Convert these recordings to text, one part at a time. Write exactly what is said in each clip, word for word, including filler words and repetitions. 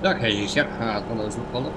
Так, jigitler, ha, azǵana úzilik qaldıq.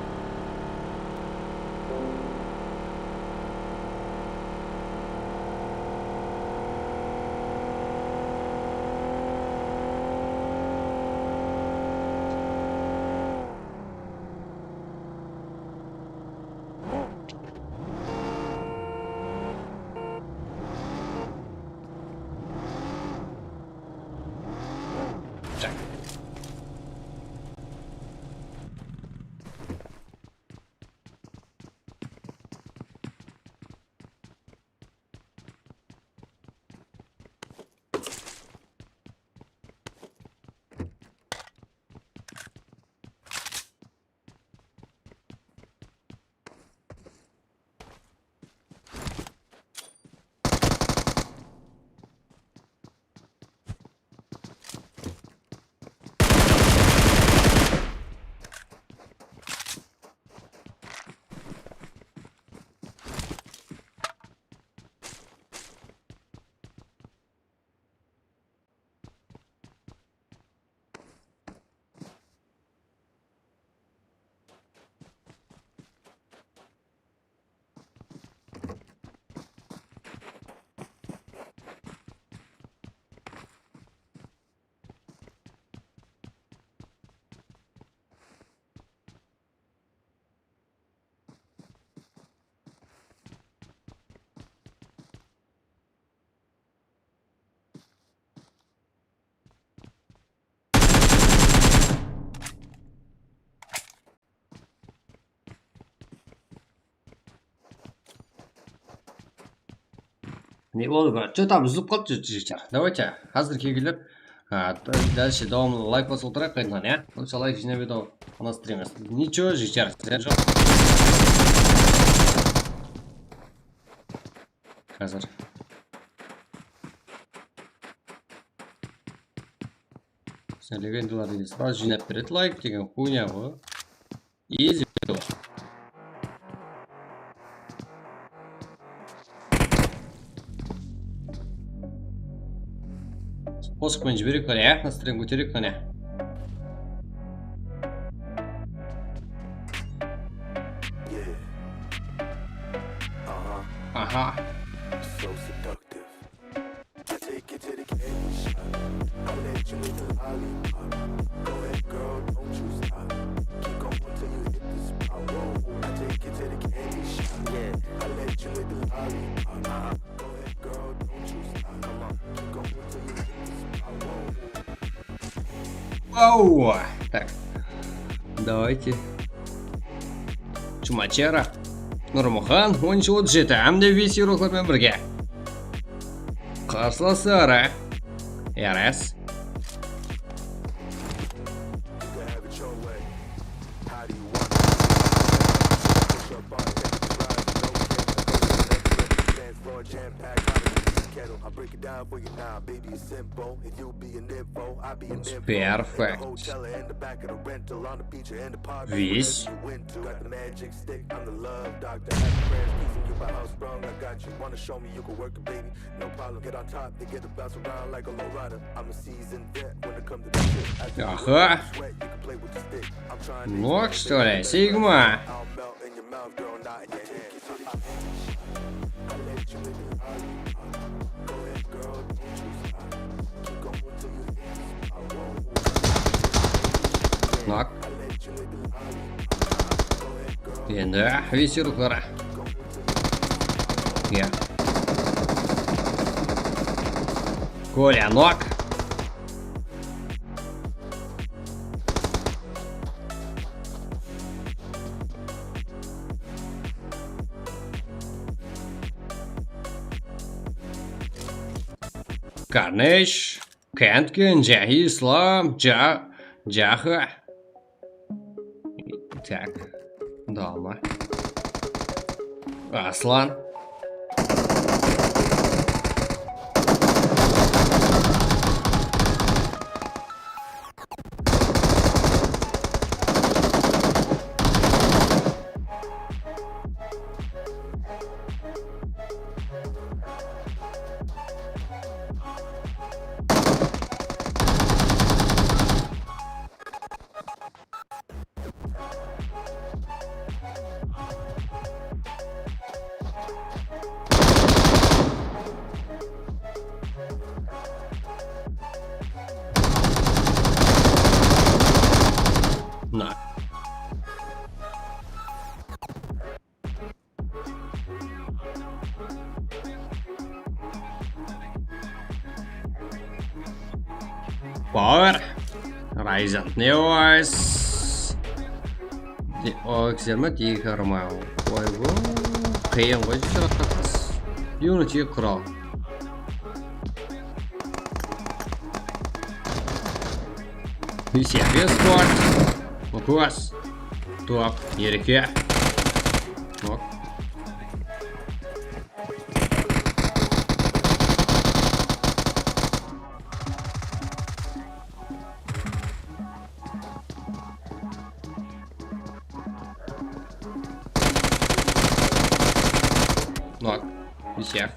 Ne boldı? Что там, uzılıp qaldı, jigitler. Давайте, házir kelingler. Ha, дальше dawamlı layk basıp otırayıq qaytadan, ya. Onsha layk jıynap edi-aw, ana stream. Ничего, jigitler, sizler joq. Házir. Sen legendalar degen sıraq jıynap beredi, layk degen xuynya ǵoy. Easy. Qosıq penen jibereyik qáne, ya? Настроение kótereyik qáne. Aha. Ау, так. Давайте. Чумачара. Nurmuxan, onınshı otız jeti, hám de Visi urıqlar menen birge. Qarsılasları. Yaras. Perfect. Vis. Aha. Nok, что ли? Sigma. Nok. Endi Visi urıqları. Ya. Kolya nok. Karnısh, Kentkin, Jahi, Islam, Ja-, Jaha. Tak. Dama. Aslan. Mına. Power. Ryzen Neos. O X jigirma, D K Romeo. Oy, bu qıyın ǵoy, jigit. Unity Crow. Bes F S Squad. Mukos. Top. Erke. Nok. Nok. Bes F S.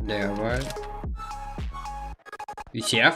Давай. Бес F S.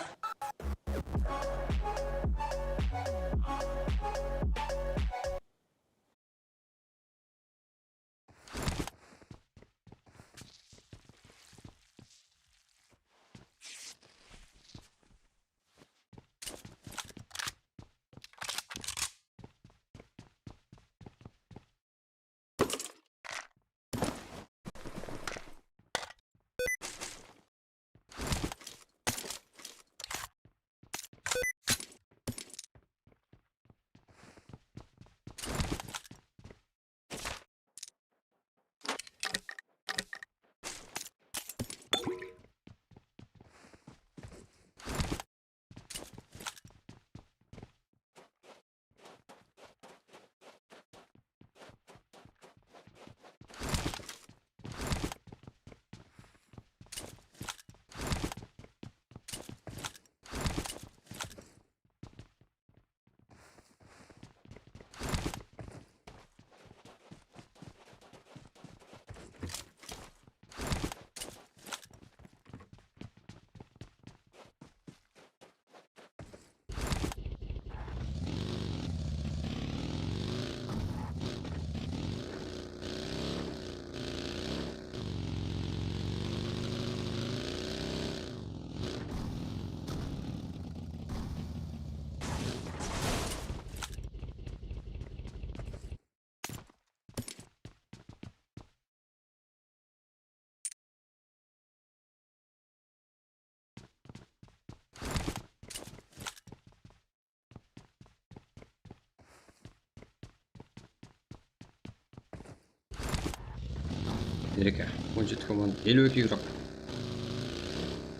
Erke, on jeti komanda, eliw eki yuraq.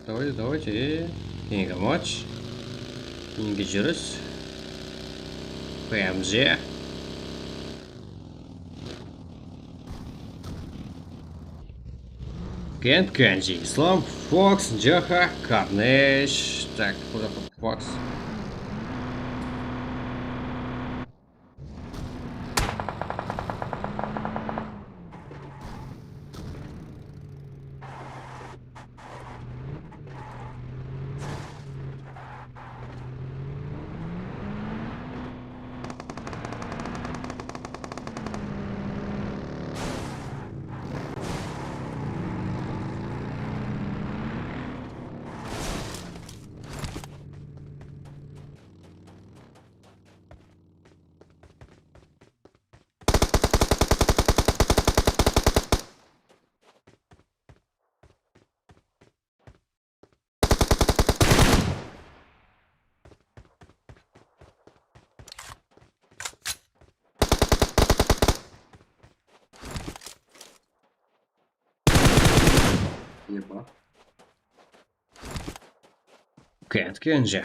Давайте, давайте. Keyingi match. Keyingi júris. P M G. Kent, Kenji, Islam, Fox, Jaha, Carnage. Так, куда Fox? Epa. Ketkinshi.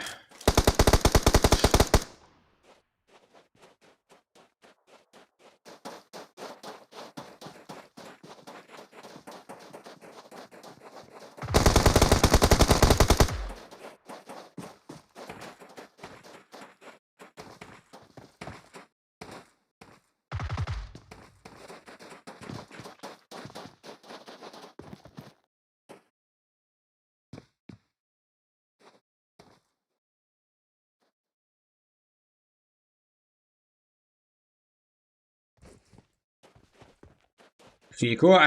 Fiko,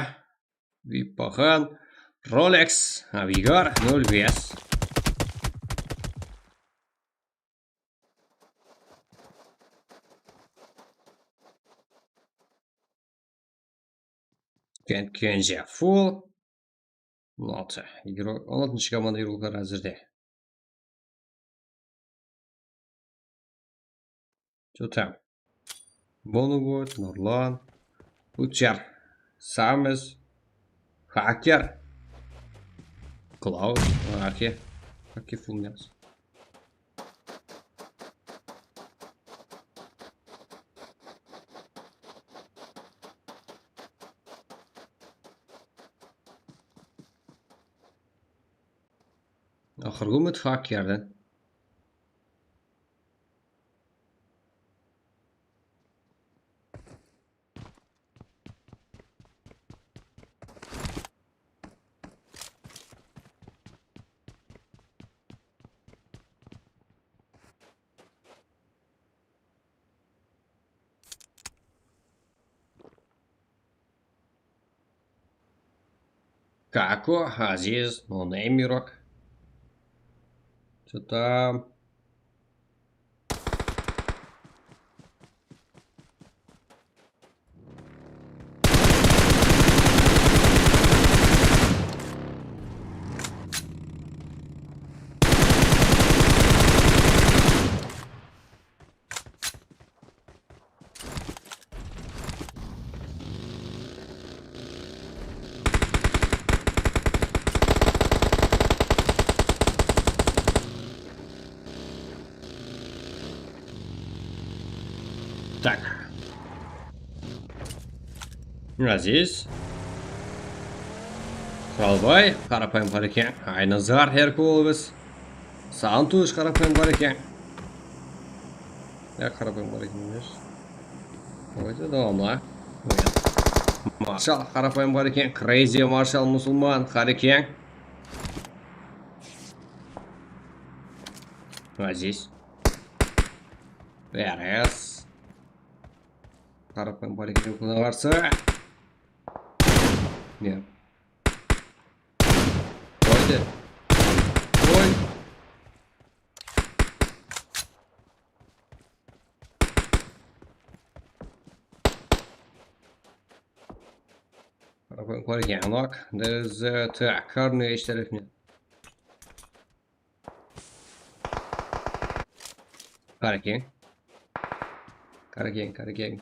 Vippaxan, Rolex, Abigor, nol bes. Ken-, Kenja full. On altı. Igro-, on altıncı komanda igroklar házirde. Что там? Bonobot, Nurlan, Uchar, Sames, Haker, Klaus, Hake, Hake Fulmiyas. Aqırǵı úmit Hakerden. Kako, Aziz, No Name, Mirok. Что там? Так. Aziz. Quralbay, qarapayım Qarekeń. Aynazar Herkulovich. Santush, qarapayım Qarekeń. Ya, qarapayım Qarekeń emes. Qoydı, davamla. Marshal, qarapayım Qarekeń. Crazy Marshal, musulman, Qarekeń. Aziz. Beres. Qarapayım Qarekeń, qulaq arsı. Ne? Qoydı. Qoy. Qarapayım Qarekeń, anaq. There is, uh, tak, Carnage tárepinen. Qarekeń. Qarekeń, Qarekeń.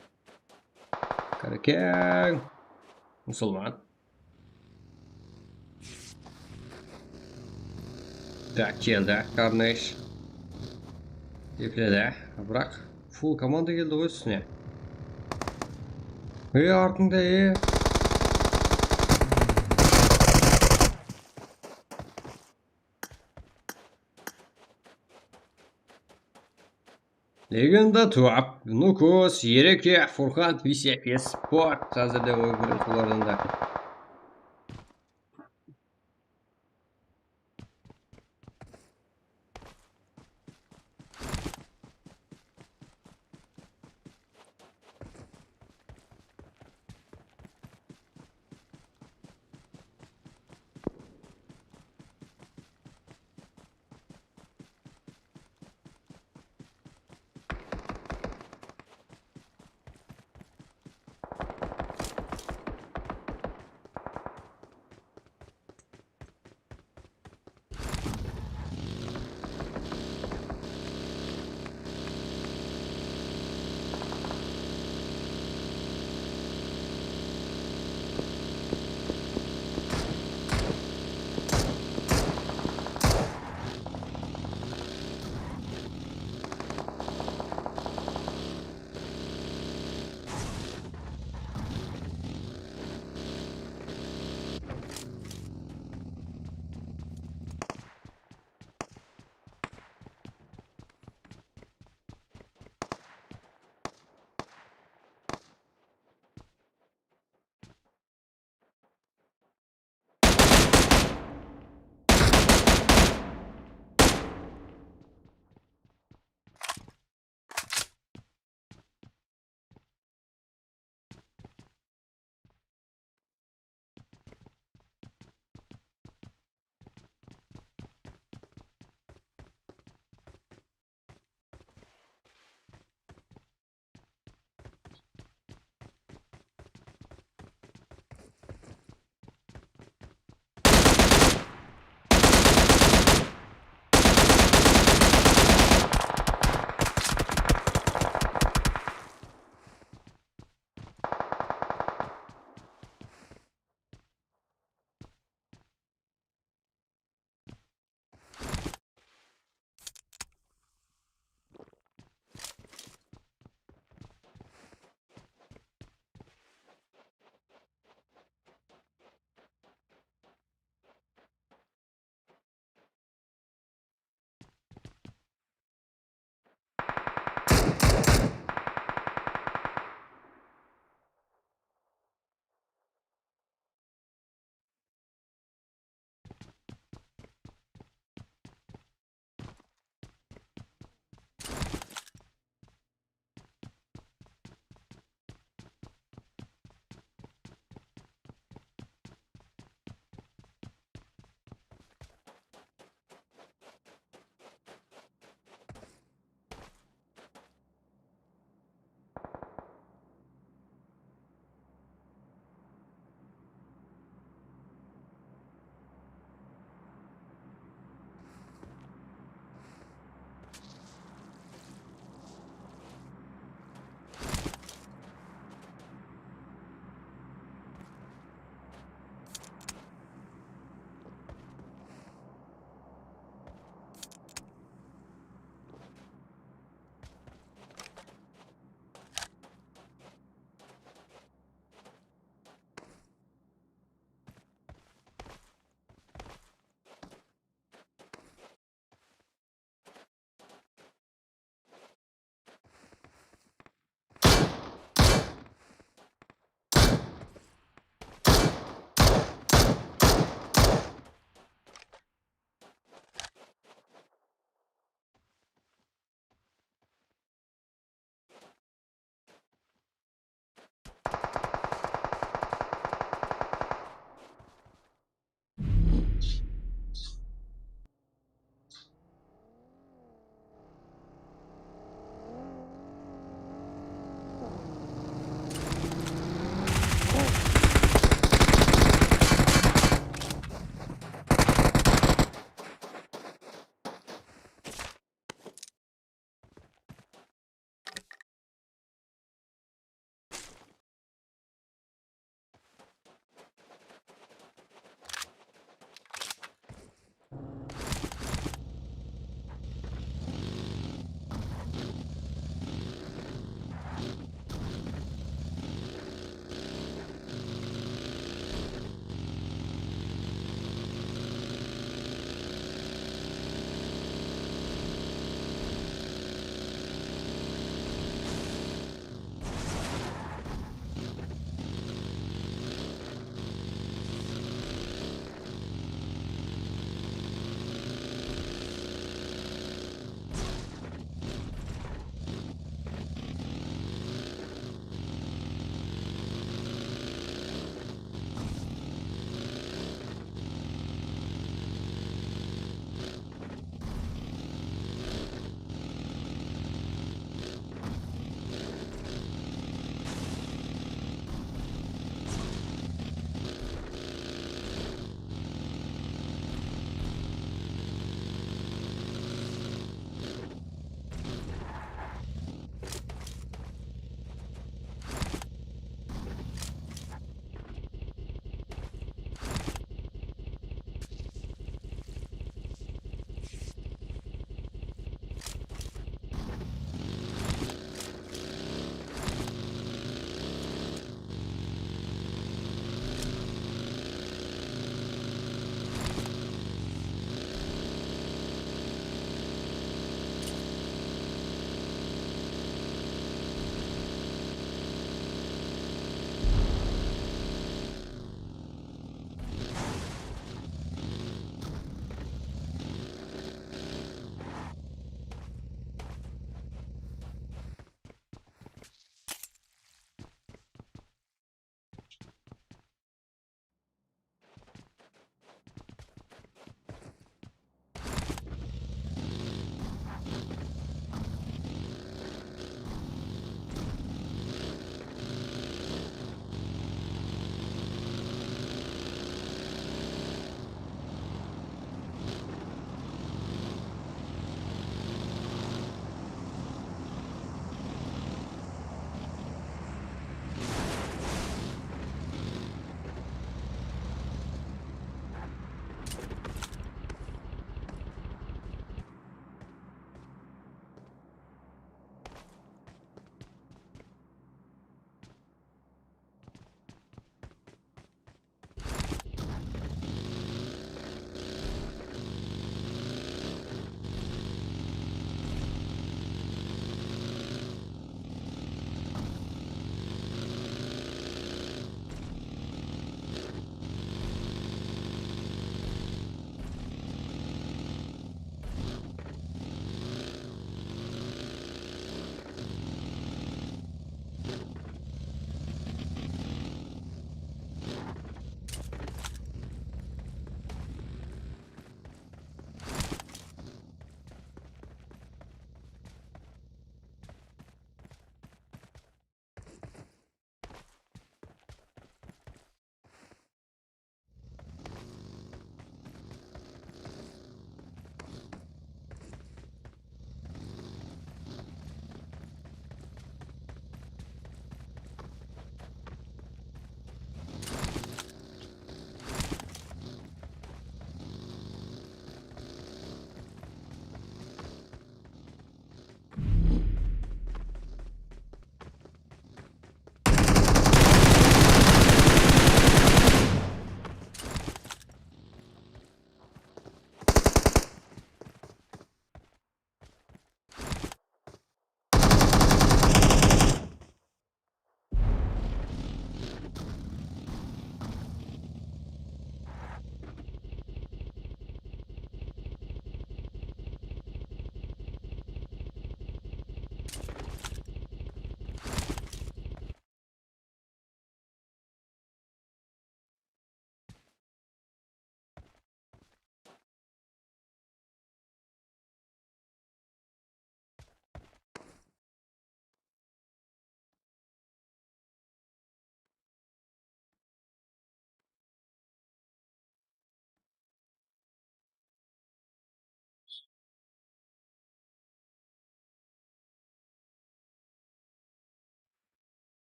Qarekeń. Musulman. Tak, keldi, Carnage. Epledi. Biraq full komanda keldi ǵoy ústine. Ey, artıńda, ey. Legenda tuwap, Nukus, Ereke, Furqan, Visya, Esport, házirde oy kóredi olardan da.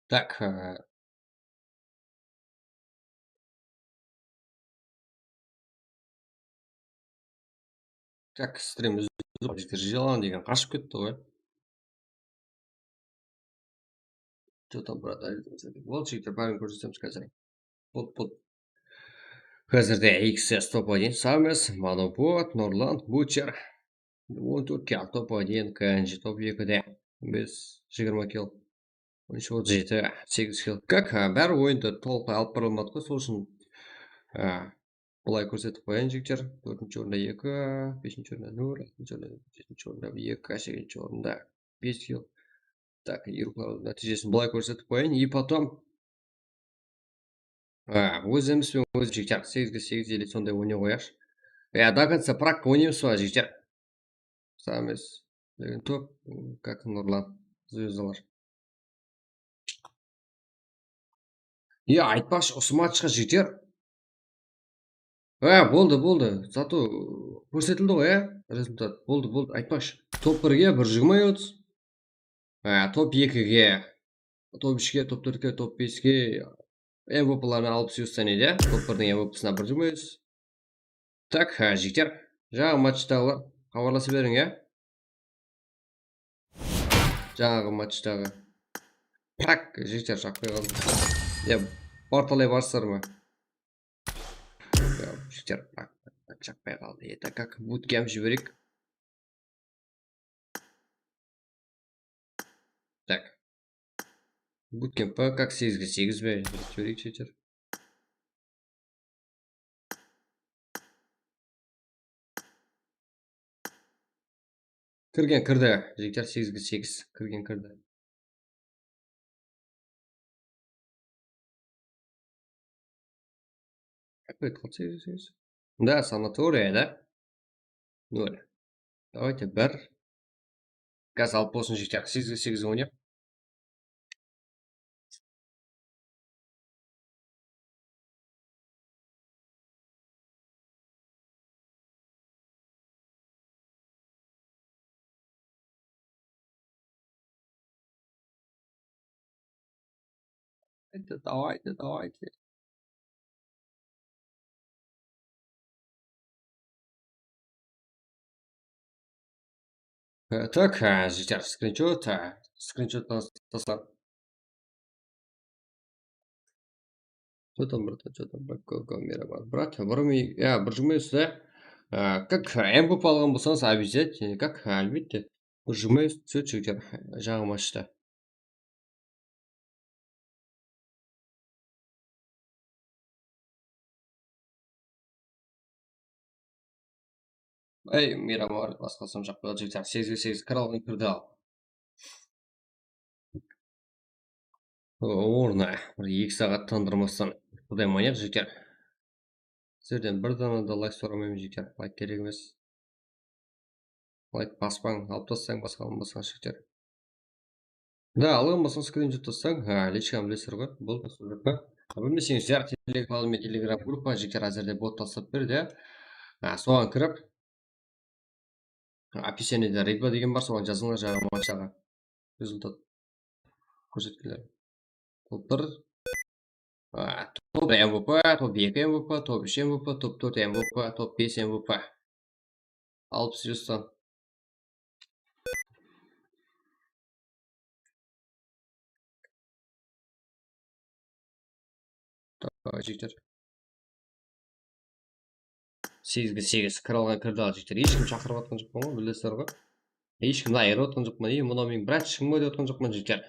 Tak, e, tak, stream úzilip, jigitler, jılalan degen qashıp ketti ǵoy. Что там, брат? Boldı, jigitler, bárin kórsetiwimiz házir. Bot, bot. Házirde X S top один, Sames, Manobot, Nurlan, Butcher. On tórt kill, top один, K N G top ekide. On bes, jigirma kill. On úsh, otız jeti, segiz kill. Kak, ha, bári oyındı tolıq alıp bara almadı ǵoy, sol ushın, ha, bılay kórsetip qoyayın, jigitler. Tórtinshi orında eki, besinshi orında nol, altinshi orında, jetinshi orında eki, segizinshi orında bes kill. Tak, yurıqlar nátiyjesin bılay kórsetip qoyayın. И потом, ha, ózimiz benen ózimiz, jigitler, segizge segiz ele sonday oynay qoyayıq. Ya, до конца праг oynaymız ba, jigitler? Sames degen top, как Nurlan, звездалар. Ya, aytpaqshı, usı matchqa jeter. Ha, boldı, boldı. Zato kórsetildi ǵoy, ya, rezultat. Boldı, boldı, aytpaqshı. Top birge bir jigirma otız. Ha, top ekige, top úshke, top tórtke, top beske M V Plarına alpıs yus sanaydı, ya. Top birdiń M V Psına bir jigirma yus. Tak, ha, jigitler, jańaǵı matchtaǵılar, xabarlasa beriń, ya. Jańaǵı matchtaǵı. Prak, jigitler, jaqpay qaldı. Ya, portalay barsızlar ma? Ya, jigitler, prak, jaqpay qaldı. Это как, bootcamp jibereyik. Так. Bootcamp pa, как, segizge segiz be? Júrip jibereyik, jigitler. Kirgen kirdi, jigitler, segizge segiz. Kirgen kirdi. Опять qıldı, segizge segiz. Да, sanatoriya, да? Nol. Давайте bir. Gaz alıp bolsın, jigitler. Segizge segiz oynayıq. Давайте, давайте, давайте. Э, так, а, jigitler, скриншот, а, скриншот tas-, taslap. Что там, братан, что там, брат? Go, go, мира, брат. Брат, bir mi-, ya, bir jigirma yus, да? А, как, а, M V P alǵan bolsańız, обязательно, как, а, álbette. Bir jigirma yus túsedi, jigitler, jańa matchta. Ey, Miramar, basqalasam jaqpay qaldı, jigitler. Segizge segiz kir alǵan kirdi al. O, ornına bir eki saat tandırmastan quday maynaq, jigitler. Sizlerden bir dana da layk soramayman, jigitler. Layk kerek emes. Layk baspań, alıp taslań, basqa, basqa, jigitler. Да, alǵan bolsań, скриншот taslań, ha, lichkamı bilesizler ǵoy, boldı, soraq pa? Bilmeseńiz, jar, Telegram kanal menen Telegram gruppa, jigitler, házirde bot taslap berdi, ya. Ha, soǵan kirip, описаниеде рыба degen bar, soǵan jazıńlar, jańa matchtaǵı rezultat kórsetkenler. Top bir, a, top bir M V P, top eki M V P, top úsh M V P, top tórt M V P, top bes M V P. Alpıs yustan. Давай, jigitler. Segizge segiz kir alǵan kirdi al, jigitler. Hesh kim shaqırıp atqan joq pa, bilesizler ǵoy. Hesh kimdi ayırıp atqan joqpan. Ey, mınaw meniń bratishkim ǵoy dep atqan joqpan, jigitler.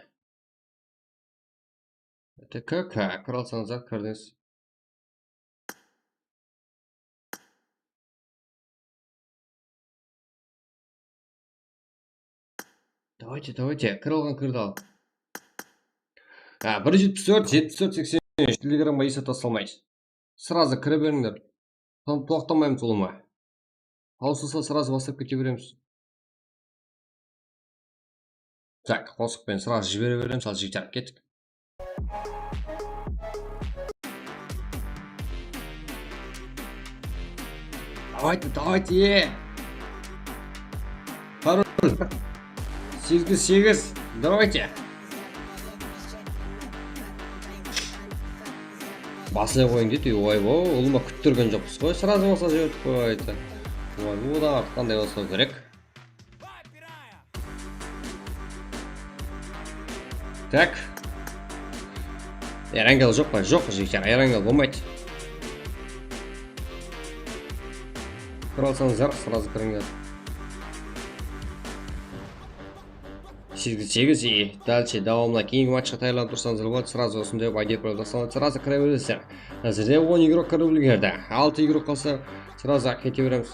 T K K, kir alsańızlar, kirdińiz. Давайте, давайте, kir alǵan kirdi al. Ha, bir jetpis tórt, jetpis tórt, seksen úsh, Telegramǵa esap taslamaydı. Сразу kire berińler. Toqtamaymız ulıwma. Awısılsa, сразу baslap kete beremiz. Так, qosıq penen сразу jibere beremiz, al, jigitler, kettik. Давайте, давайте! Пароль. Segizge segiz, давайте! Baslay qoyıń deydi, oy-bo, ulıwma kúttirgen joqpız ǵoy, srazı basıp jiberip qoydı. Oy, odan artıq qanday baslaw kerek? Tak. Erangel joq pa? Joq, jigitler, Erangel bolmaydı. Kire alsańızlar, srazı kirińler. Segiz segiz, e, dalshe, dawamına keyingi matchqa tayarlanıp tursańızlar boladı, srazı usınday qılıp I D provda taslanıp, srazı kire beresizler. Házirde on igrok kirip úlgerdi. Altı igrok qalsa, srazı kete beremiz.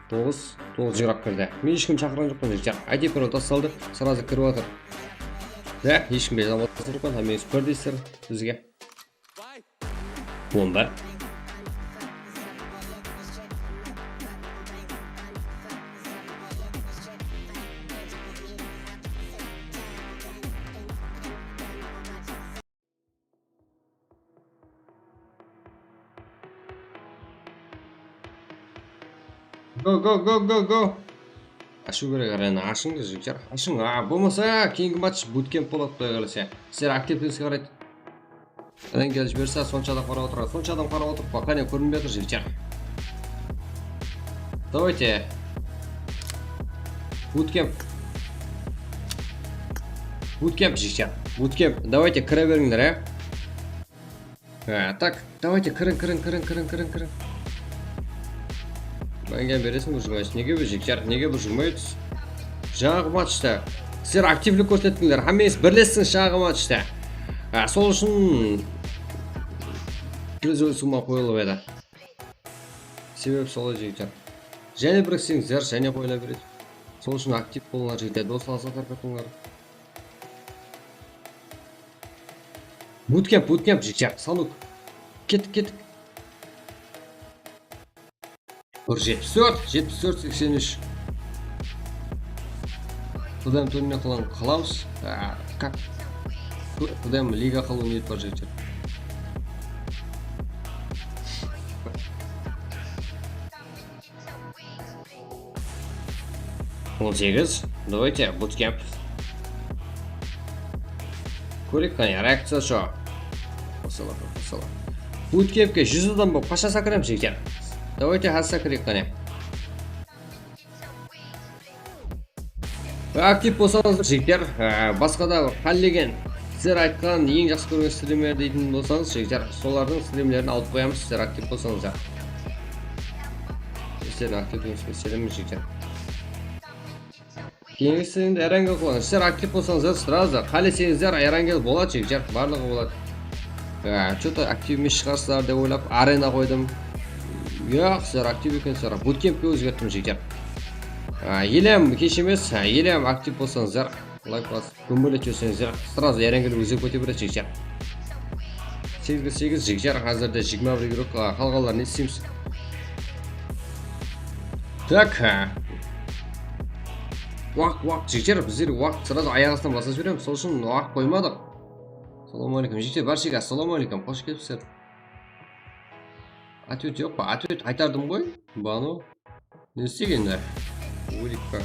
Toǵız, toǵız igrok kirdi. Men hesh kim shaqırǵan joqpan, jigitler. I D provda taslandı, srazı kirip atır. Da, hesh kimge zalal joqpan, hámmeńiz birdeysizler bizge. On bir. Go, go, go, go, go. Ashıw kerek arena, ashıńdı, jigitler. Ashıń, a, bolmasa, keyingi match bootcamp boladı, Quday qálese. Sizler aktivligińizge qaray. Qáne kelip jiberse, sonsha adam qarap otır, sonsha adam qarap otır, qáne kórinbey atır, jigitler. Давайте. Bootcamp. Bootcamp, jigitler. Bootcamp. Давайте, kire berińler, e. Ha, tak, давайте, kiriń, kiriń, kiriń, kiriń, kiriń, kiriń. Máńgen beresiń, bujırmaysız. Nege bujırmayız? Nege bujırmaysız? Jańaǵı matchta sizler aktivlik kórsettińler. Hámmeńiz birlessiń jańaǵı matchta. Ha, sol ushın bir óz summa qoyılıp edi. Sebebi solay, jigitler. Jáne birikseńizler, jáne qoyıla beredi. Sol ushın aktiv bolıńlar, jigitler, doslarıńızǵa tarqatıńlar. Bootcamp, bootcamp, jigitler, Sanuk. Kettik, kettik. Bir jetpis tórt, jetpis tórt, seksen úsh. Qudayım túrine qılan qalamız. A, kak. Qudayım liga qılıw niyet bar, jigitler. On segiz. Давайте, bootcamp. Kóreyik, qáne, reakciya sho. Qosıla, qosıla. Bootcampke júz adam bolıp qashan sakiremiz, jigitler? Давайте, házir sakireyik, qáne. Aktiv bolsańız, jigitler, e, basqa da hállegen sizler aytqan eń jaqsı kórgen strimler deytin bolsańız, jigitler, solardıń strimlerin alıp qoyamız, sizler aktiv bolsańızlar. Sizlerdiń aktivligińizge isenemiz, jigitler. Keyingi strimde Erangel qılań. Sizler aktiv bolsańızlar, srazı qáleseńizler, Erangel boladı, jigitler, barlıǵı boladı. Ya, что-то aktiv emes shıǵarsızlar dep oylap, arena qoydım. Yoq, sizler aktiv ekensizler. Bootcampke ózgerttim, jigitler. A, elem kesh emes, a, elem aktiv bolsańızlar. Layk basıp, gúmbirlep júrseńizler, srazı Erangel ózgerip kete beredi, jigitler. Segizge segiz, jigitler, házirde jigirma bir igrok, a, qalǵanların ne isteymiz? Tak, a. Waq, waq, jigitler, bizler waq, srazı ayaq astınan baslap jiberemiz, sol ushın waq qoymadıq. Assalamu aleykum, jigitler, bárshege assalamu aleykum, xosh kelipsizler. Ответ joq pa? Ответ qaytardım ǵoy, Banu. Ne istegen de? Ólip pa?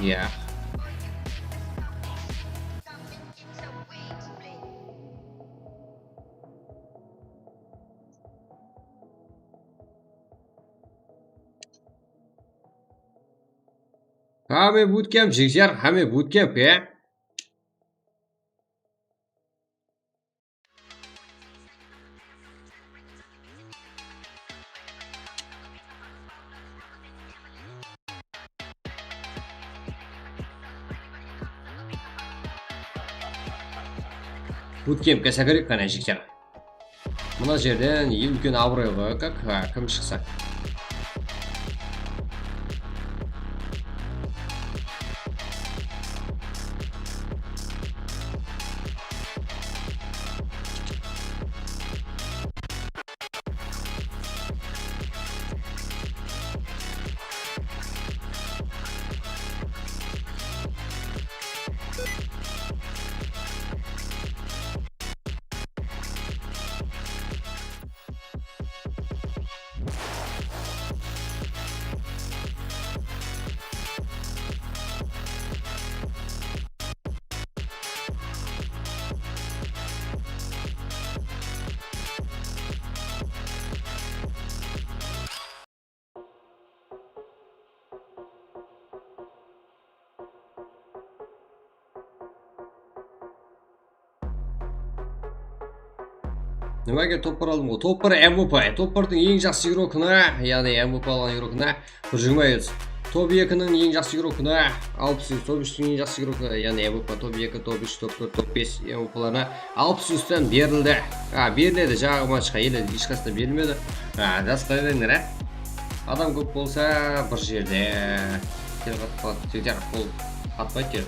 Iya. Hámme bootcamp, jigitler, hámme bootcamp, e? Bootcampke sakireyik, qáne, jigitler. Mına jerden eń úlken abıroy ǵoy, kak, ha, kim shıqsa. Nimaga top bir aldım ǵoy? Top bir M V P, top birdiń eń jaqsı igrokına, yaǵnıy M V P alǵan igrokına bir jigirma yuz. Top ekiniń eń jaqsı igrokına alpıs yuz, top úshtiń eń jaqsı igrokına, yaǵnıy M V P top eki, top úsh, top tórt, top bes M V Plarına alpıs yuzdan berildi. A, beriledi, jaǵı matchqa ele hesh qasına berilmedi. A, jasqa bermedińler, a? Adam kóp bolsa bir jerde kel qat-, qat-, keter, qol qatpaydı kel.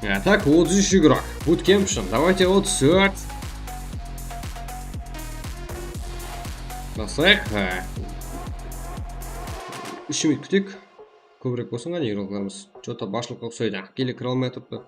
Ya, tak, otız üç igrok. Bootcamp ushın. Давайте otız tórt. Baslayıq. Ha. Úsh minut kúteyik. Kóbirek bolsın ǵana igroklarımız. Что-то basshılıqqa uqsaydı. Kele kire almay atırıptı.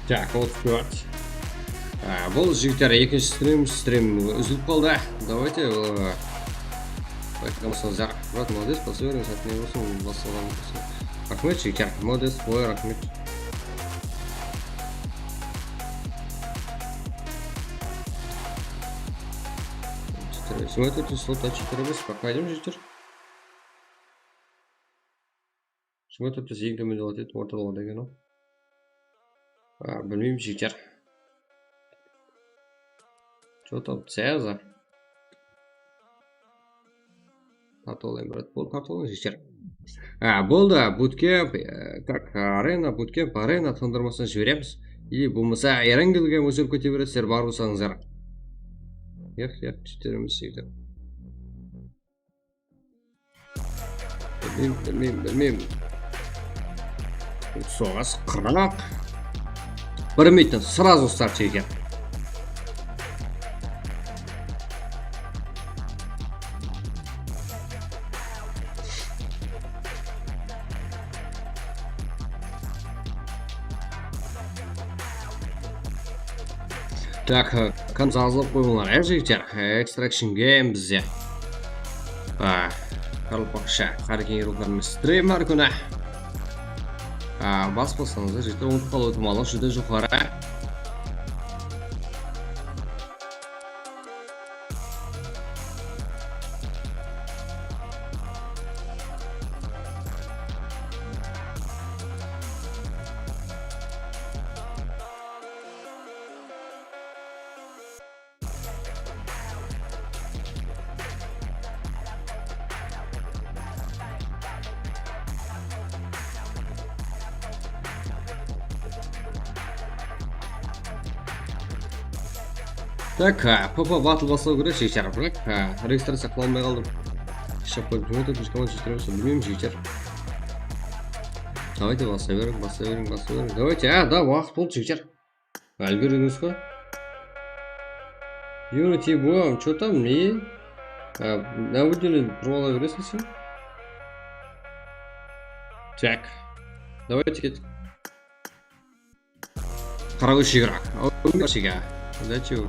Так, otız tórt. A, bul jigitler, ekinshi strim, strim úzilip qaldı. Давайте, e, bayqamsızlar. Murat, молодец, baslayber, sátine bolsın, basılǵan bolsın. Raxmet, jigitler, молодец, boy, raxmet. Jigirma tórt slot, jigirma bes, qaydım jigitler? Jigirma tórt eń tómende otırdı, ortada degen o. A, bilmeymen, jigitler. Что там, Cezar? Tartıp alayın, brat, bol, tartıp alayın, jigitler. A, boldı, bootcamp, e, как, arena, bootcamp, arena, tındırmasına jiberemiz. Или bolmasa, Erangel kelgen ózgerip kete beredi, sizler bar bolsańızlar. Yaq, yaq, jigitlerimiz, jigitler. Bilmeymen, bilmeymen, bilmeymen. Soǵas qıraq. Bir minuttan сразу start eken. Так, e, kanal azlap qoyıńlar, e, jigitler. Extraction Game bizde. A, Qaraqalpaqsha, Qareken igroklarımız stream hár kúni. A, bas bolsańızlar, jigitler, umıtıp qalıw itimalı júdá joqarı. Так, a, P P battle baslaw kerek, jigitler, biraq, a, registraciya qıla almay qaldım. Shap qoyıp, jigitler, bilmeymen, jigitler. Давайте, baslay beriń, baslay beriń, baslay beriń. Давайте, a, da, waqıt boldı, jigitler. Úlgerińiz ǵoy. Unity bu, что там, ne? A, na выделили, turıp ala beresiń sen. Так. Давайте kettik. Qırq úsh igrok. О, фига. Зачем?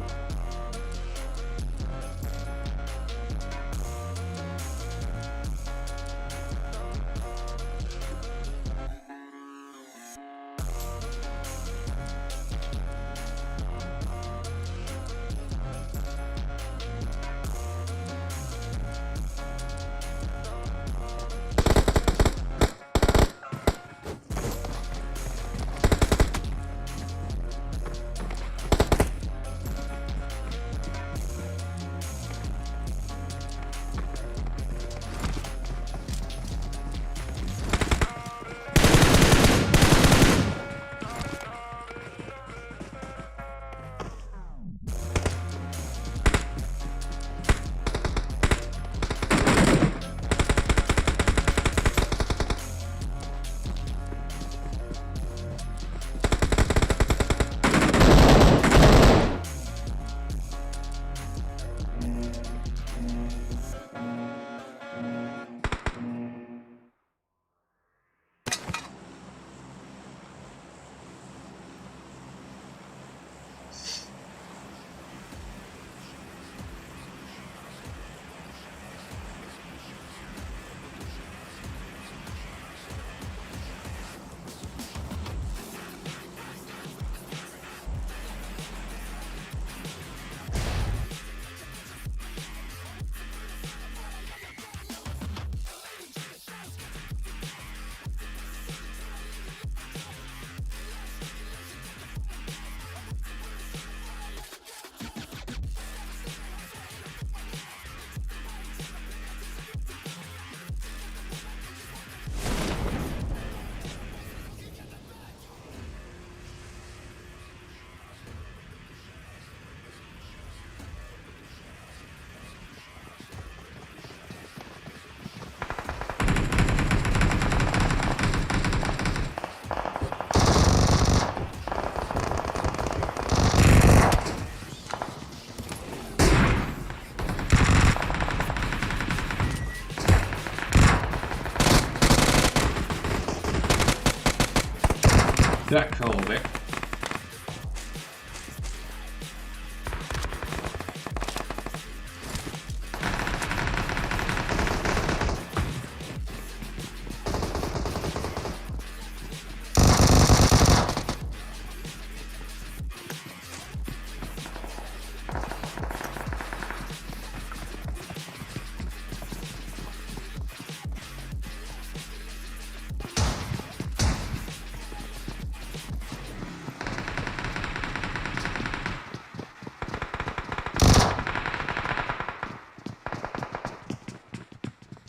Back, hello, back.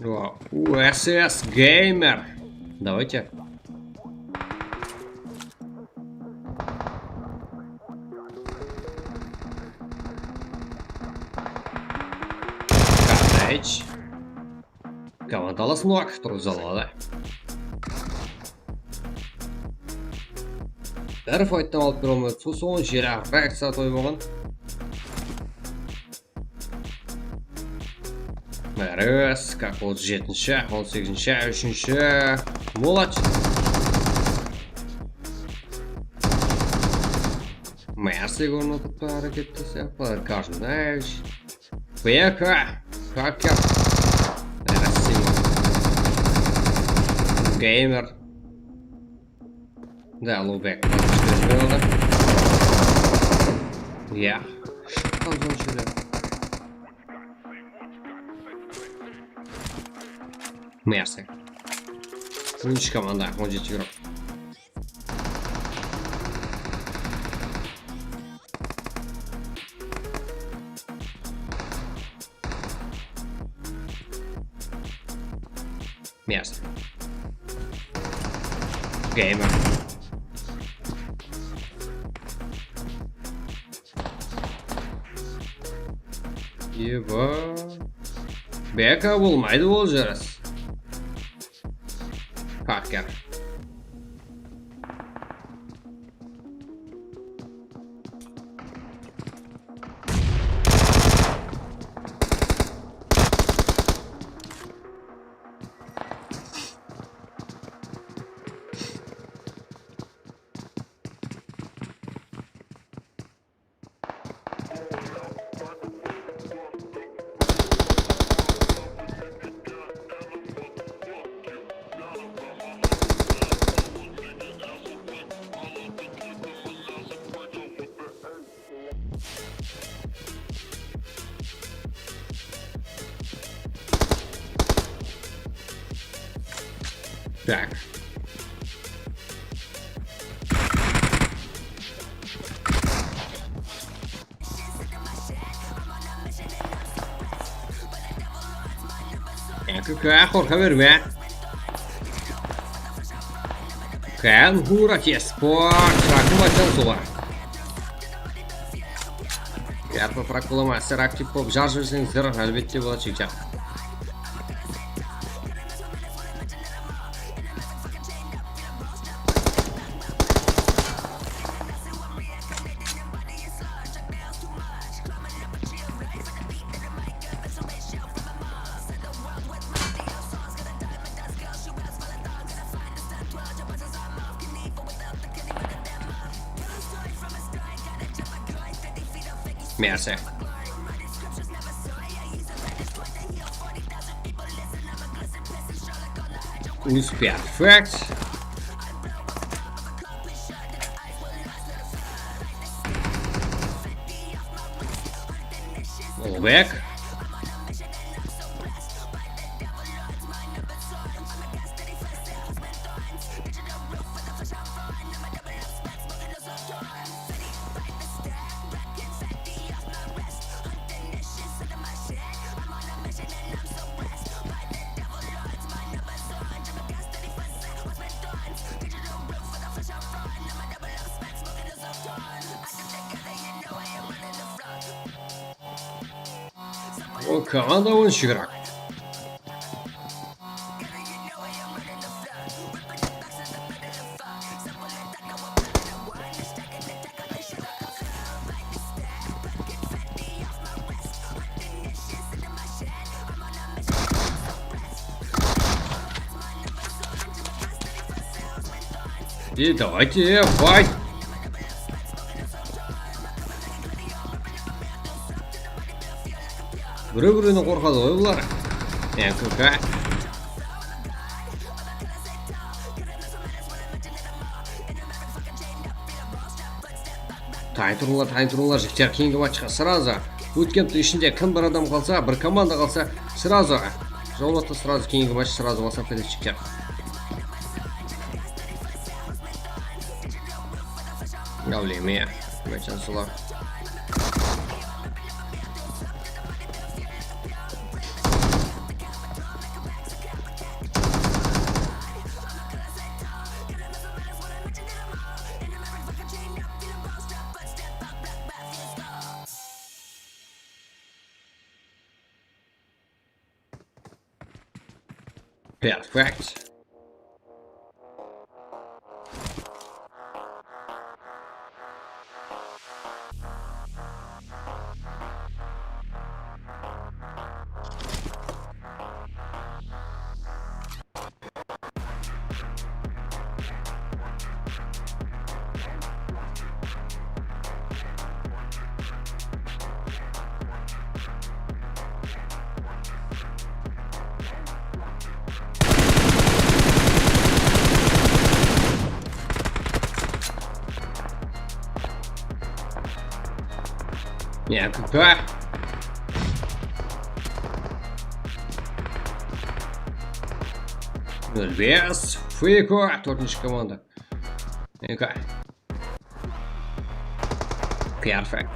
О, U S S Gamer. Давайте. Картаич. Komandalas nok turǵıza aladı. Bir fayttan alıp tura almay atırsa, soń jeri reakciya toymaǵan. Res, kak otız jetinshi, on segizinshi, úshinshi. Молодец. Mersi ornı tutpa hárekette sıyaqlı. Karjınayevich. Beka. Kaka. Res. Gamer. Да, лоубек. Jiberish boldı. Ya. Shıqqan soń shıdı. Mersi. On úsh komanda, on jeti игрок. Mersi. Gamer. Eba. Beka bolmaydı ol jarıs. Parker. Так. Eki kaya qorqa berme. Kanhura tespor, rakım açan sular. Yarpa prakulama, sizler aktiv bolıp jar jiberseńizler, álbette boladı, jigitler. Mersi. Uspefekt. Olbek. O komanda oyunshı, игрок. И давайте, fight! Birew-birewinen qorqadı ǵoy bular. N K K. Tayın turıńlar, tayın turıńlar, jigitler, keyingi matchqa srazu. Ótken turdıń ishinde kim bir adam qalsa, bir komanda qalsa, srazu. Jawlattı srazu, keyingi match srazu WhatsApp penen, jigitler. Gavleme, Mechan Sula. Perfekt. N K K. Nol bes, Fiko, tórtinshi komanda. N K. Perfekt.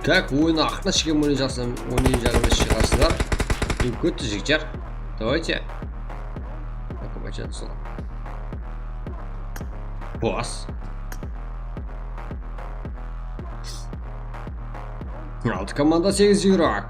Tak, oyın aqırına shekem oynayjaqsın, oynayjaqsın shıǵarsızlar. Kópti jigitler. Давайте. Bas. Altı komanda, segiz igrok.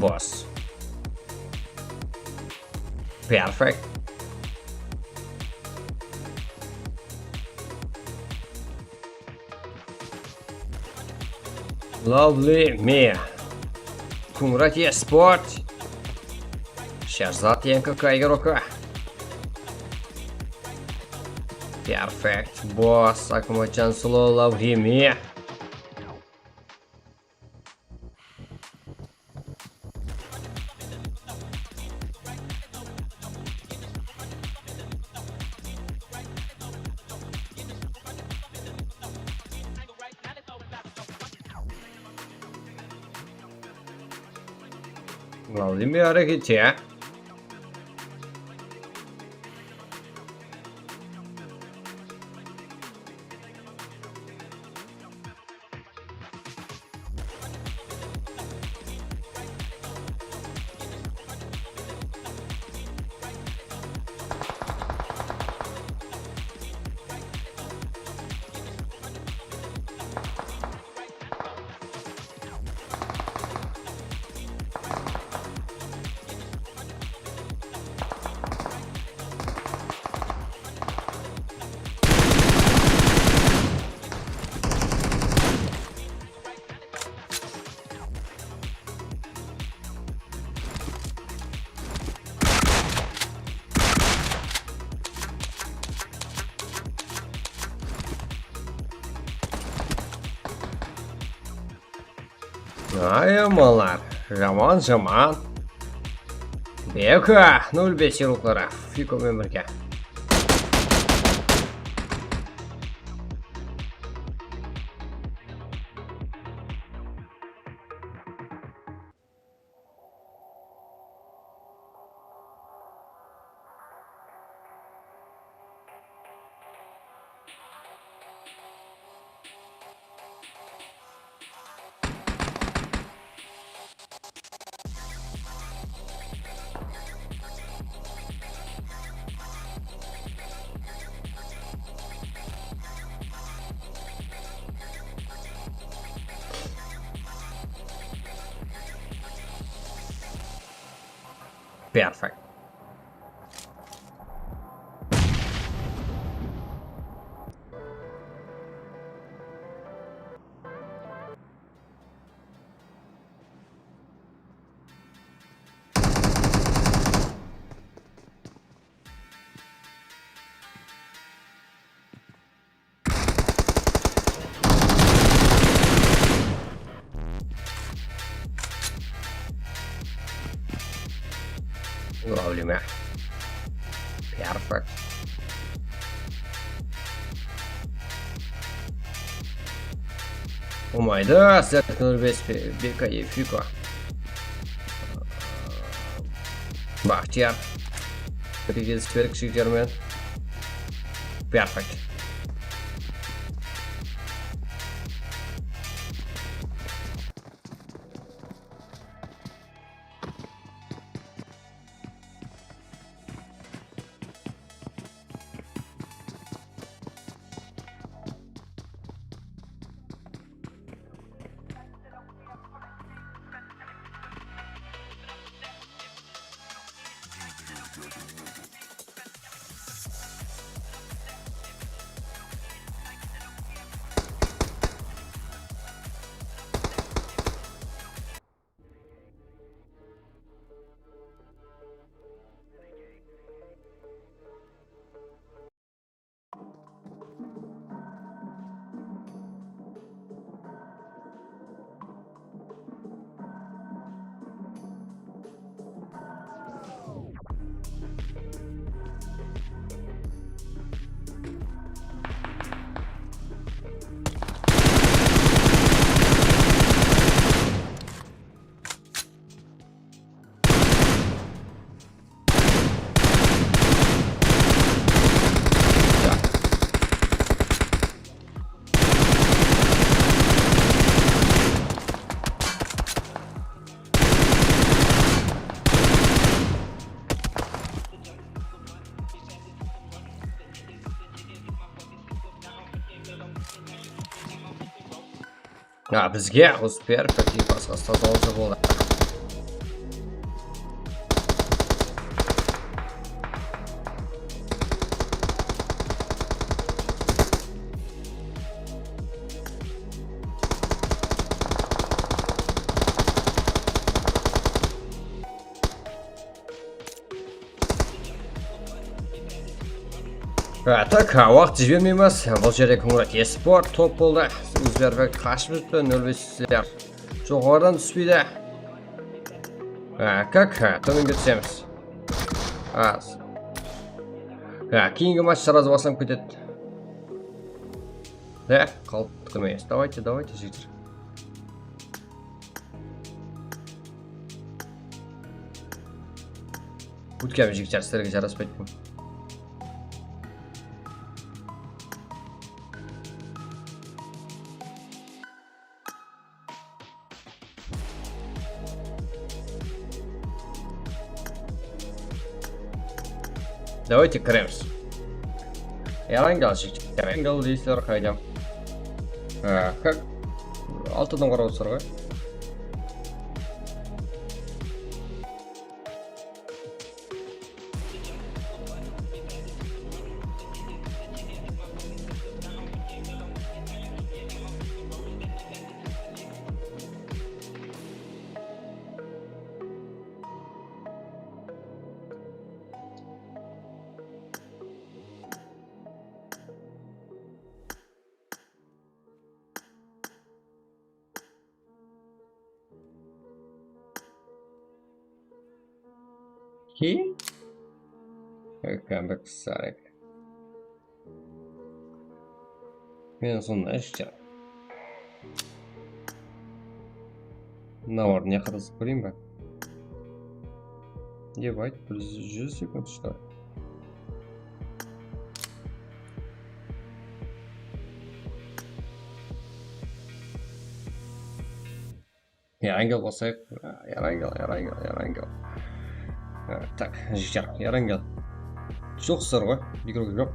Bas. Perfekt. Lovely me. Kungrat Esport. Sherzad N K K igroka. Perfekt. Boss, Akmatjan Sulo, Lovely me. Vladimir Arıkıçı. Ay, amanlar. Jaman, jaman. Beka, nol bes yıllıqları. Fiko menen birge. Perfect. Ulavlime. Perfect. Umaydı, Zerk nol bes, Beka, Efiko. Baxtiyar. Birge kelisiperek jigitler menen. Perfect. Ha, bizge usı perfect, basqası tazalasa boldı. Ha, tak, ha, waqıt jibermeymiz. Bul jerde Kungrat Esport top boldı. Úzberfek qashıp júripti, nol bes sizler. Joqarıdan túspeydi. Ha, kak, ha, tómenge túsemiz. Az. Ha, keyingi match srazı baslanıp ketedi. Ha, qalıp kútkermeymiz. Давайте, давайте, jigitler. Ótken jigitler sizlerge jaraspaydı. Давайте kiremiz. Erangel jigitler, Erangel deysizler, qayda? Ha, kak, altı adam qarap otır ǵoy. Okey. Ekambek sarek. Men sonda ishte. Mına orın ne qadasıp kóreyin be? Dep ayt, bir júz sekund ishte. Erangel basayıq. Erangel, Erangel, Erangel. Ha, tak, jigitler, Erangel. Joqsızlar ǵoy, mikrofon joq.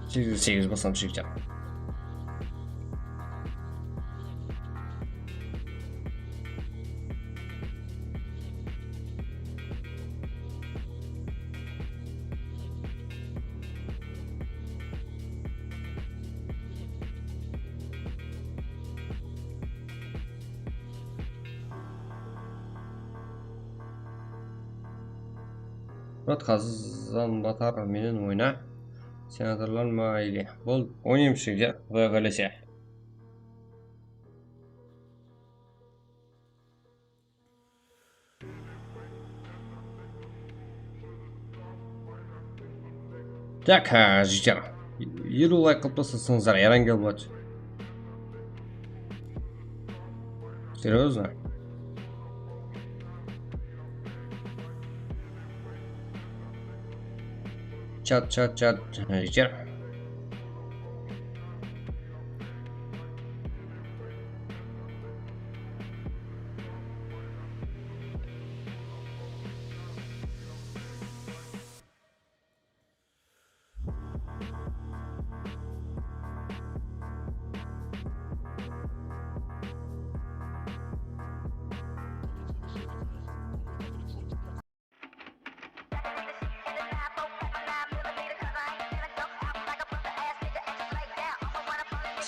Segiz segiz basamız, jigitler. Murat Qazanbatar menen oyna. Senatorlar ma ili? Bol, oynaymiz, jigitler, Quday qálese. Так, ha, jigitler. Eliw layk qılıp taslasańızlar, Erangel boladı. Серьёзно? Chat, chat, chat, jigitler.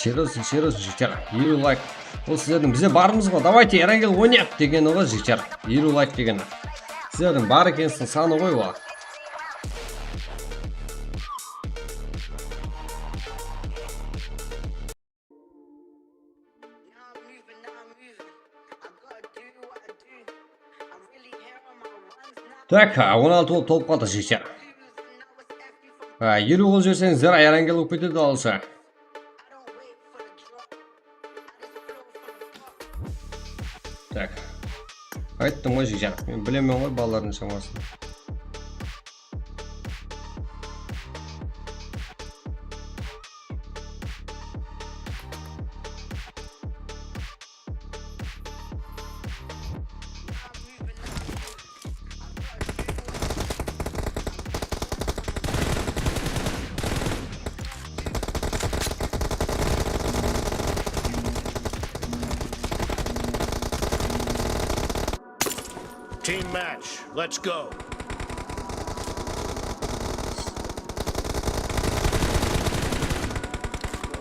Серьёзно, серьёзно, jigitler, eliw layk. Ol sizlerdiń, bizde barmız ǵoy, давайте, Erangel oynayıq degeni ǵoy, jigitler. Eliw layk degeni. Sizlerdiń bar ekenińizdiń sanı ǵoy ol. Так, ha, on altı bolıp tolıp qaldı, jigitler. Ha, eliw qılıp jiberseńizler, Erangel bolıp ketedi alısa. Так. Ayttım ǵoy, jigitler. Men bilemen ǵoy balalardıń shamasın. Team match, let's go.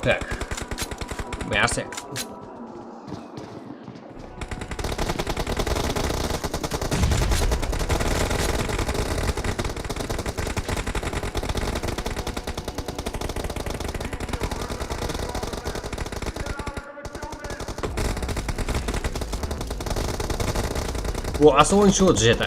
Так. Мясо. O, asıl oyunshı otız jeti.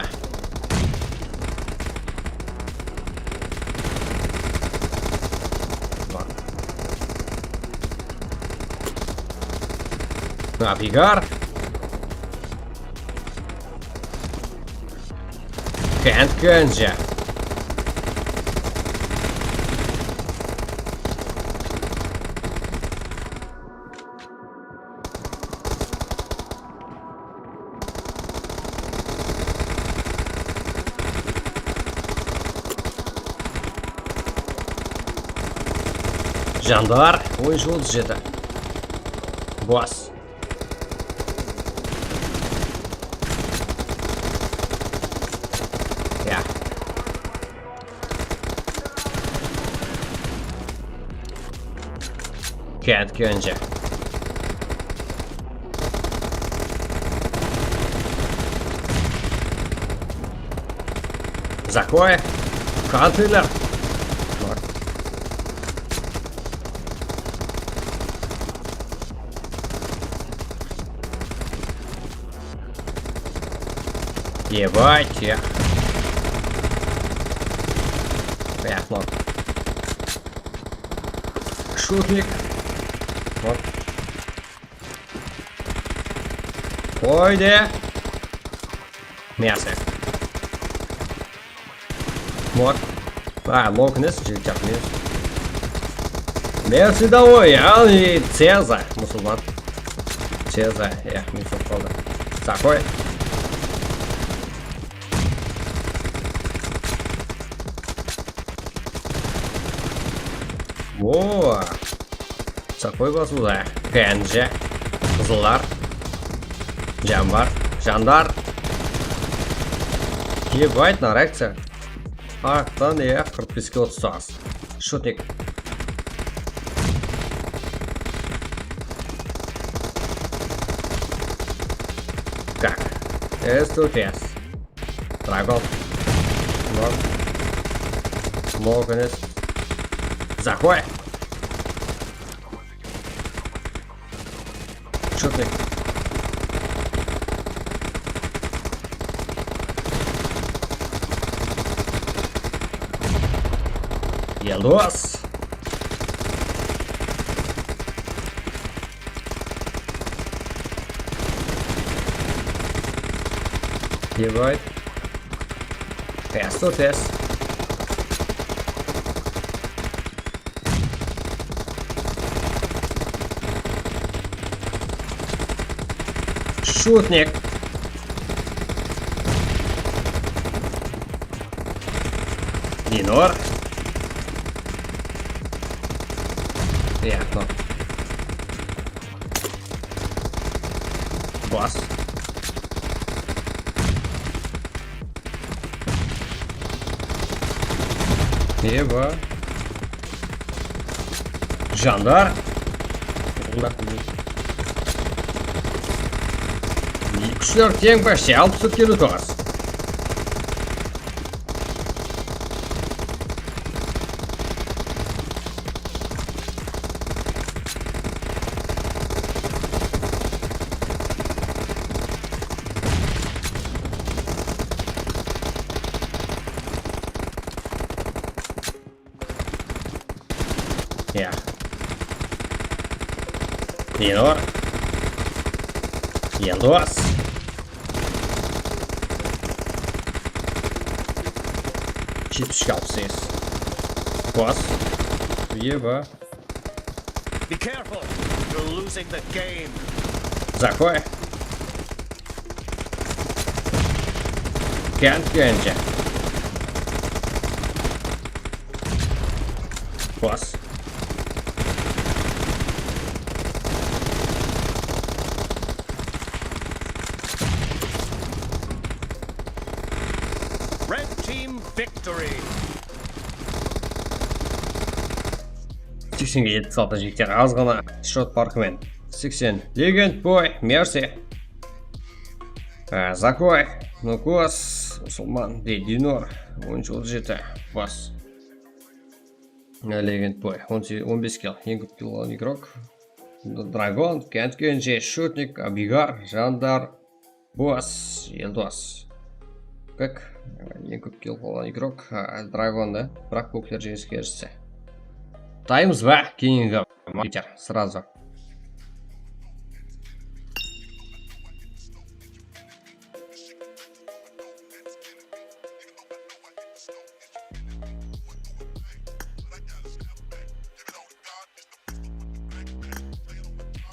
Navigar. Kent Kenji. Jandar, oyunshı otız jeti. Bas. Ya. Kent Kenji. Zakroy. Konteyner. Bor. Ебать, я. Эх, норм. Шутник. Вот. Qoydı. Мясо. Вот. А, лоу emes, jigitler, minus. Merci домой, al, и Ceza, musulman. Ceza, ya, minus bolıp qaldı. Сухой. О! Сухой basıwda. Kenje. Qızıllar. Janbar. Jandar. Ебать, mına reakciya. Aqtan, ya, qırq beske otız toǵız. Shutnik. Как? Esto fes. Dragon. Lol. Lol, конечно. Сухой. Shutnik. Елдос. Ебать. Тес, то тес. Шутник. Динор. Приятно. Бас. Eba. Jandar. Kúshler teń почти, alpıs tórt kilo toǵız. Ya. Endi bar. Endi bas. Jetpis úsh, alpıs segiz. Bas. Eba. Be careful. You're losing the game. Zakoy. Kent kence. Bas. Red team victory. Seksenge jetpis altı jigitler, az ǵana счёт parkı menen. Seksen. Legend boy, Mercy. Á, Zakoy, Nukos, Musulman, Dinor, on jeti, bas. Legend boy, on segiz, on bes kill, eń kóp kill alǵan igrok. Dragon, Kent Kenji, Shutnik, Abigar, Jandar, Bos, Eldos. Kak, eń kóp kill alǵan igrok, a, Dragon da, biraq kókler jeńiske erishse. Taymız ba? Keyingi monitor, сразу.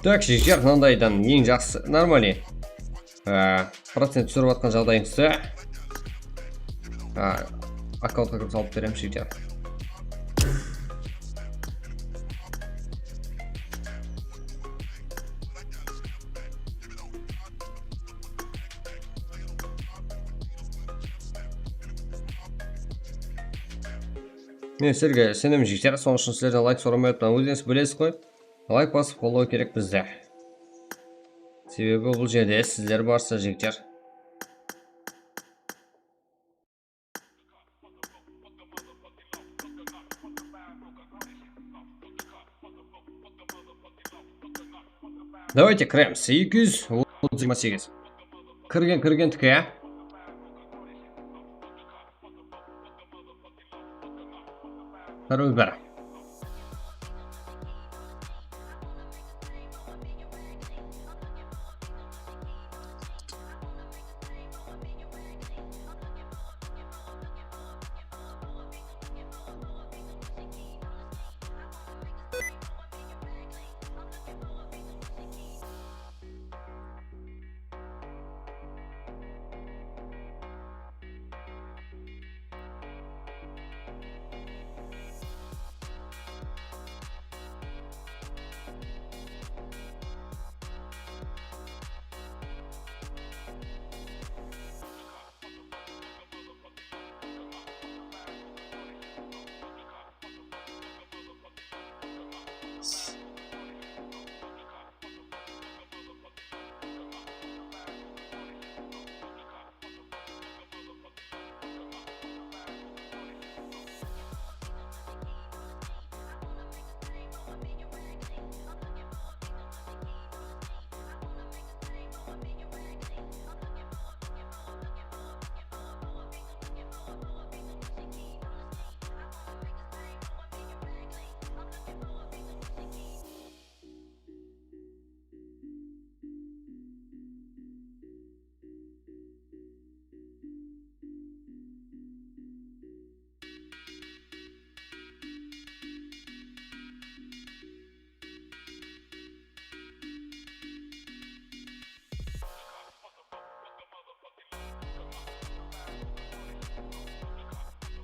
Так, jigitler, mınandaydan eń jaqsı, нормальный. Á, procent túsirip atqan jaǵdayıńızda, á, akkauntqa kirip salıp beremiz, jigitler. Men sizlerge isenemen, jigitler, sonıń ushın sizlerden layk soramay atırman. Ózińiz bilesiz ǵoy, layk basıp qollaw kerek bizdi. Sebebi bul jerde sizler barsız, jigitler. Давайте, kiremiz. Eki júz otız, jigirma segiz. Kirgen, kirgen tike. Второй бар.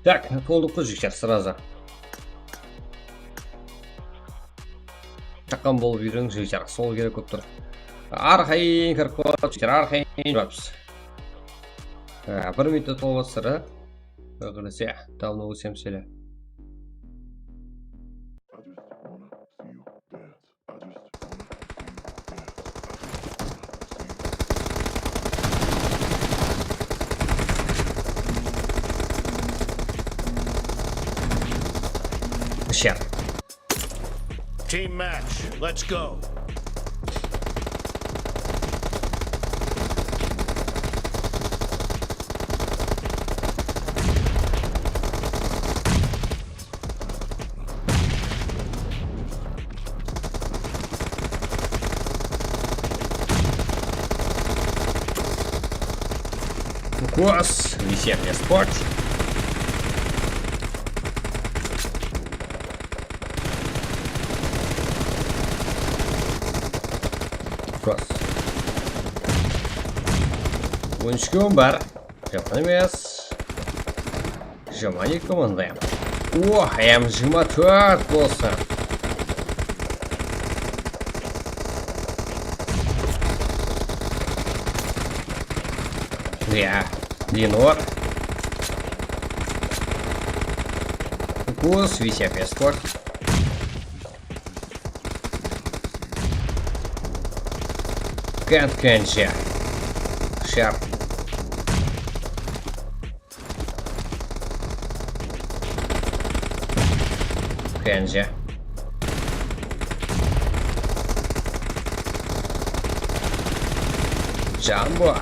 Так, toldıq qo, jigitler, сразу. Shaqqan bolıp úyreniń, jigitler, sol kerek bolıp tur. Arqayın kirip qoyıp, jigitler, arqayın juwapsız. Ha, bir minutta tolıp atır, a? Quday qálese, давно ósem sele. Shaq. Team match, let's go. Ukos, V C F Esports. Ukos. On úshke on bar. Jaman emes. Jaman eki komanda. O, M jigirma tórt bolsa. Ya, Dinor. Ukos, V C F Esports. Kent Kenji. Sharp. Kenji. Jumbo.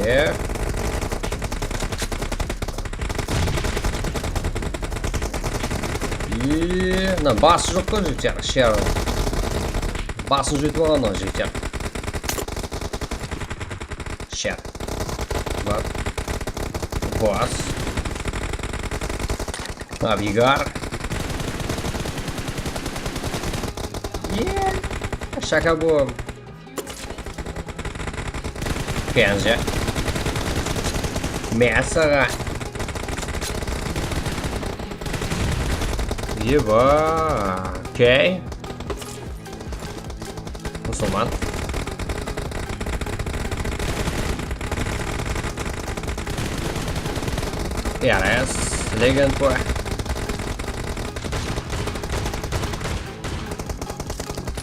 E. E, mına bası joq pa, jigitler, Shar. Basın joytıp alǵan mına jigitler. Shar. Bar. Bas. Navigar. E, shaka bu. Kenji. Mesaǵa. Eba. Okey. Musulman. R S. Legend boy.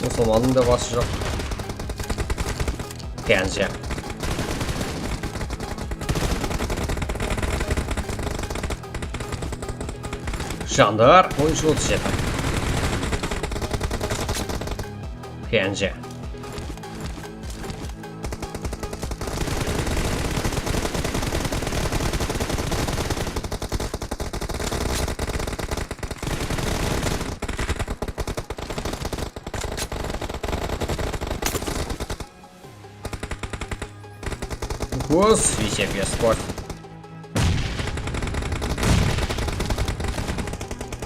Musulmannıń da bası joq. Kenji. Jandar, on úsh otız jeti. Kenji. Kos, висепес, kos.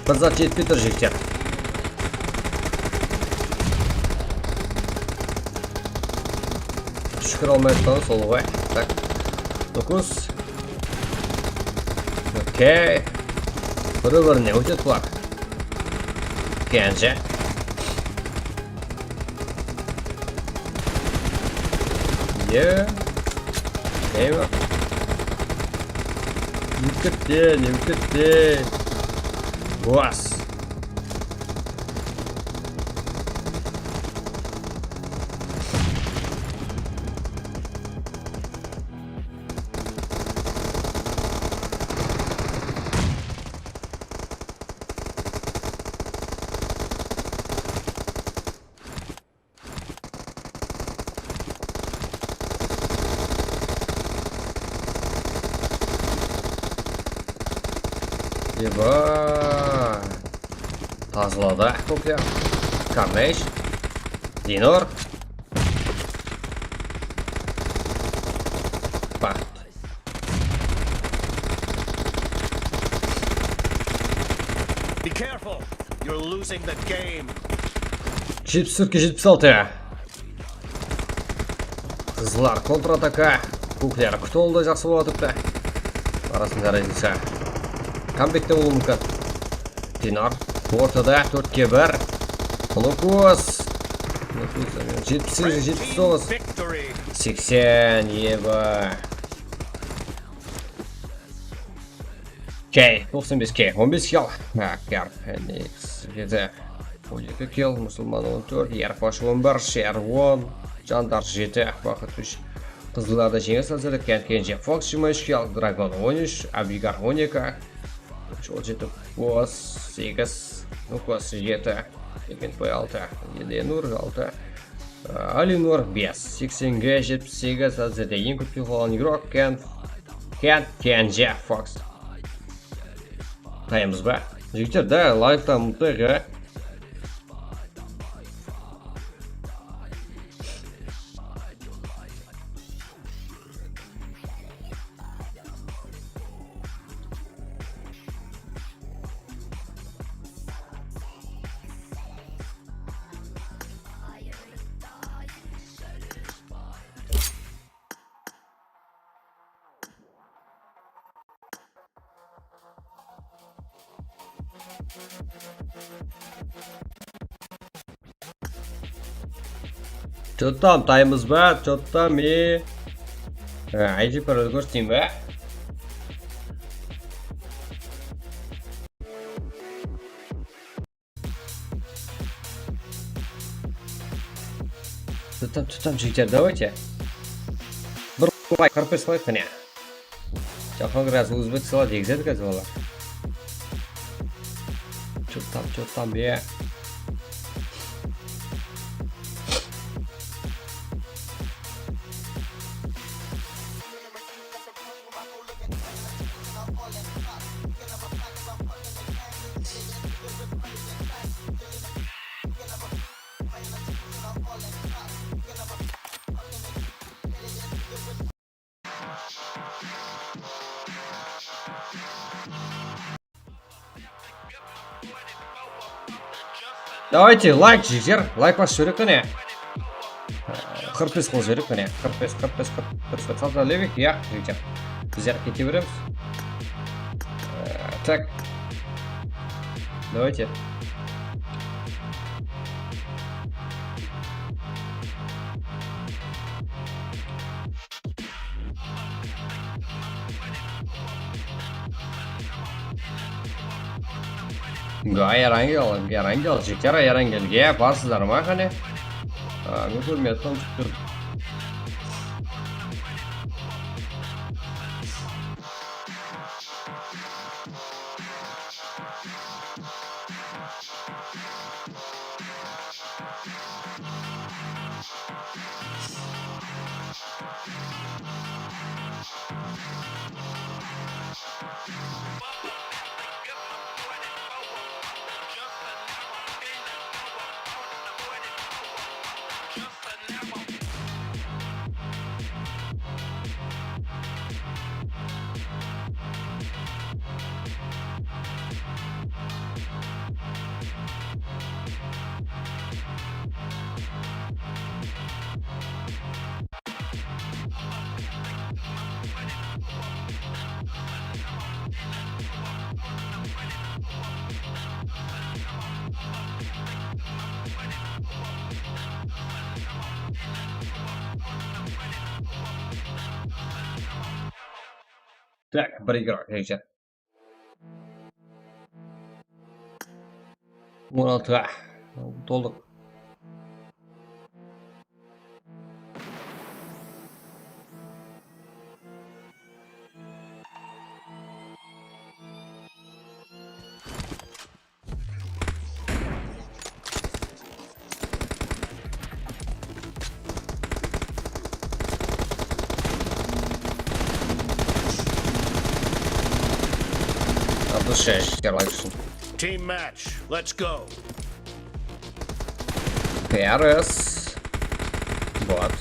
Bir zat jetpey tur, jigitler. Shúkir, almay atırmız, sol ǵoy. Tak. Nukus. Okey. Biri-birine ótedi bular. Kenje. Ye. Eywa. Úlkirtti, úlkirtti. Bas. Eba. Tazaladı, kókler. Carnage. Dinor. Baxt. Be careful. You're losing the game. Jetpis tórtke jetpis altı. Qızlar kontrataka. Kókler kútip aldı, jaqsı bolıp atırıptı. Arasında raznica. Kambekte bolıwı múmkin. Dinar ortada, tórtke bir. Nukus. Nukus, jetpis segiz, jetpis toǵız. Seksen, eba. K, toqsan bes K, on bes kill. Ha, Kar, Fenix, jeti. On eki kill, Musulman on tórt, Yarpash on bir, Sher on, Jandar jeti, Baxıt úsh. Qızıllarda jeńis házirletken Kenje Fox jigirma úsh kill, Dragon on úsh, Abigar on eki, Jol jeti Boss segiz, Nukas jeti, Egenbay altı, Elenur altı, Alinur bes, seksenge jetpis segiz, házirde eń kóp kill qılǵan igrok Ken, Ken, Kenje Fox. Taymız ba? Jigitler, da, layvtan mıntıq, ya. Чё там, taymız ba? Чё там, e? Ha, I G parol kórseteyim ba? Tutam, tutam, jigitler, давайте. Bir qırq bes qoyıq, qáne. Jahangir az uzbek sala degizedi házir olar. Tutam, tutam, ya. Давайте, лайк, jigitler, layk basıp jibereyik, qáne. Qırq bes qılıp jibereyik, qáne. Qırq bes, qırq bes, qırq bes, qırq bes, qırq bes, ya, jigitler. Bizler kete beremiz. Ee, tak. Давайте. Ga, Erangel, Erangel, jigitler, Erangelge barsızlar ma, qáne? A, men kórmey atırman, túptir. Tak, bir igrok, headshot. On altı. Toldıq. Altmış beş, Team match, let's go. P R S. Bot.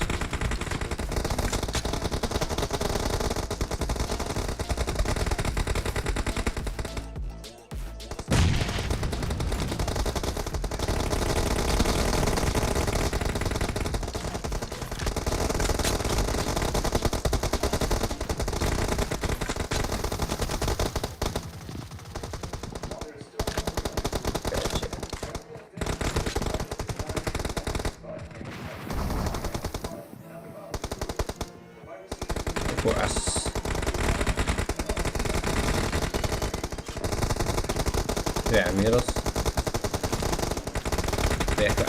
Puas. Veamos. Deja.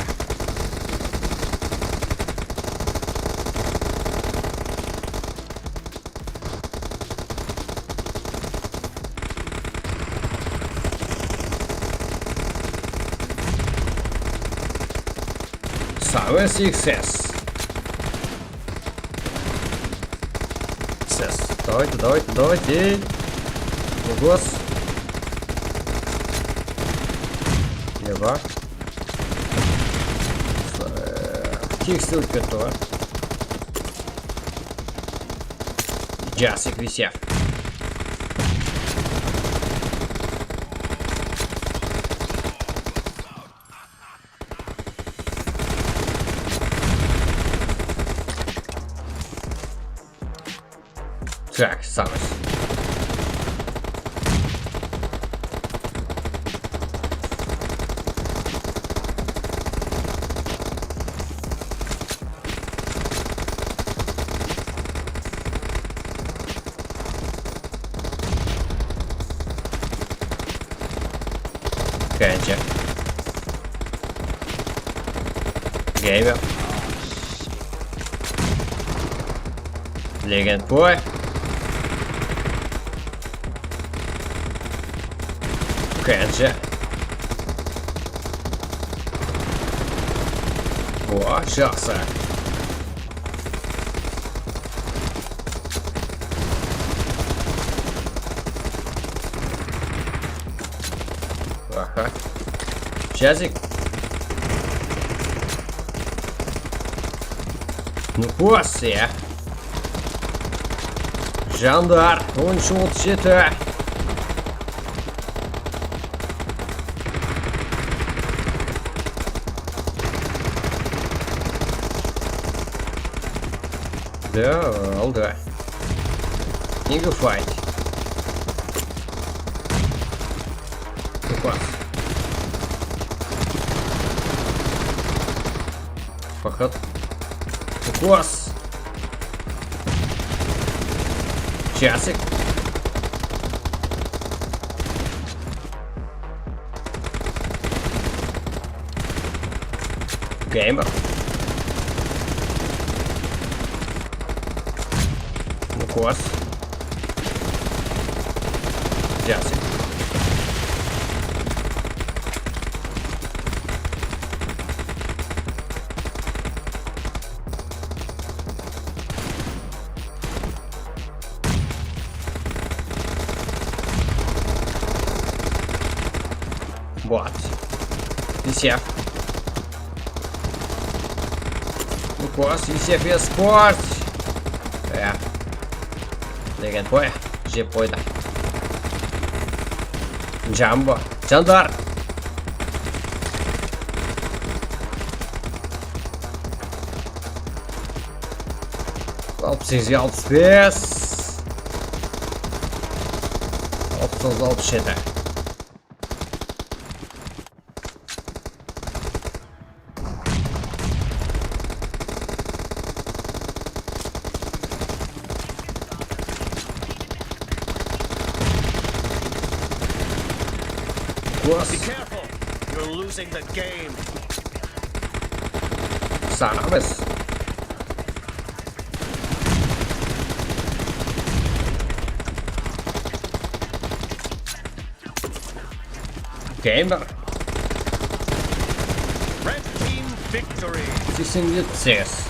Sabe success. Success. Давайте, давайте, давайте. Ugos. Eba. Tekstir ótip ketti ǵoy. Jasik visyav. Tak, sağız. Kence. Gamer. Legend boy. Kence. O, jaqsı. Aha. Jazik. Nıqos ya. Jandar, on úsh otız jeti. Da, aldı. Nege fight? Upas. Fakat. Upas. Jasik. Gamer. Nıqos. Jasik. Bot. Visyav. Nıqos, visyav, sport. Ya. Degen qoy, jep qoydı. Jambo. Jandar. Alpıs segizge alpıs bes. Alpıs toǵız, alpıs jeti. Bos. Be careful. You're losing the game. Saǵamız. Gamer. Red team victory. Seksen jeti segiz.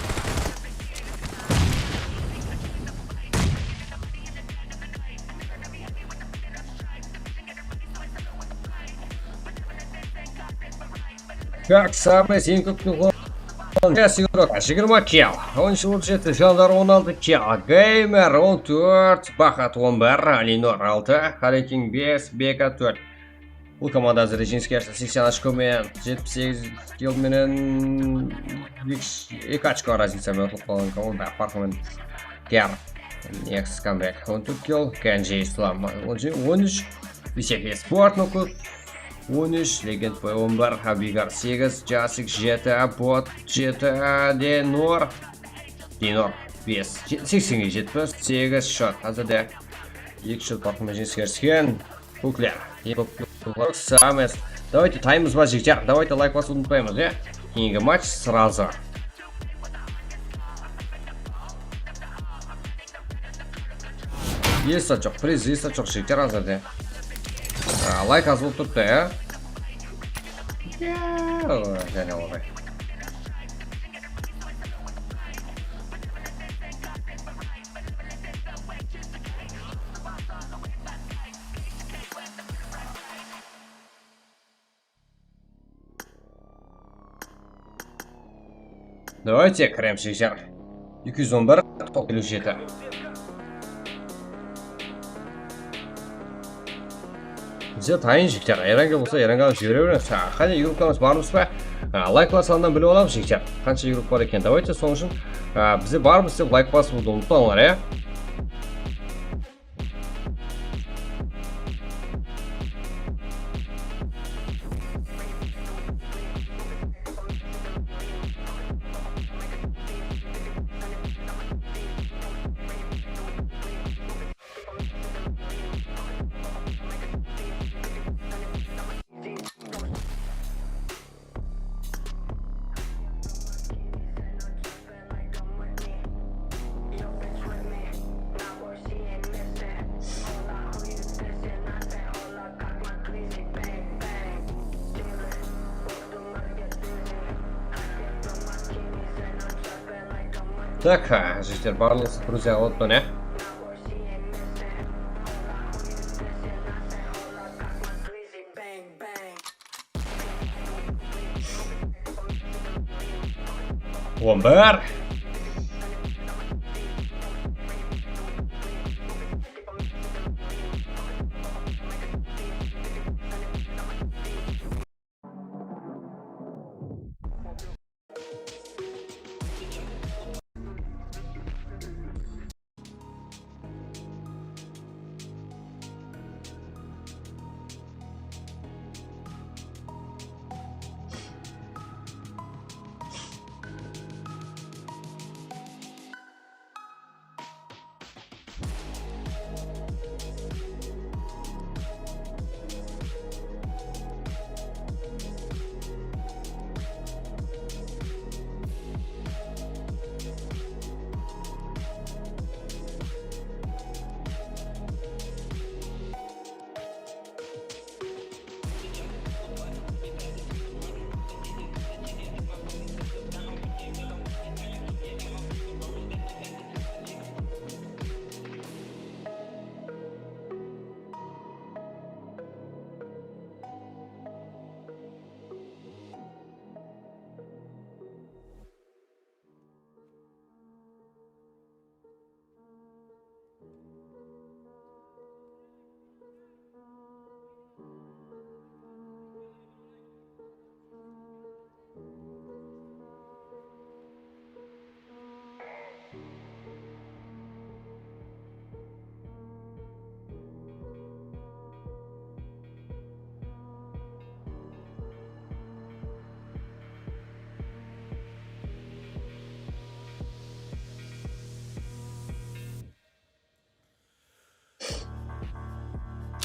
Kak, samay, sen kóp tuǵın. Yes, Yurok, jigirma kill. On shıǵıp jetti, Jandar on altı kill. Gamer, on tórt, Bahat, on bir, Alinor, altı, Harekin, bes, Beka, tórt. Bul komanda házir jeńiske erişti, seksen ochko menen, jetpis segiz kill menen, eki, eki ochko raznica menen utılıp qalǵan komanda, parqı menen. Ger. Next comeback. On tórt kill. Kenji Islam. On, on úsh. Bisek Esport, Nukut. On úsh. Legend Boy on bir. Abigar segiz. Jasik jeti. Bot jeti. Denor. Denor bes. Je-, seksenge jetpis segiz shot. Házirde eki shot parqı menen jeńiske erisken. Kukler. Samız. Давайте, taymımız bar, jigitler. Давайте, layk basıwdı umıtpaymız, ya. Keyingi match сразу. Esat joq, priz esat joq, jigitler, házirde. A, layk az bolıp turıptı, ya. Ya, jáne olay. Давайте, kiremiz, jigitler. Eki júz on bir, toqsan jeti. Bizde tayın, jigitler, Erangel bolsa, Erangel jibere beremiz. Ha, qáne, igrupkamız barmız ba? Ha, layklar sanınan bilip alamız, jigitler. Qansha igrup bar eken, давайте, sonıń ushın, ha, bizde barmız dep layk basıwdı umıtpańlar, ya. Так, ha, jigitler, barlısı Gruziya alıp, mine. On bir.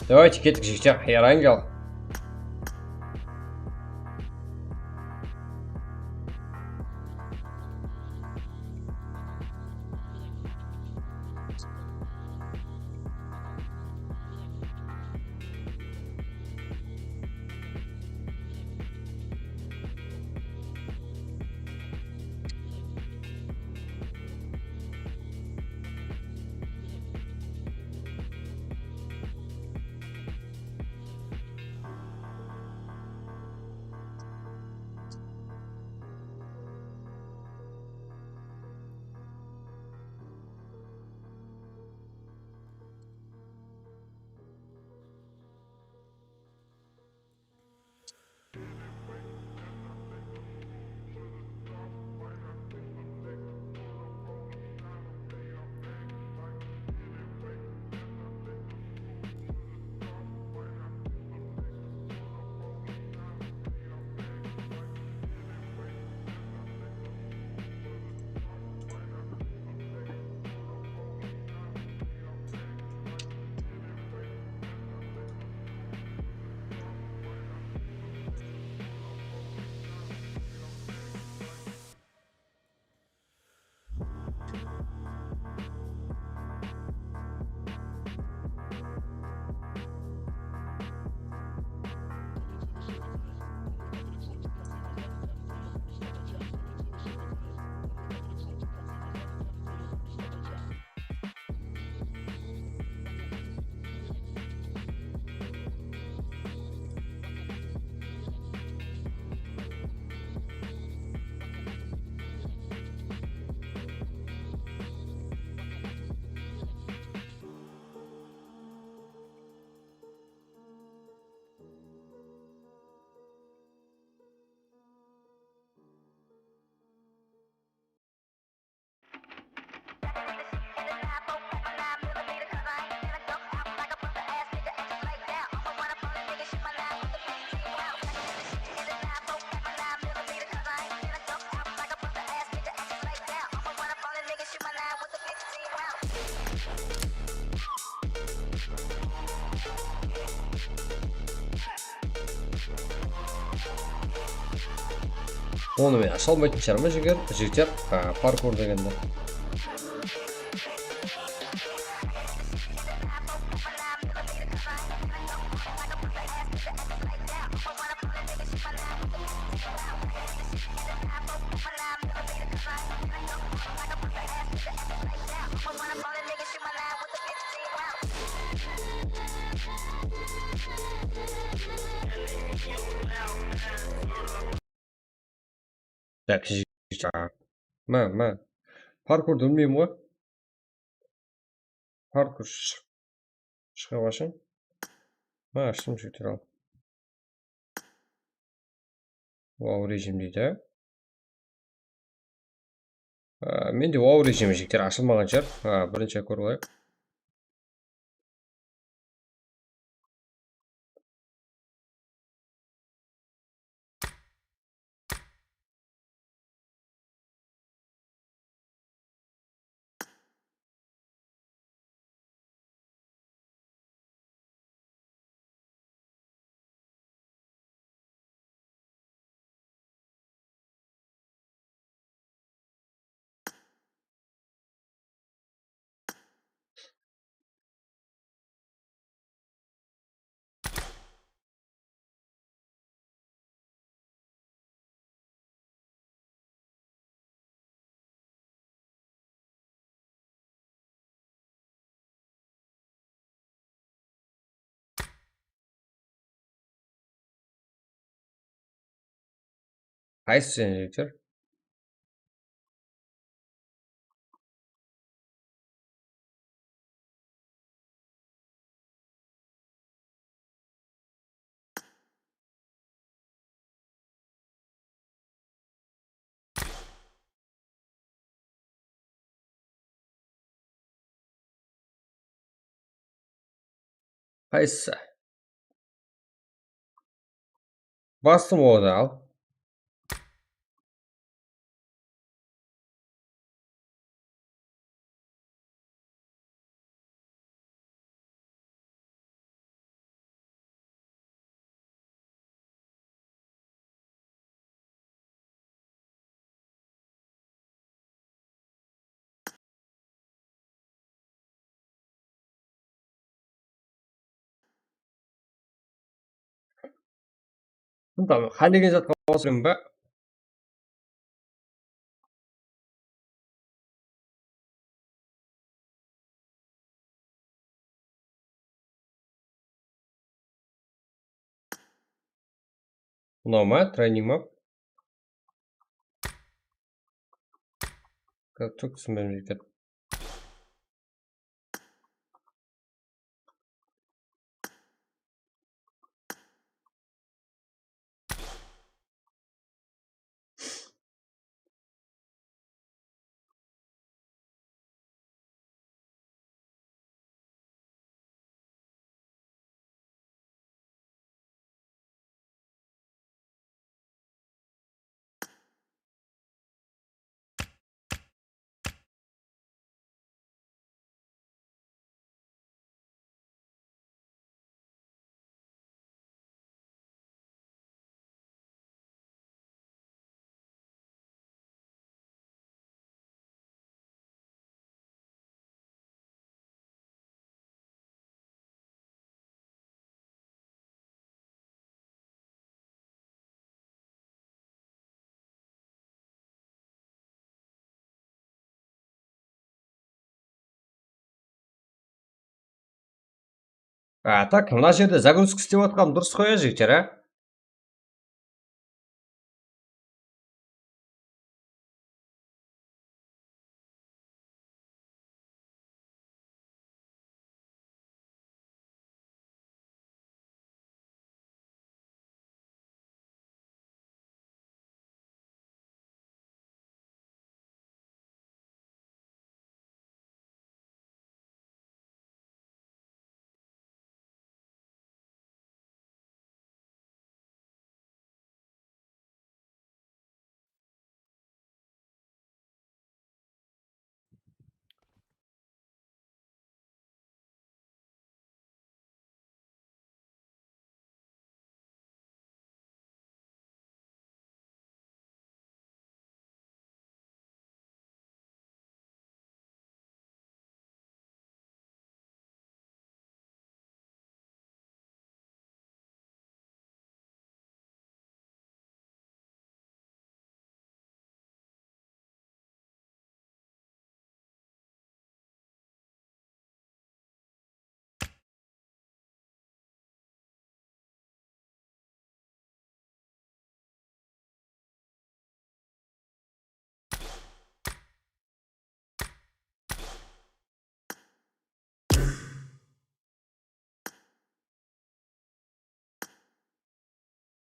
Давайте, kettik, jigitler, Erangel. Onı men asha almaytın shıǵarman, jigit, jigitler, a, parkur degendi. Tak, jigit, a. Má, má. Parkurdı bilmeymen ǵoy. Parkur shıq-, shıǵıp ashıń. Má, ashtım, jigitler, al. Wow rejim deydi, á. Á, mende wow rejimi, jigitler, ashılmaǵan shıǵar. Á, birinshi kórip alayıq. Qaysı jigitler? Qaysı? Bastım odı al. Bundan qanday zatqa basıp ba? Unaw ma? Training ma? Как-то túsinbem jigitler. A, tak, mına jerde загрузка islep atqanım durıs ǵoy, jigitler, a?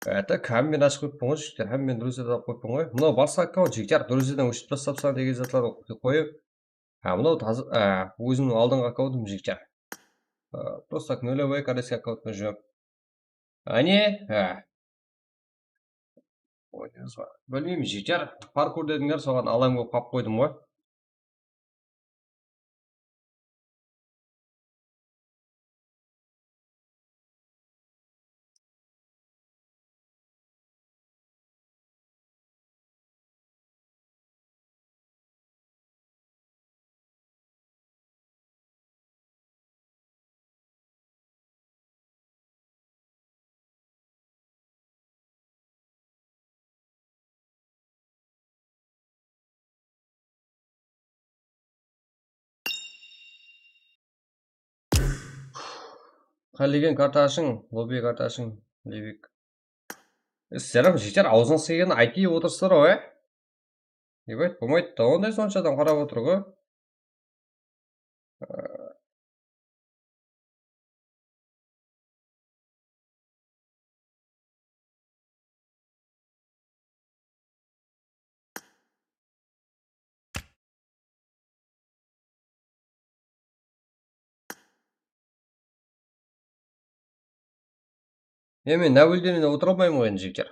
Etak, hámmeni ashıp qoyıppan ǵoy, jigitler, hámmeni druzyadan alıp qoyıppan ǵoy. Mınaw basqa akkaunt, jigitler, druzyadan óshirip tastap saǵan, egizatlar, qoyıp. Ha, mınaw taza, a, ózimniń aldınǵı akkauntim, jigitler. A, просто так, нулевой koreyskiy akkaunttan júrip. Áne, ha. Bilmeymiz ba? Bilmeymiz, jigitler. Parkur dedińler, soǵan alayın bolıp qalıp qoydım ǵoy. Qálegen karta ashıń, lobby karta ashıń, Levik. E, sizler hám jigitler, awzıńız kelgenin aytıp otırsızlar ǵoy, e? Ебать, болмайды da, onday sonsha adam qarap otır ǵoy. E, men nábildenen otıra almayman ǵoy endi, jigitler.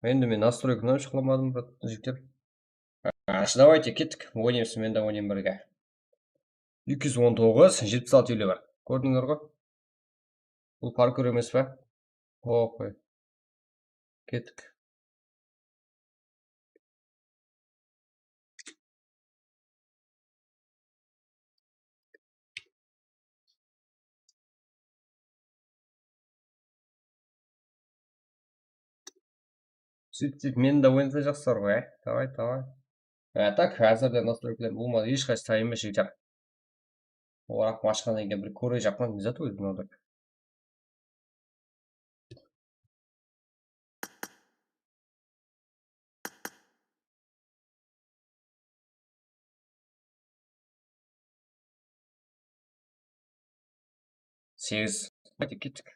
Endi men nastroykadan shıqlamadım, jigitler. Ash, давайте, kettik. Oynaymız, men de oynayman birge. Eki júz on toǵız, jetpis altı ele bar. Kórdińler ǵoy. Bul parkur emes pa? Oqoy. Kettik. Sóytip, sóytip, meni de oynatsa jaqsı ǵoy, á? Davay, davay. A, так, házirde nastroykalar bolmadı, hesh qaysı tayınma shekar. Oraq ashqannan keyin bir kórejaqpan, не зато ózim aldım. Segiz. Hadi kettik.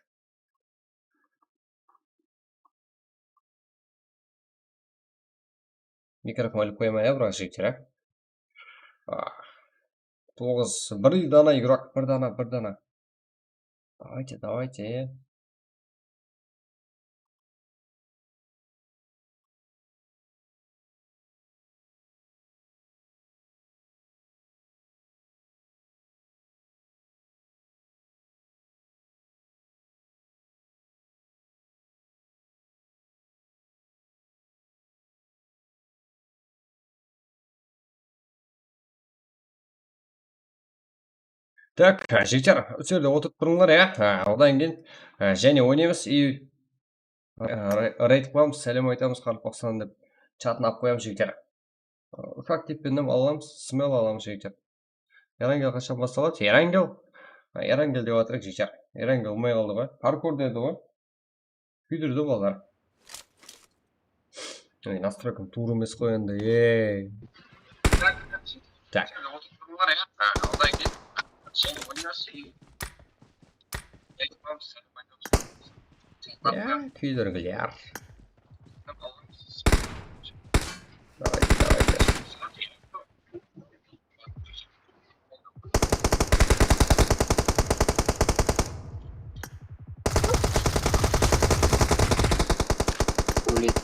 Mikrofon ilip qoyaman ya, biraq, jigitler, á. Ah. Toǵız, bir dana игрок, bir dana, bir dana. Давайте, давайте. Так, jigitler, usı jerde otırıp turıńlar, ya. Ha, odan keyin, ha, jáne oynaymız. I, ha, re-, reyd qılamız, sálem aytamız, qaraqalpaqstan dep chatına alıp qoyamız, jigitler. Ufak teppennem alamız, smell alamız, jigitler. Erangel qashan bastaladı? Erangel? Ha, Erangel dep atırıq, jigitler. Erangel bolmay qaldı ǵoy. Parkur dedi ǵoy. Kúydirdi balalar. Ey, nastroykam tuwrı emes ǵoy endi, ey. Tak. Ya, kúydirgiler. Давай, давай, давай. Óledi.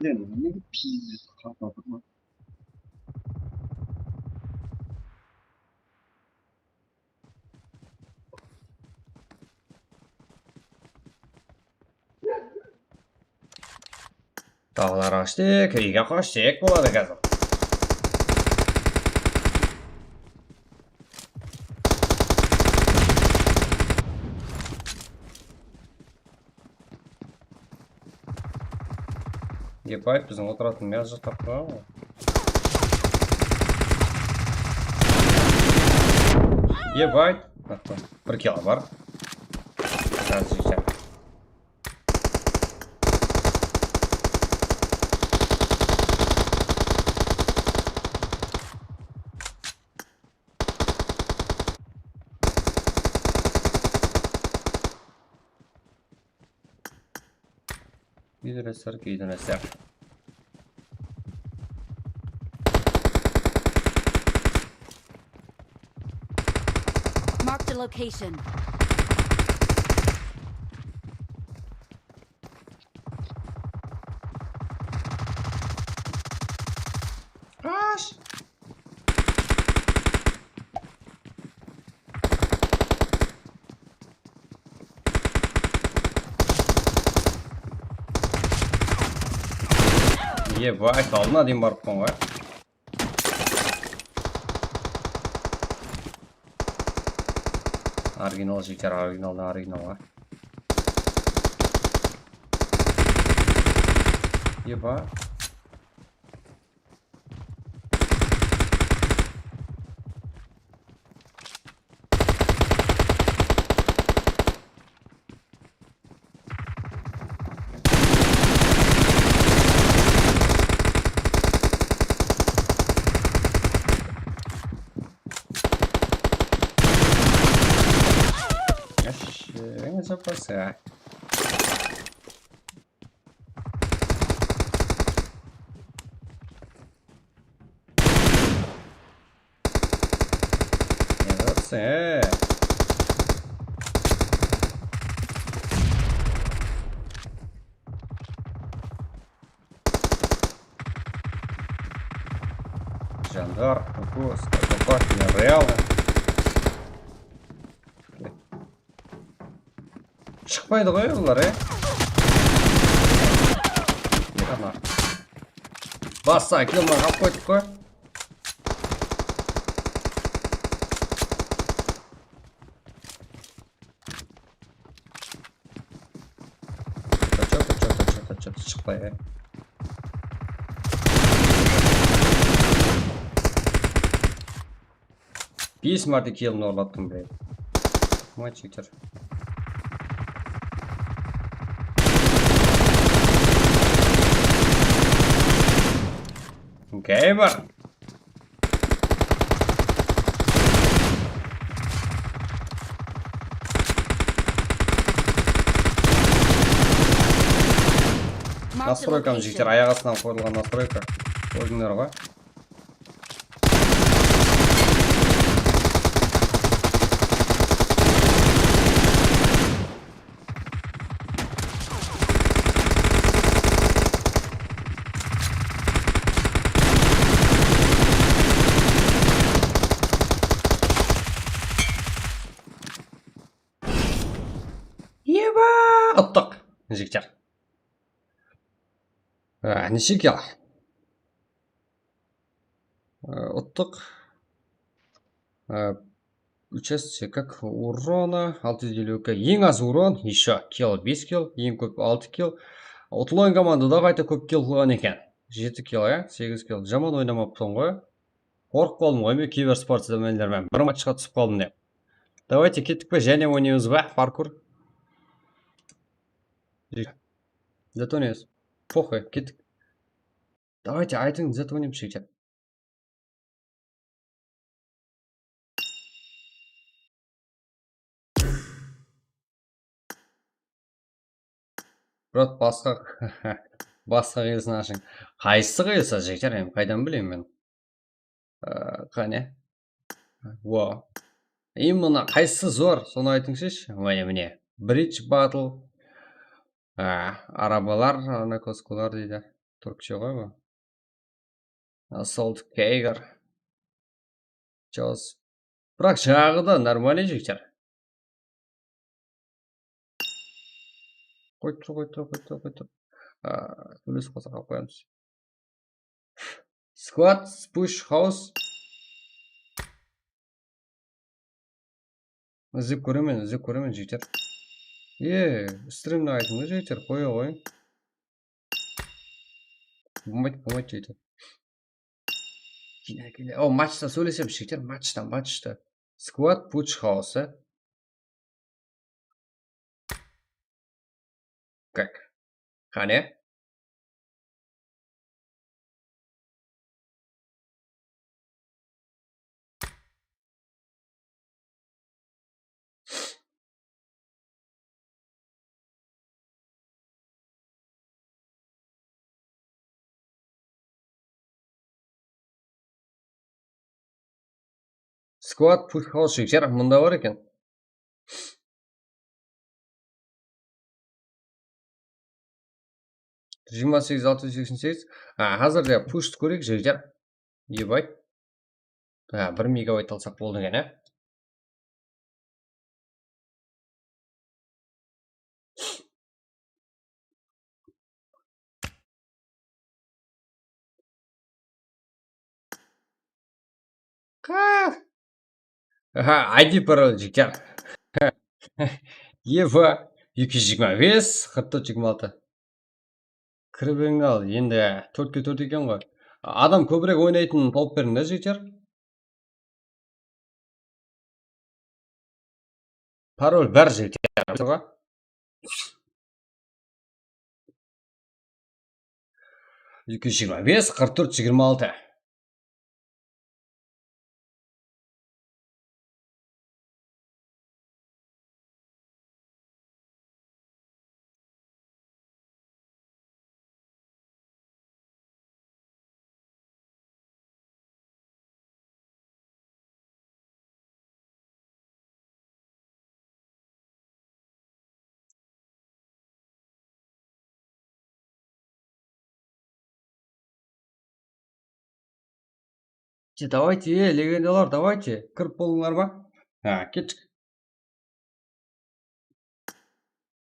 Блин, ну пиздец, как бы. Tawlar ashtık, úyge qoshtıq, boladı házir. Ебать, biziń otıratın mıyaz jaqta qoyǵan ǵoy. Ебать. Bir kill bar. Házir jiyecek. Giydireser, giydireser. Marked a location. Qash! Ебать, aldına deyin barıppan ǵoy. Original jigitler, originaldan originalǵa. Eba. Yash, endi zapası. Yaratsın, e. Jandar, Kukos, Kakopatnya, Real. Shıqpaydı ǵoy bular, e. Ana. Bassa, killman alıp qoydıq ǵoy. Tacha, tacha, tacha, tacha, shıqpay, e. Bes márte killdi orlattım be. Mınaw jigitler. Gamer. Nastroykam jigitler, ayaq astınan qoyılǵan nastroyka. Kórdińler ǵoy. Eba! Uttıq, jigitler. Á, neshe kill? Á, uttıq. Á, участие как урона, altı yüz elli eki, eń az uron, ещё kill, bes kill, eń kóp altı kill. Utılǵan komandada qayta kóp kill qılǵan eken. Jeti kill, ya, segiz kill. Jaman oynamappan ǵoy. Qorqıp qaldım ǵoy men kibersportsmenler menen bir matchqa túsip qaldım dep. Давайте kettik pe, jáne oynaymız ba, parkur? Zatones. Похуй, kettik. Давайте, aytıń, zatones, jigitler. Brat, basqa, basqa qıyılısın ashıń. Qaysısı qıyılısa, jigitler, endi qaydan bileyim men? Á, qáne. Wo. Именно qaysısı zor, sonı aytıńshısh. Mine, mine. Bridge Battle. Á, arabalar, ana koskolar deydi. Túrkshe ǵoy bul. Assault Kager. Jaws. Biraq jaǵı da нормальный jigitler. Qoyıp tur, qoyıp tur, qoyıp tur, qoyıp tur. Aa, tólesip qalsa alıp qoyamız. Squad, push, house. Izlep kóremen, izlep kóremen, jigitler. E, strimdi aytıń da, jigitler, qoya qoyıń. Bolmaydı, bolmaydı, jigitler. Kine, kine. O, matchta sóylesem, jigitler, matchta, matchta. Squad push house. Как? Qáne? Squad push house, jigitler, mında bar eken. Jigirma segiz, altı júz seksen segiz. Ha, házir de pushtı kóreyik, jigitler. Ebay. Ha, bir megabayt alsaq boldı eken, á. Qa-, aha, I D parol, jigitler. Eva, eki júz jigirma bes, qırq tórt, jigirma altı. Kirip al, endi tórtke tórt eken ǵoy. Adam kóbirek oynaytın tawıp beriń da, jigitler. Parol bar, jigitler. Eki júz jigirma bes, qırq tórt, jigirma altı. Давайте, e, legendalar, давайте. Kirip bolıńlar ma? Ha, kettik.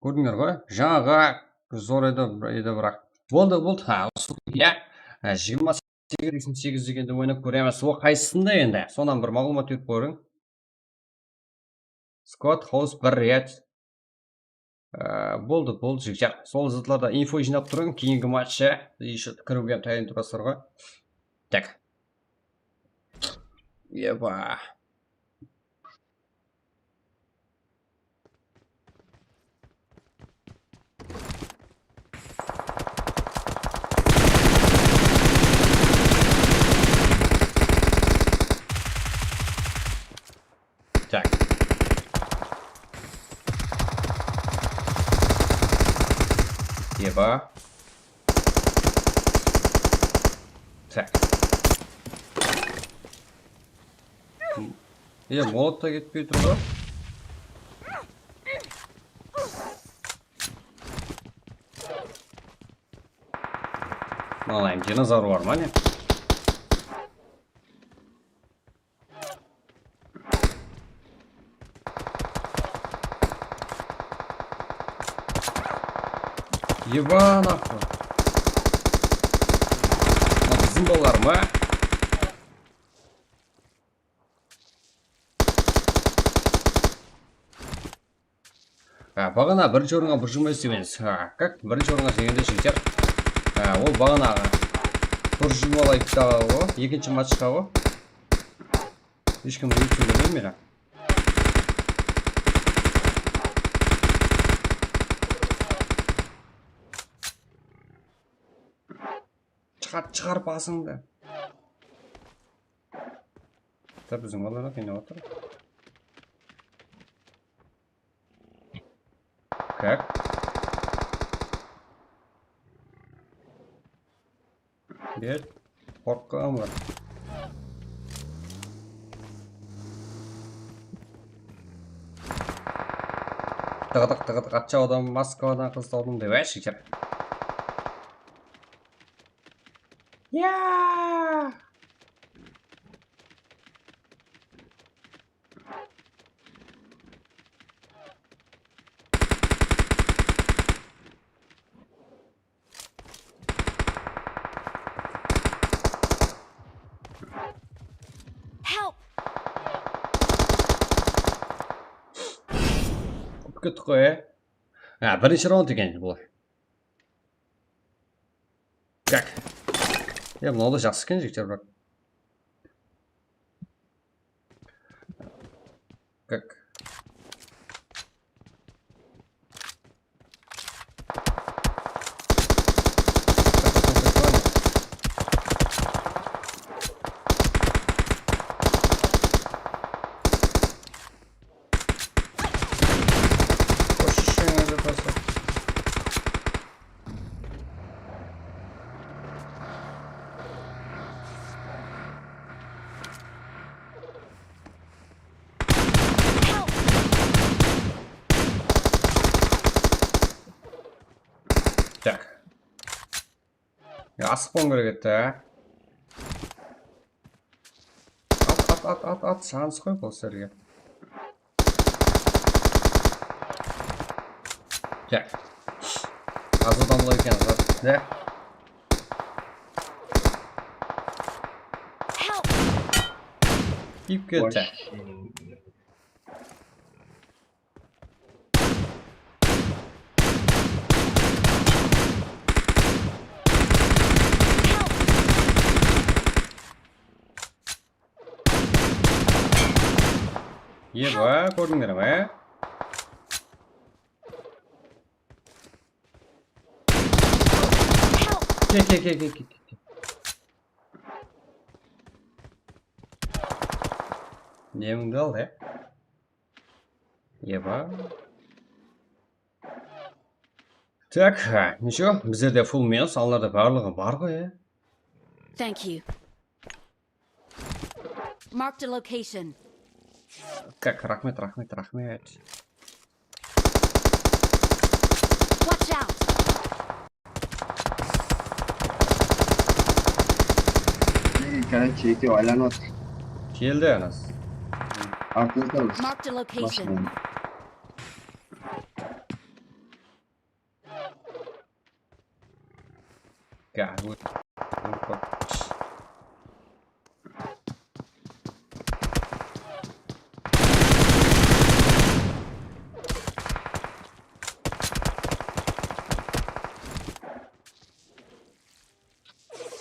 Kórdińler ǵoy, jańaǵı zor edi, edi biraq. Boldı, boldı. Ha, usı, ya. Ha, jigirma segiz seksen segiz degende oynap kóremiz. O qaysısında endi? Sonnan bir maǵlıwmat berip qoyıń. Squad house bir riyad. Ee, boldı, boldı, jigitler. Sol zatlarda info jıynap turıń, keyingi matchta ещё kiriwge tayın turasızlar ǵoy. Tak. Epa. Tak. Epa. Tak. E, molot ta ketpey tur ǵoy. Mınalayım, dinozavr bar ma ne? Ебанахуй. Mına biziń balalar ma? Ha, baǵana birinshi orınǵa burjuma isteymiz. Ha, kak, birinshi orınǵa degende jigitler. Ha, ol baǵanaǵı burjumalay kitaǵı ǵo, ekinshi matchqa ǵo. Hesh kim reyting bermeydi. Shıǵar, shıǵar basıńdı. Da biziń balalar qıynap atır. Kak? Ber. Qorqqan bar. Tıǵıdıq, tıǵıdıq, atshı adam, Moskvadan qız tawdım dep, ay, shekar. Ya! Help! Utıp kettik ǵoy, e? Ha, birinshi raund eken bul. Tak. Ya, mınaw da jaqsı eken, jigitler, biraq. Как? Ощущение запаса. Так. Ya, asıp bolıw kerek edi, á. At, at, at, at, at, şans qoy bul sizlerge. Tak. Az adamlar eken, azat. Ne? Help! Deyip ketti. Eba, kórdińler me? Ke, ke, ke, ke, ke, ke. Nemińdi al, ya? Eba. Tak, ha, nishoo, bizlerde full minus, anlarda barlıǵı bar ǵoy, ya. Thank you. Marked a location. Tak, raxmet, raxmet, raxmet. Watch out! Ey, qara, ekewi aylanıp atır. Keldi, Anas. Artıńızda biz. Marked a location. Mashina. Garot.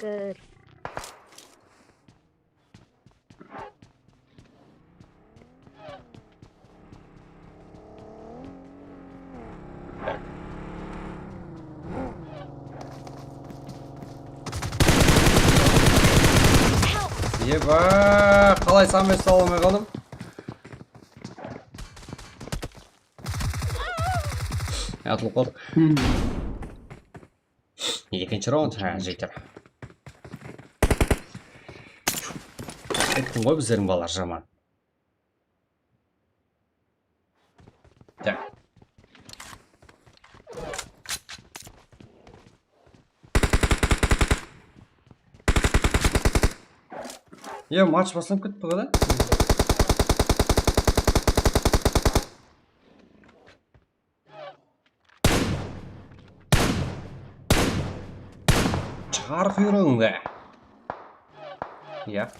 Good. Eba, qalay samet sala almay qaldım. Atılıp qaldıq. Ekinshi raund, ha, jigitler. Ayttım ǵoy, bizlerdiń balalar jaman. Tak. Ya, match baslanıp ketti ǵoy da. Shıǵar quyrıǵıńdı. Ya.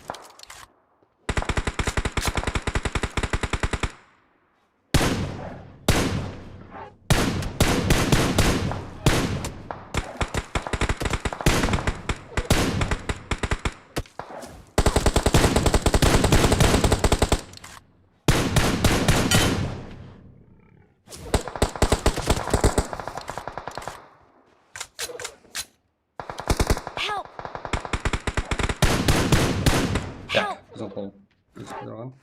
Help! Help! Uzaq bol. Ósip turǵan.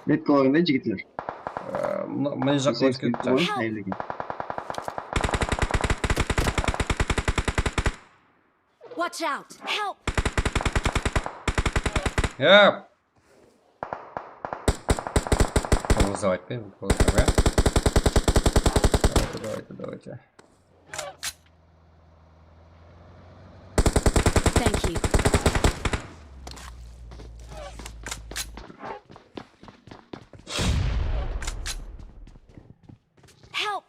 Metkalarında jigitler. Ee, mına, mına jaqqa ótip ketti. Watch out! Help! Help! Qırmızı aytpayın, qırmızı ya. Давайте, давайте, давайте. Thank you. Help!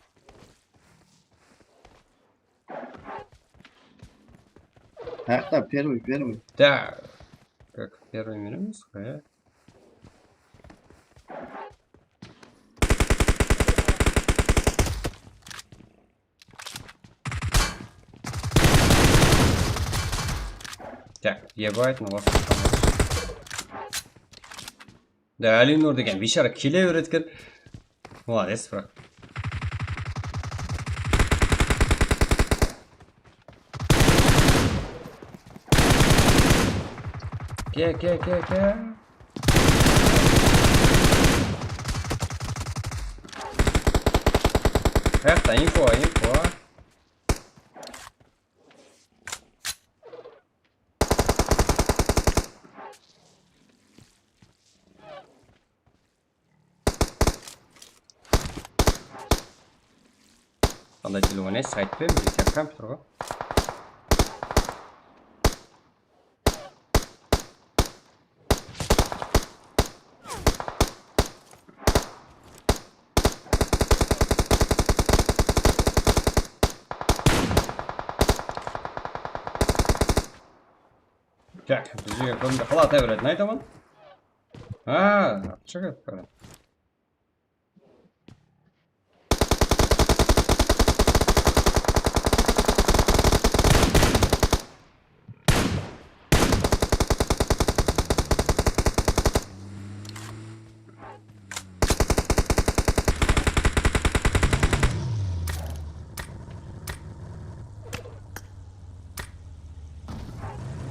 Hayatta первый, первый. Да. Как первый минус, э? Tak, ебать, ну вас. Da Alinur degen biyshara kele beredi eken. Молодец, brat. Ke, ke, ke, ke. Qayaqta info, info. Qanday til oynaysiz, aytıp beremiz, kompyuter ǵoy. Tak, bizge kóbinde qala ata beretin aytaman. Ha, shıǵıp baraman.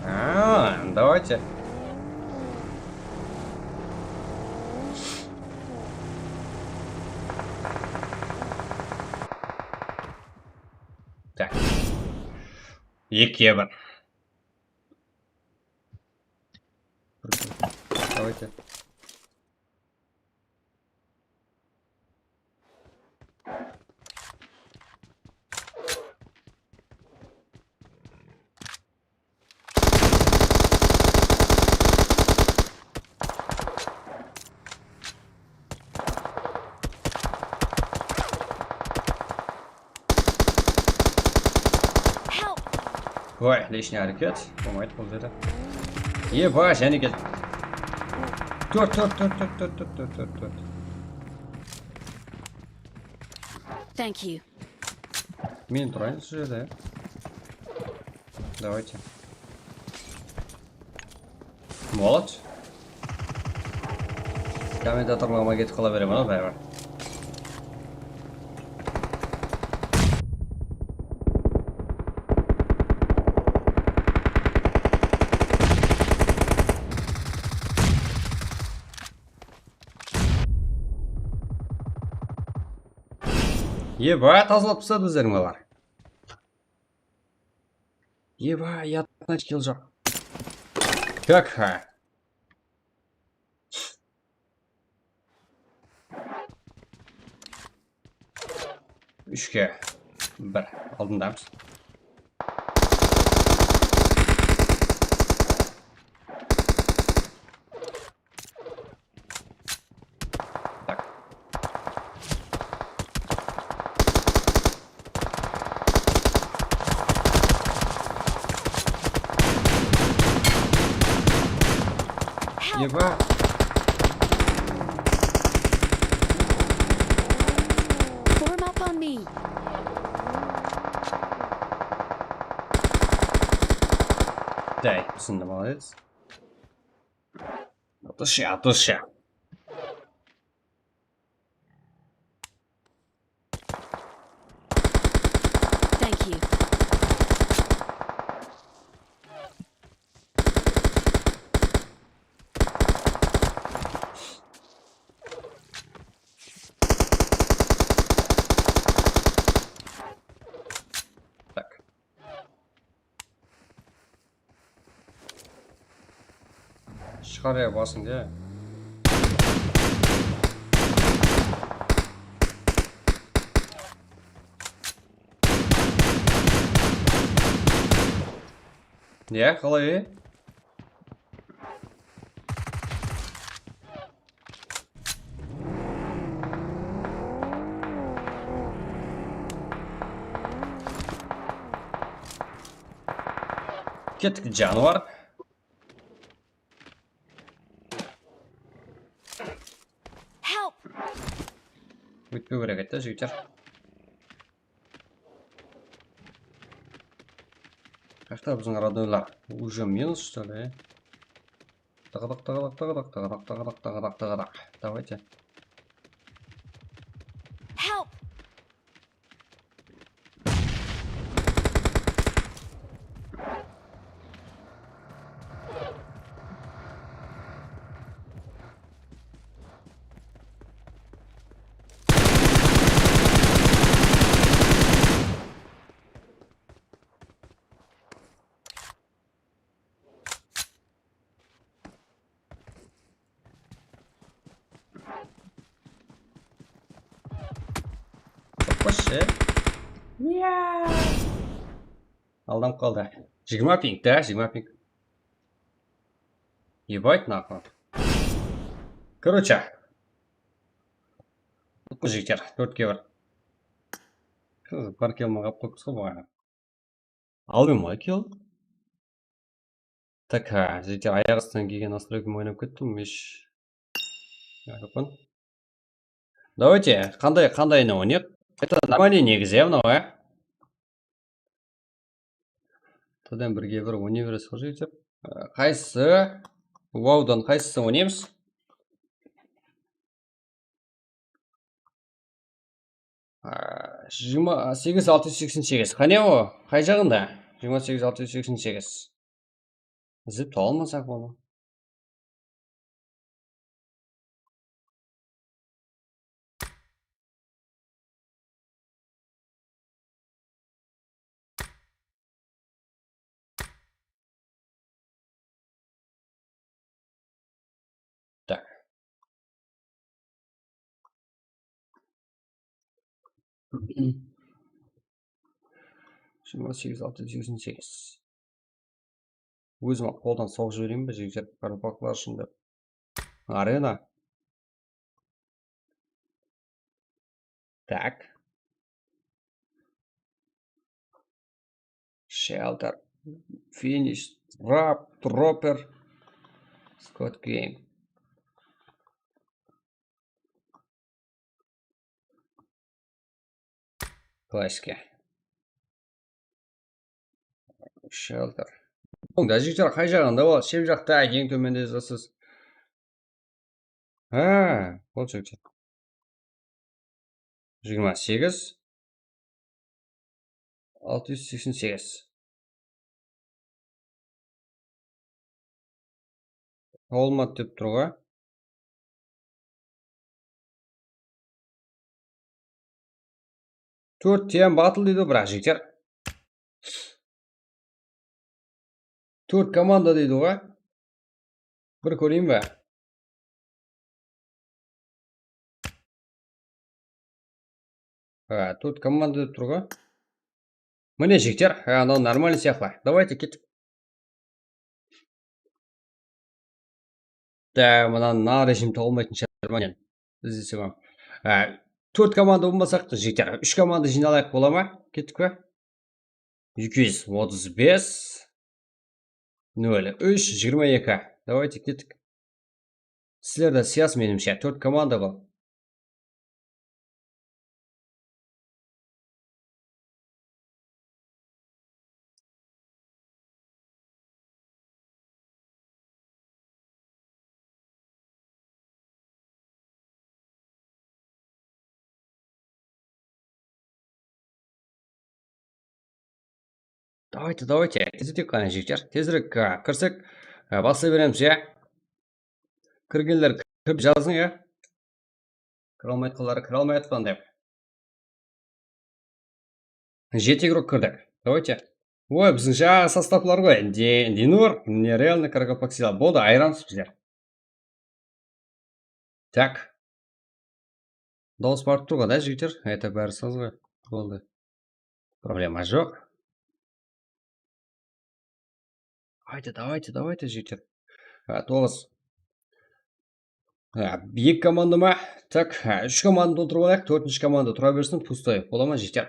А, давайте. Так. Ekige bir. Давайте. Oy, лишний háreket. Bolmaydı bul jerde. Eba, jáne keldi. Tórt, tórt, tórt. Thank you. Men turayın usı jerde. Давайте. Молодец. Kommentatorlarıma ketip qala beremen, báribir. Eba, tazalap tasladı bizlerdiń balar. Eba, yatına kill joq. Kaka. Úshke bir. Aldındamız. Tak. Eba. Form up on me. Day, sındı, молодец. Atış ya, atış ya. Thank you. Tak. Shıǵar ya basıńdı, ya. Ya, qalay? Kettik, janıwar. Help! Ótpew kerek edi, jigitler. Qaqta biziń роднойlar? Уже минус, что ли? Tıǵıdıq, tıǵıdıq, tıǵıdıq, tıǵıdıq, tıǵıdıq, tıǵıdıq, tıǵıdıq. Давайте. Help! Qosh. Ya. Aldanıp qaldı. Jigirma ping, da, jigirma ping. Ебать, нахуй. Короче. Jigitler, tórtke bir. Bir kill almay qalıp qoyıppız ǵoy buǵan. Aldım ǵoy kill. Так, ha, jigitler, ayaq astınan kelgen настройкам oynap kettim, ish. Давайте, qanday, qandayına oynayıq? Это нормальный negizi, ya, mınaw, ya. Tadan birge bir oynay beresiz ǵoy, jigitler. Á, qaysı? Wowdan qaysısın oynaymız? Á, jigirma segiz altı júz seksen segiz. Qáne o? Qay jaǵında? Jigirma segiz altı júz seksen segiz. Izlep taba almasaq onı. Так. Jigirma segiz altı júz seksen segiz. Ózim qoldan soǵıp jibereyin be, jigitler, qaraqalpaqlar ushın dep. Arena. Tak. Shelter. Finish. Trap. Trooper. Squad game. Klassika. Shelter. Onda jigitler qay jaǵında boladı? Shep jaqta, eń tómende jazasız. Ha, bol jigitler. Jigirma segiz. Altı júz seksen segiz. Tawılmadı dep tur ǵoy. Tórt tiyam batıl deydi, biraq jigitler. Tórt komanda deydi ǵoy. Bir kóreyin be? Ha, tórt komanda dep tur ǵoy. Mine, jigitler, ha, anaw normalnıy sıyaqlı. Давайте, kettik. Da, mına, mına rejim tawılmaytın shıǵar ma, men izlesem. Ha, tórt komanda bolmasaq ta, jigitler, úsh komanda jıynalayıq, bola ma? Kettik pe? Eki júz otız bes, nol úsh, jigirma eki. Давайте, kettik. Sizlerde sıyas, menimshe, tórt komanda bar. Давайте, давайте, tezirek qáne, jigitler. Tezirek, a, kirsek, a, baslay beremiz, ya. Kirgenler kirip jazıń, ya. Kire almayatqanları kire almay atpan dep. Jeti igrok kirdi. Давайте. Oy, biziń jańa sostavlar ǵoy. Dinur, nerealno, Karakapaksila. Boldı, ayıramız bizler. Tak. Dawıs barıp tur ǵoy da, jigitler. Это bári saz ǵoy. Boldı. Problema joq. Давайте, давайте, давайте, jigitler. Ha, toǵız. Ha, eki komanda ma? Tak, ha, úsh komanda toltırıp alayıq, tórtinshi komanda tura bersin, pustoy. Bola ma, jigitler?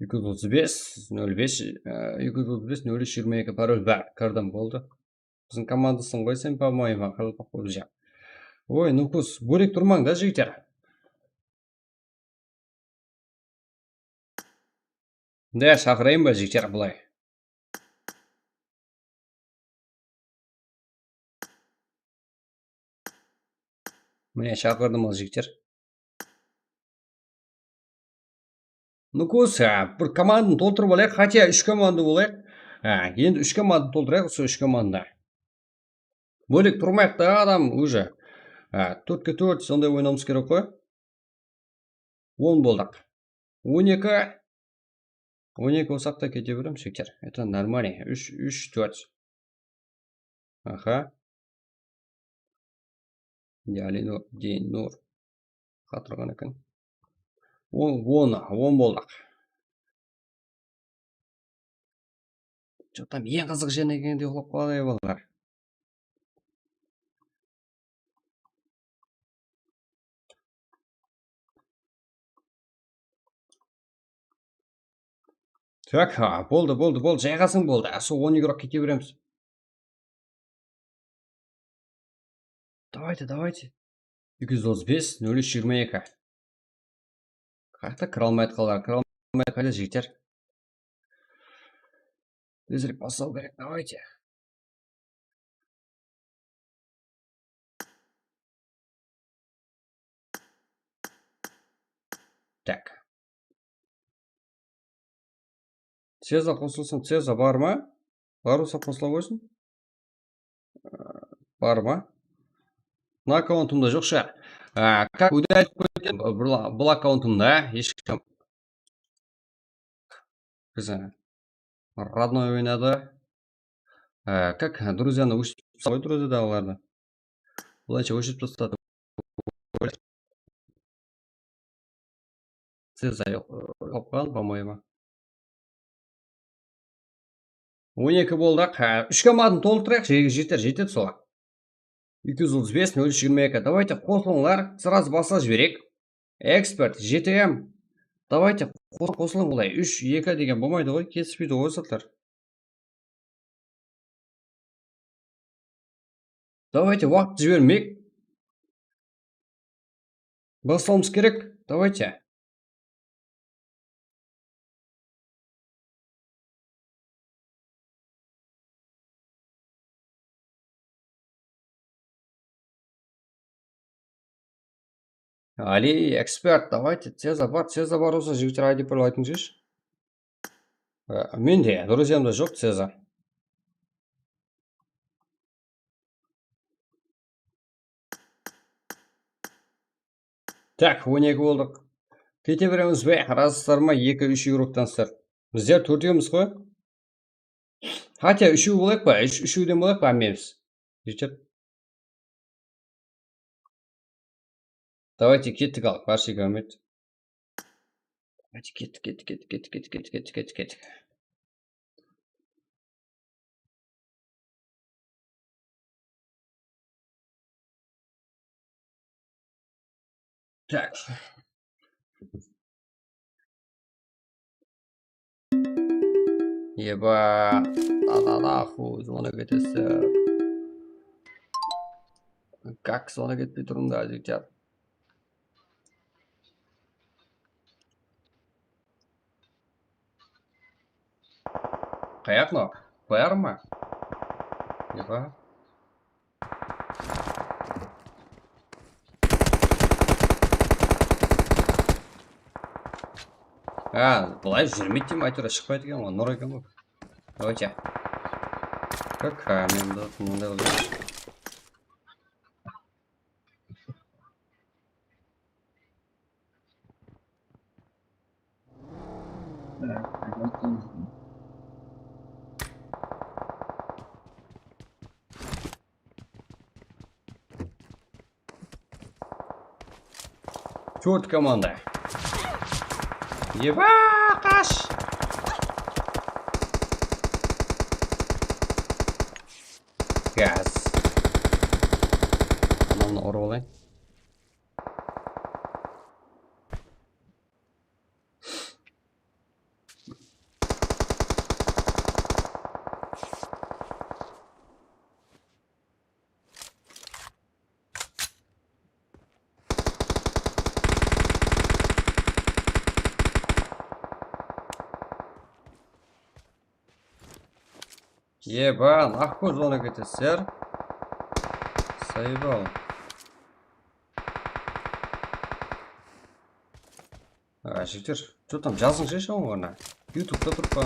Eki júz otız bes, nol bes, e, eki júz otız bes, nol úsh, jigirma eki, parol bar. Kirdim, boldı. Biziń komandasın qoysam, по-моему, qaraqalpaq bolıp júr. Oy, Nukus, bólek turmań da, jigitler. Mında shaqırayın ba, jigitler, bılay? Mine, shaqırdım al, jigitler. Ну, kos, ha, bir komandanı toltırıp alayıq, хотя úsh komanda bolayıq. Ha, endi úsh komanda toltırayıq, usı úsh komanda. Bólek turmayıq ta, adam, уже. Ha, tórtke tórt, sonday oynawımız kerek ǵoy. On boldıq. On eki. On eki bolsaq ta kete beremiz, jigitler. Это нормально. Úsh, úsh, tórt. Aha. Yalinur, Dinur. Qatırǵan eken. On, on, on boldıq. Что-то eń qızıq jerine kelgende uxlap qaladı, ey, balalar. Так, ha, boldı, boldı, boldı, jayǵasıń, boldı. Á, sol on eki uraq kete beremiz. Давайте, давайте. Eki júz otız bes, nol úsh, jigirma eki. Qayaqta kire almay atqanlar, kire almay atqanlar, jigitler. Tezirek baslaw kerek, давайте. Так. Ceza qosılsın, Ceza bar ma? Bar bolsa qosıla qoysın. Bar ma? Mına akkauntımda joq shıǵar. А, как, uda aytıp qoydım, bul, bul akkauntımda hesh kim. Biz, e, родной oynadı. E, как, друзьяны óshirip taslaǵan ǵoy, друзьяdaǵılardı. Bulayınsha óshirip tasladı. Ceza yoq, yoq qaldı, по-моему. On eki boldıq. Ha, úsh komandını toltırayıq, je-, jeter, jetedi soǵan. Eki júz otız bes, nol úsh, jigirma eki. Давайте, qosılıńlar, сразу baslap jibereyik. Ekspert, G T M. Давайте, qos-, qosılıń, olay. Úsh, eki degen bolmaydı ǵoy, ketispeydi ǵoy zatlar. Давайте, waqıt jibermeyik. Baslawımız kerek. Давайте. Ali, ekspert, давайте, Ceza bar, Ceza bar bolsa, jigitler, aytıp bir aytıńızshı. E, mende, друзьямда joq Ceza. Так, on eki boldıq. Kete beremiz be, razısızlar ma? Eki, úsh yurıqtan sır. Bizler tórtewmiz ǵoy. Хотя úshew bolayıq pa? Úsh, úshewden bolayıq pa, hámmemiz? Jeter. Давайте, kettik al, Parshik Ámet. Давайте, kettik, kettik, kettik. Так. Eba, ananaxu, zona ketesi. Как zona ketpey turıńda, jigitler? Qayaq mınaw? Qoyar ma? Eba. Ha, bılay júrmeydi deymen, aytewir shıqpaydı eken ǵoy, nur eken ǵoy. Давайте. Как, ha, men de mınday qılıp. Tórt komanda. Eba, qash! Gaz. Mınanı urıp alayın. Eba, nahko zona ketesizler. Sayıp al. A, jigitler, что там, jazıńshı shı ońǵana. Youtubeta turıp pa?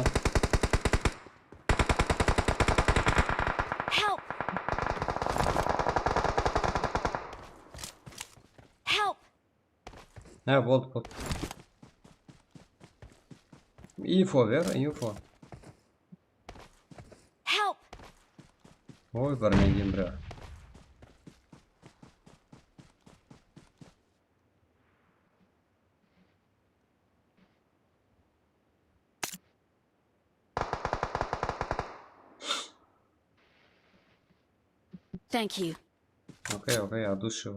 Help! Help! Ha, boldı, boldı. Info ber, info. Help! Oy, bir men keyin birew. Thank you. Окей, окей, от души.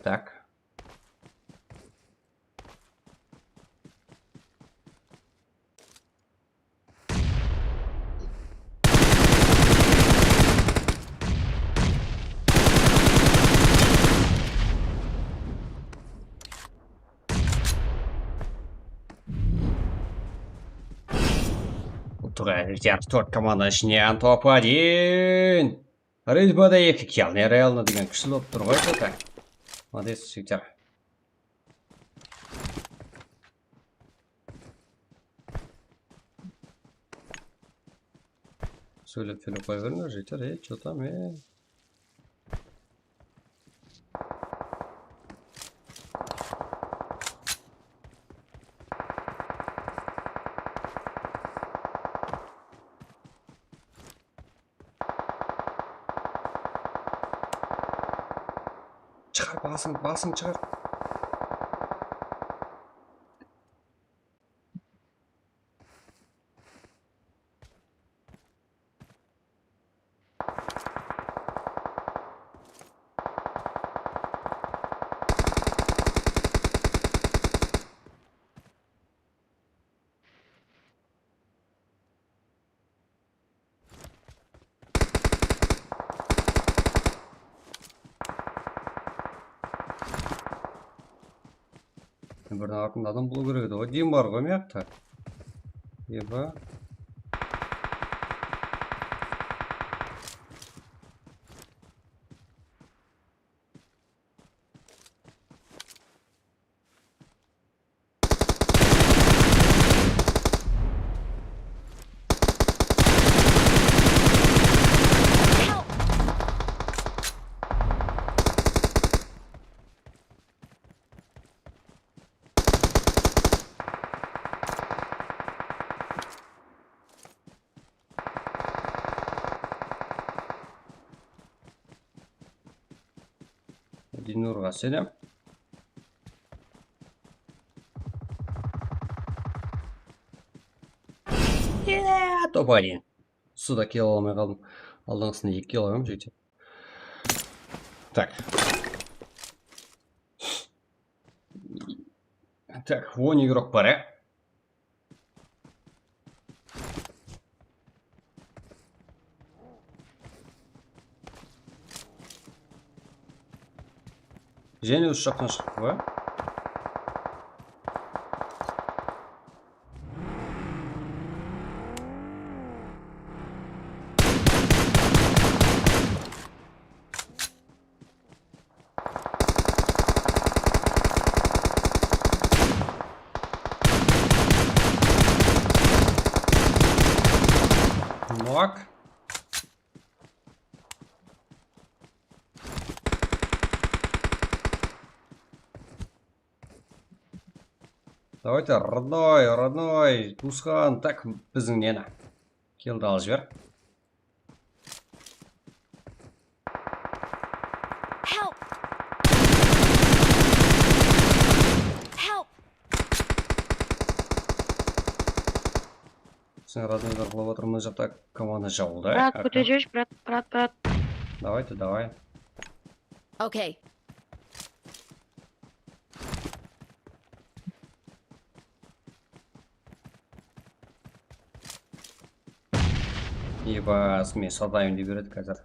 Так. Utıǵa, tórt komanda ishinen top один. Rezbada eki kill, nerealno degen kúshli bolıp tur ǵoy, что-то. Молодец, jigitler. Sóylep, sóylep qoya berińler, jigitler. Ey, что там, ey? Shıǵar, basıń, basıń shıǵar. Birden artında adam bolıw kerek edi ǵoy. Dim bar ǵoy mıyaqta. Eba. Dinurǵa sálem. Ya, top один. Suda kill ala almay qaldım. Aldınǵısında eki kill alǵanım jete. Tak. Tak, on igrok bar, ya. Jáne usı jaqtan shıqtı ǵoy. Nok. Давайте, родной, родной, tuwısqan. Tak, biziń neni? Killdi alıp jiber. Help! Help! Sen radıydı qılıp atırman, mına jaqta komanda jawıldı. Брат, aka. Kúte júrshi, брат, брат, брат. Давайте, давай. Okey. Ебас, men satayın dep beredi házir.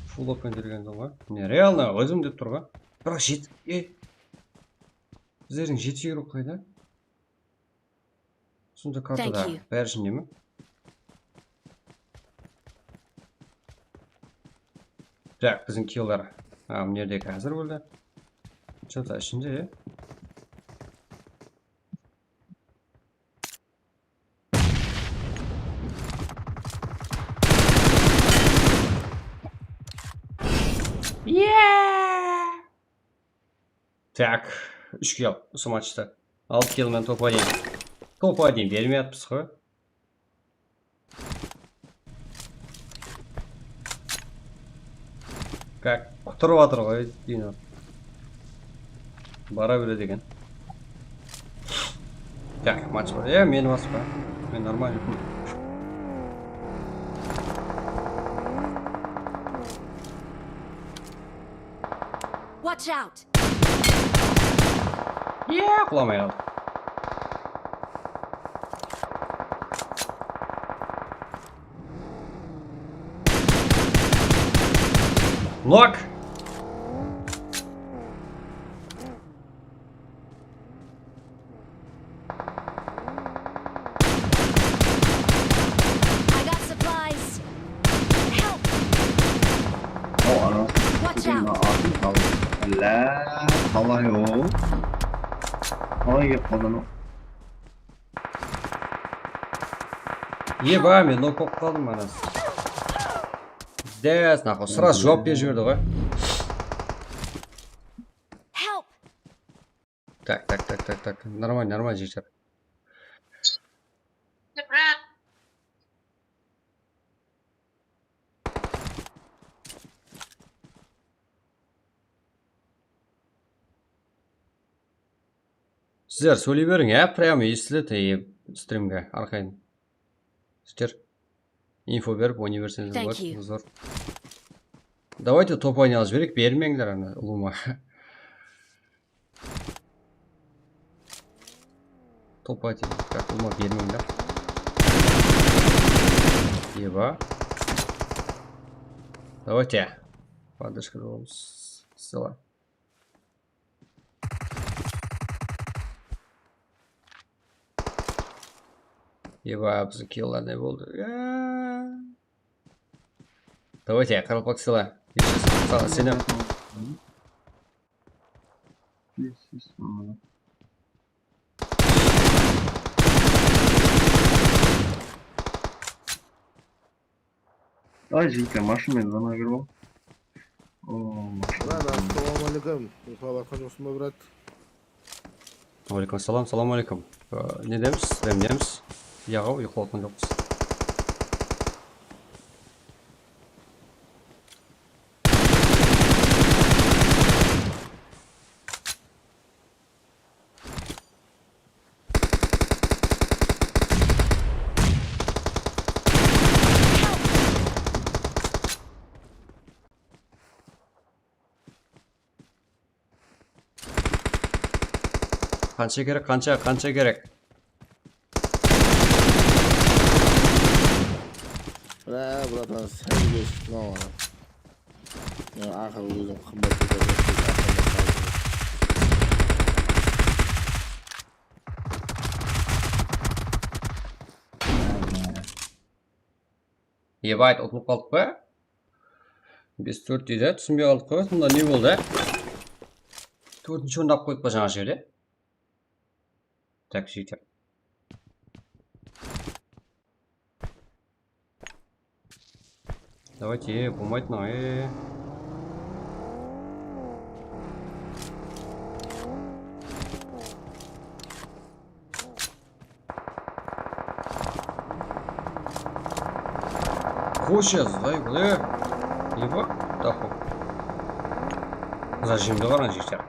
Full open bergen soń ba? Mine, realno ózim dep tur ba? Biraq jeti, e. Bizlerdiń jeti igrok qayda? Usında kartada bári ishinde me? Tak, biziń killer. A, mına jerdegi házir óldi. Что-то ishinde, ya. Yeah! Tak, úsh kill usı matchta. Altı kill menen top один. Top один bermey atırmız ǵoy. Kak, qutırıp atır ǵoy, Dino. Bara beredi eken. Tak, match bar. E, meni baspa. Men normalnıy. Watch out! Iya, qulamay qaldı. Nok! I got supplies. Help! O, ana. Watch out! Atın qaldı. Ala, qalay o? Qalay kelip qaldı anau? Eba, men nok bolıp qaldım, mana. Pizdes, nahı. Sraz juwap berip jiberdi ǵoy. Help! Так, так, так, так, так. Нормально, нормально, жігіттер. Sizler sóyley beriń, ya, прямо estiledi, e, strimge, arqayın. Sizler info berip, oyın berseńiz boladı, zor. Давайте top oynayıq, jibereyik, bermeńler ana, ulıwma. Top aytayın, так, ulıwma bermeńler. Eba. Давайте. Поддержка. Сила. Eba, biziń killer ne boldı? Ya. Давайте, qaraqalpaq sila. Saǵan senem. Давай, Женька, машина menen звонок berip al. O, машина. Brother, assalawma aleykum. Uyqılap atqan joqsıń ba, brat? Aleykum assalam, salam aleykum. Á, ne deymiz? Stremdemiz. Yaǵaw, uyqılap atqan joqpız. Qansha kerek, qansha, qansha kerek? Bra, bratan, sen de çıqma oǵan. Ya, aqırı ózim qımbat ketedi. Ebayt, utılıp qaldıq pa? Bes tórt deydi, túsinbey qaldıq ǵoy. Sonda ne boldı? Tórtinshi orındı alıp qoydık pa jańa jerde? Так, jigitler. Давайте, e, bolmaydı mınaw, e. Qosh jaz, ay, bule. Eba, taxıl. Zajimdi qarań, jigitler.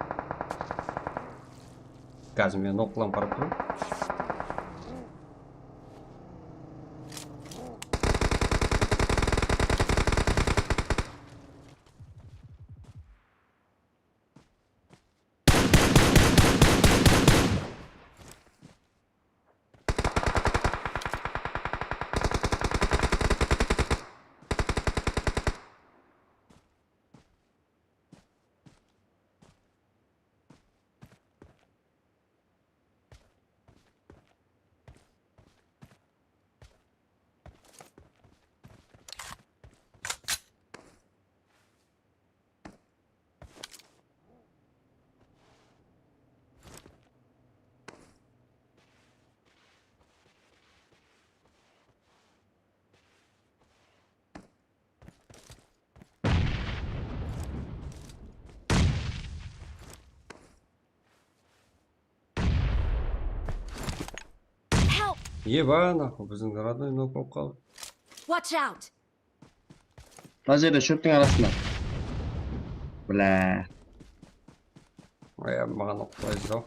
Házir men noqlan qarap turman. Eba, nahı, biziń родной nok bolıp qaldı. Watch out! Mına jerde shóptiń arasında. Blá. Ay, maǵan uqpaydı-aw.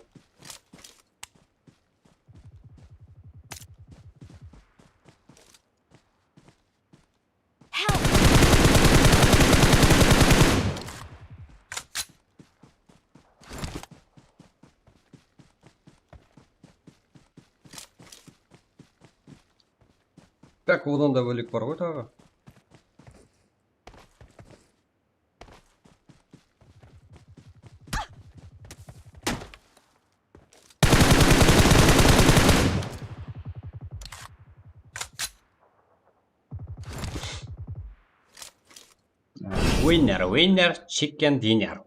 Help! Tak, odan da bólek bar ǵoy taǵı. Winner, winner, chicken dinner.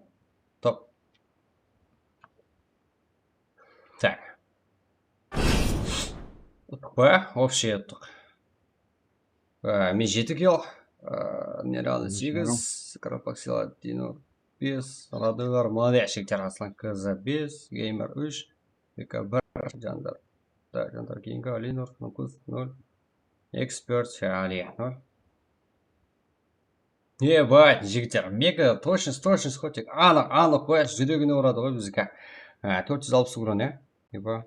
Top. Tak. Uttıq pa? Общий uttıq. Á, men jeti kill. Á, nerealnıy segiz, Kropaksil Dino bes, Radoylar, молодец, jigitler, Aslan K Z bes, Gamer úsh, B K bir, Jandar. Da, Jandar keyingi, Alinov, Nukus nol, Expert, Aliya nol. Ебать, jigitler, mega точность, точность, хоть anıq, anıq, qoy, júregine uradı ǵoy bizdiki. Á, tórt júz alpıs urın, ya? Eba.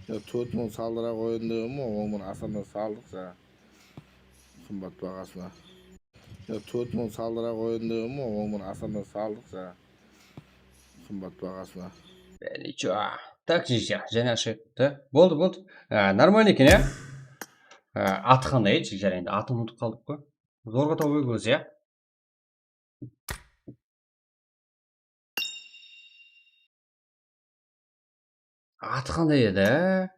Ya, tórt mıń saldıra qoyın degem ǵoy, on mıń asamnan saldıq jańa. Qımbat baǵasına. Ya, tórt mıń saldıra qoyın degem ǵoy, on mıń asamnan saldıq jańa. Qımbat baǵasına. Nичего. Tak, jigitler, jáne ashayıq ta. Boldı, boldı. Á, нормально eken, ya. Á, atı qanday edi, jigitler, endi atın umıtıp qaldıq ǵoy. Zorǵa tawıp egemiz, ya. Atı qanday edi?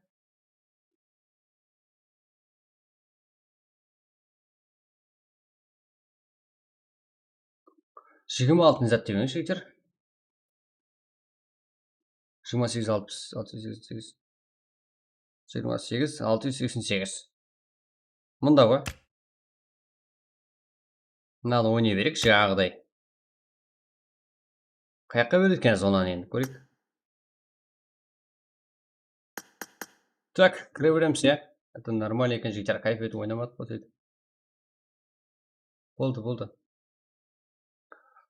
Jigirma altı zat degen, jigitler. Jigirma segiz, altı júz seksen segiz. Jigirma segiz, altı júz seksen segiz. Mında ǵoy. Mınanı oynay bereyik, jańaǵıday. Qayaqqa beredi ekensiz onnan endi, kóreyik. Tak, kire beremiz, ya. Это нормально eken, jigitler, kayf etip oynamadı ǵoy, sóytip. Boldı, boldı.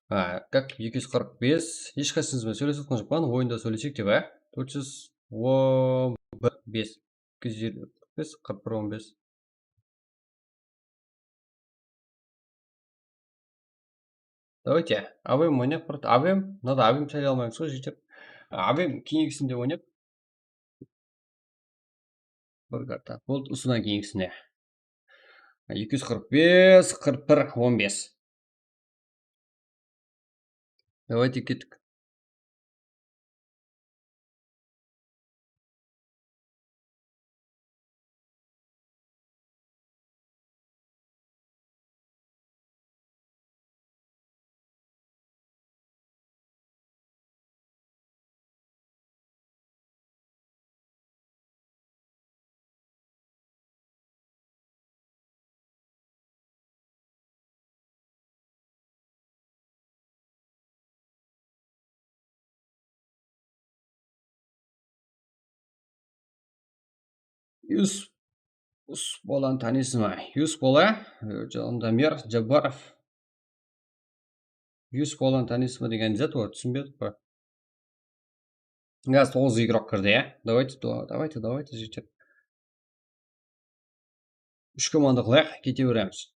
Ha, как, eki júz qırq bes. Hesh qaysıńız benen sóylesip atqan joqpan, oyında sóylesek dep, ha? Tórt júz on bir bes. Eki júz elli qırq bes, qırq bir on bes. Давайте, A W M oynayıq, bir A W M, mınada A W M saylay almaymız ǵoy, jigitler. A W M keyingisinde oynayıq. Bir karta. Boldı, usıdan keyingisine. Eki júz qırq bes, qırq bir, on bes. Давайте, kettik. Yusuf, Yusuf bolani tanıysız ma? Yusuf bola, e, Jaldamer Jabbarov. Yusuf bolanı tanıysız ba degen zat, o, túsinbedik pa? Gaz toǵız igrok kirdi, ya? Давайте, do-, давайте, давайте, jigitler. Úsh komanda qılayıq, kete beremiz.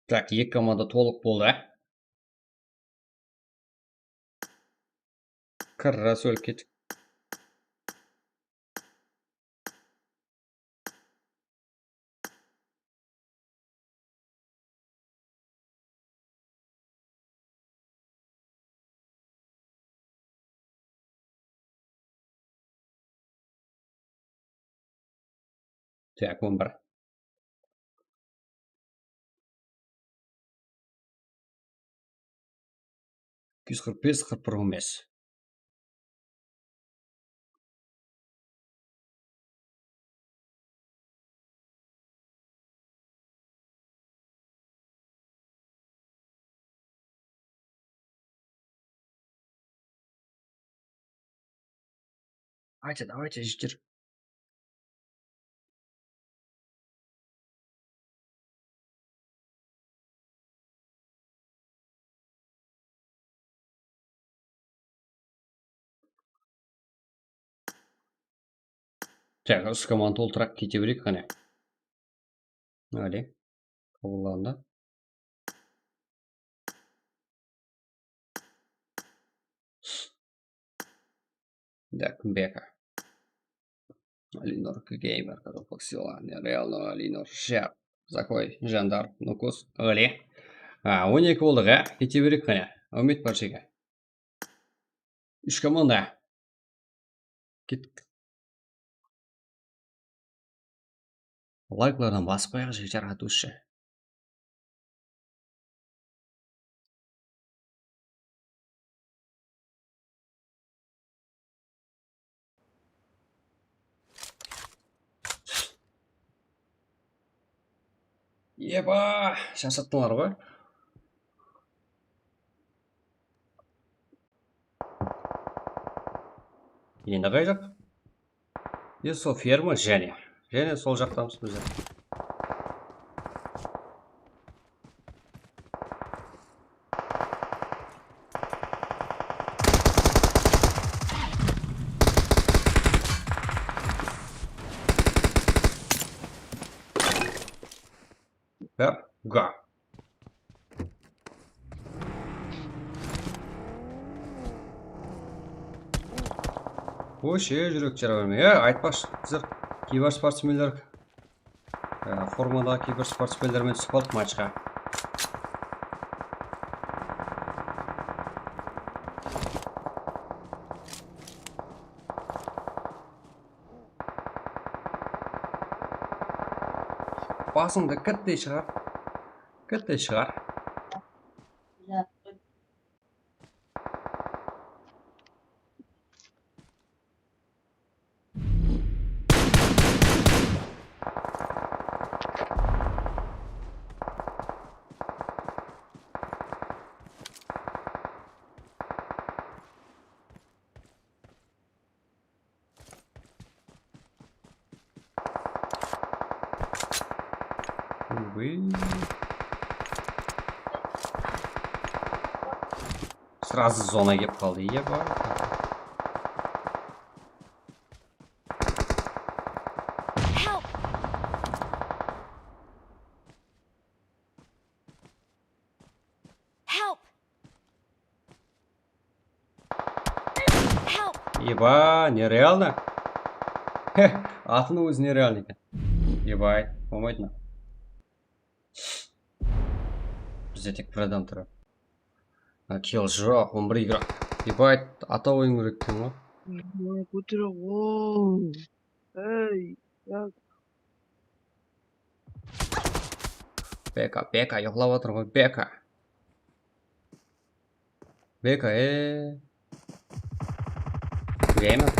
Так, eki komanda tolıq boldı. Kir, Rasul, kettik. Так, on bir. Eki júz qırq bes, qırq bir, on bes. Давайте, давайте, жігіттер. Так, usı komanda toltıraq kete bereyik qáne. Ále, qabıllandı. Так, Beka. Alinor Gamer, Kadopak Sila, Nerealno, Alinor Shep, Zakoy, Jandar, Nukus, Ále. A, on eki boldıq, á? Kete bereyik qáne. Úmit bar jege. Úsh komanda. Kettik. Layklardan basıp qoyaq, jigitler, jaratushı. Eba, shashıttılar ǵoy. Endi qay jaq? E, sol ferma jáne. Jáne sol jaqtamız bizler. Berga. Вообще júrek jara bermey. E, aytpaqshı, bizler kiber sportsmenler, e, formadaǵı kiber sportsmenler menen túsip qaldıq matchqa. Basıńdı katta shıǵar. Katta shıǵar. Увы. Сразу zona kelip qaldı, eba. Help! Help! Help! Eba, nerealno. Heh, atınıń ózi nerealno eken. Eba, bolmaydı mına. Bizde tek bir adam tur. Ha, kill joq, on bir igrok. Eba, ata oyın kerek eken ǵoy. Kótere ǵoy. Ey, ya. Beka, Beka, uyıqlap atır ǵoy, Beka. Beka, e. Gamer.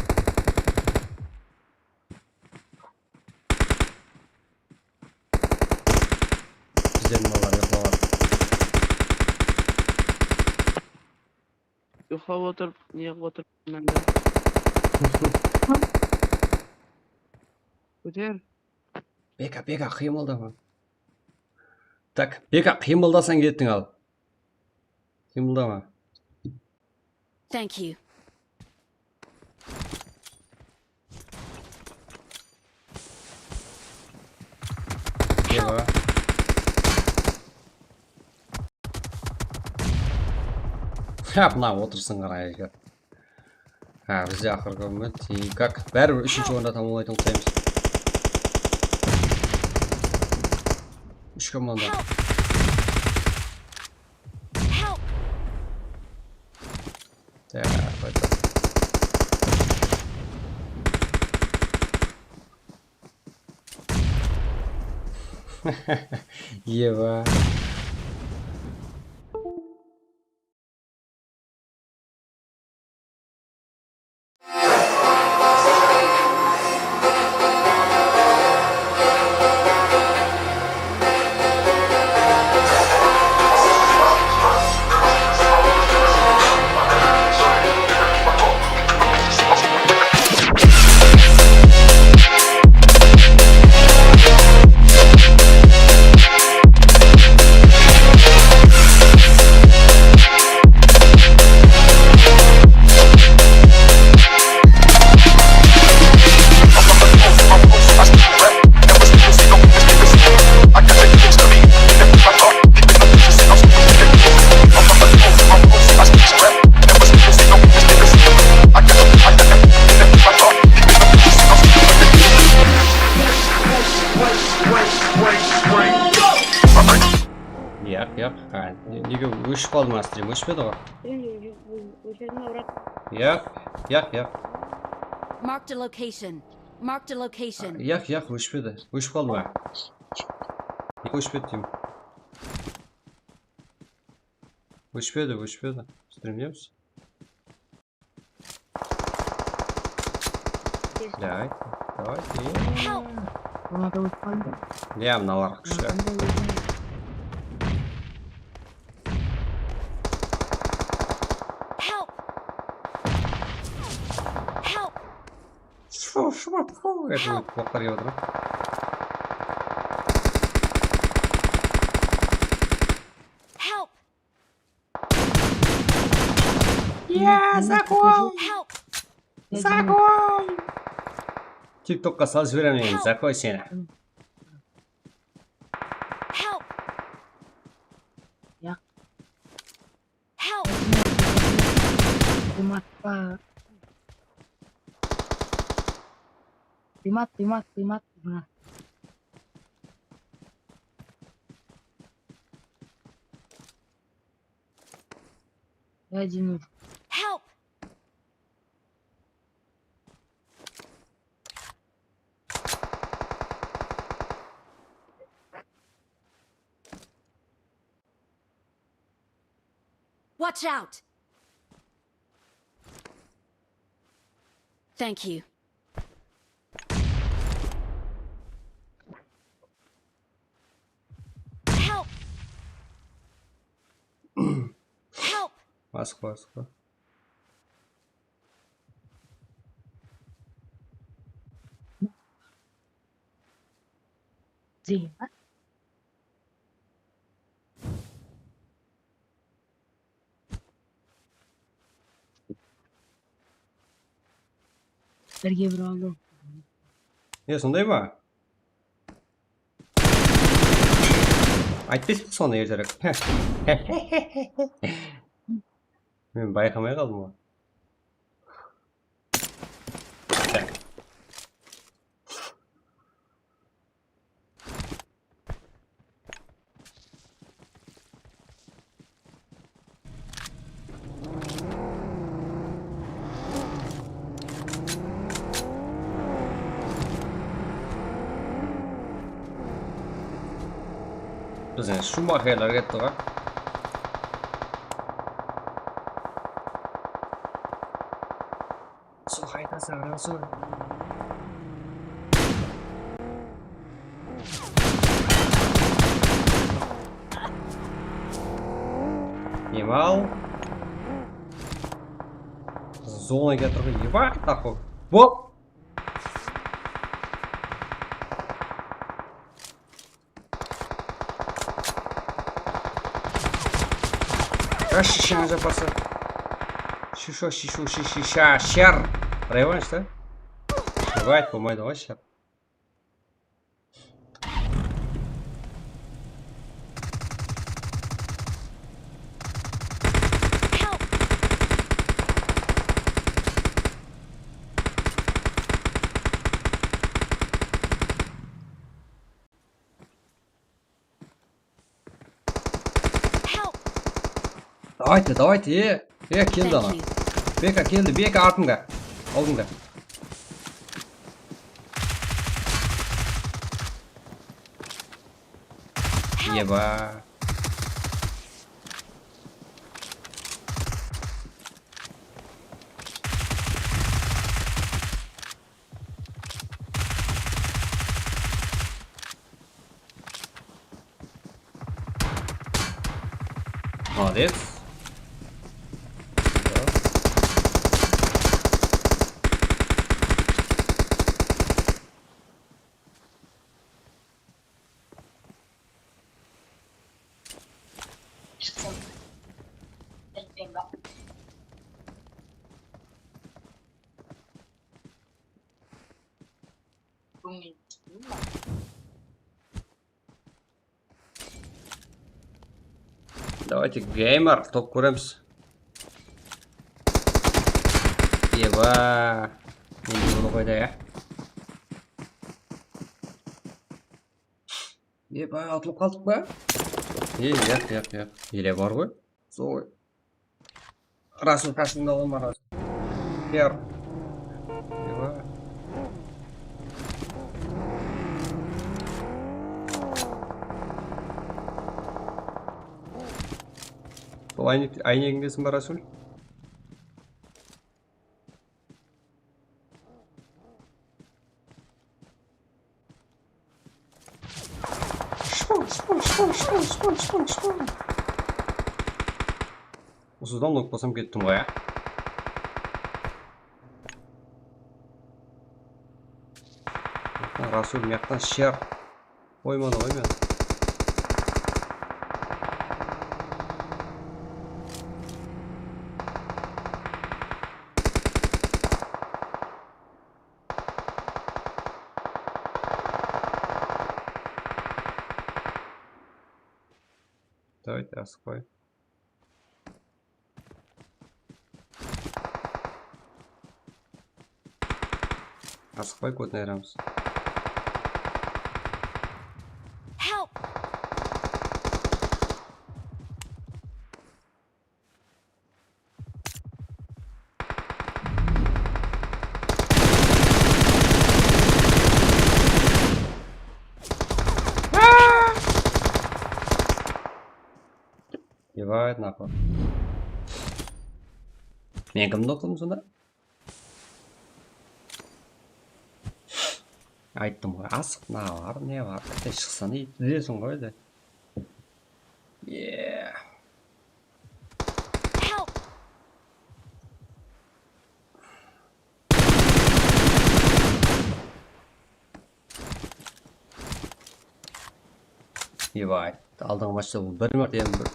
Bizden balalar uyıqlap atır. Uyıqlap otır, ne qılıp otır, men de. Kóter. Beka, Beka, qıymıldama. Tak, Beka, qıymıldasań kettiń al. Qıymıldama. Thank you. Eba. Ha, mına otırsın qara, eker. Ha, bizde aqırǵı úmit. И как? Báribir úshinshi orında tamamlaytuǵın qılaymız. Úsh komanda. Help! Help! Так, это. Eba. Ha, ne- nege óship qaldı ma stream? Óshpedi ǵoy. Stream óshedi ma, brat? Yaq, yaq, yaq. Marked a location. Marked a location. Yaq, yaq, óshpedi. Óship qaldı ma? Óshpedi deymen. Óshpedi, óshpedi. Streamleymiz. Давай, давай. Help! Bunı da ótip qaldı. Ya, mınalar kúshli. Help! Help! Şu, şu, şu, oqlar kep atır. Help! Ya, Zakoy! Help! Zakoy! TikTokqa salıp jiberemen endi, Zakoy seni. Help! Yaq. Help! Qıymat pa? Qıymat, qıymat, qıymat. Mına. Ya, Dinur. Help! Watch out! Thank you. Help! Help! Asıqpa, asıqpa. Deyim ba? Birge bir aldım. Ya, sonday ma? Aytpaysız ba sonı erterek? Men bayqamay qaldım ǵoy. Bizden Shumaxerler ketti ǵoy. Sol qaytasań, Rasul. Emal. Zona keltiriw, eba, taqıw. Bop. Rashi shıńa japası. Shisho, shisho, shishi, sha, shar. Revansh da. Давай, болмайды ǵоy, shar. Help! Help! Давайте, давайте, e. E, keldi ana. Thank you. Beka keldi, Beka, artıńda. Aldıńda. Help! Eba. Молодец. Давайте, геймер, top kóremiz. Eba. Endi bunı qoy da, ya. Eba, atılıp qaldıq pa? Ey, yaq, yaq, yaq. Ele bar ǵoy. Sol. Rasul, qasımda bolma, Rasul. Ber. Ewa. Bul áynek, áynegińdesiń ba, Rasul? Shpon, shpon, shpon, shpon, shpon, shpon, shpon. Usıdan nok basam kettim ǵoy, á. Rasul, mıyaqtan sher. Qoymadı ǵoy meni. Давайте, asıqpay. Asıqpay kótin ayıramız. Help! Ебать, нахуй. Men kimdi uqtım sonda? Ayttım ǵoy, asıq, mına bar, ne bar, bitta shıqsın, deydi, bilesiń ǵoy, de. Yeah. Help! Ебать, aldınǵı matchta bul bir márte endi bir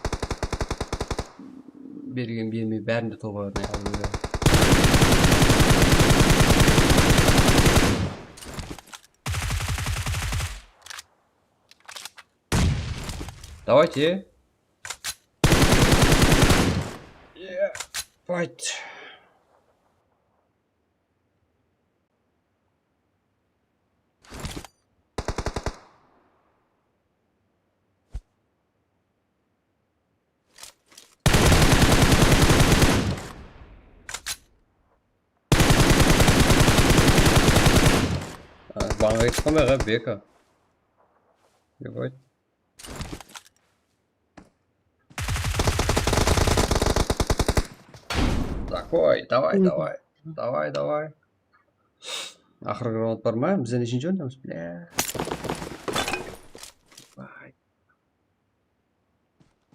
bergen bermey, bárin de toparına aldı. Давайте. Yeah, fight. Bana aytqan ǵoy, Beka. Ебать. Такой, давай, давай. Давай, давай. Aqırǵı raund bar ma? Biz neshinshi orındamız? Bля. Vay.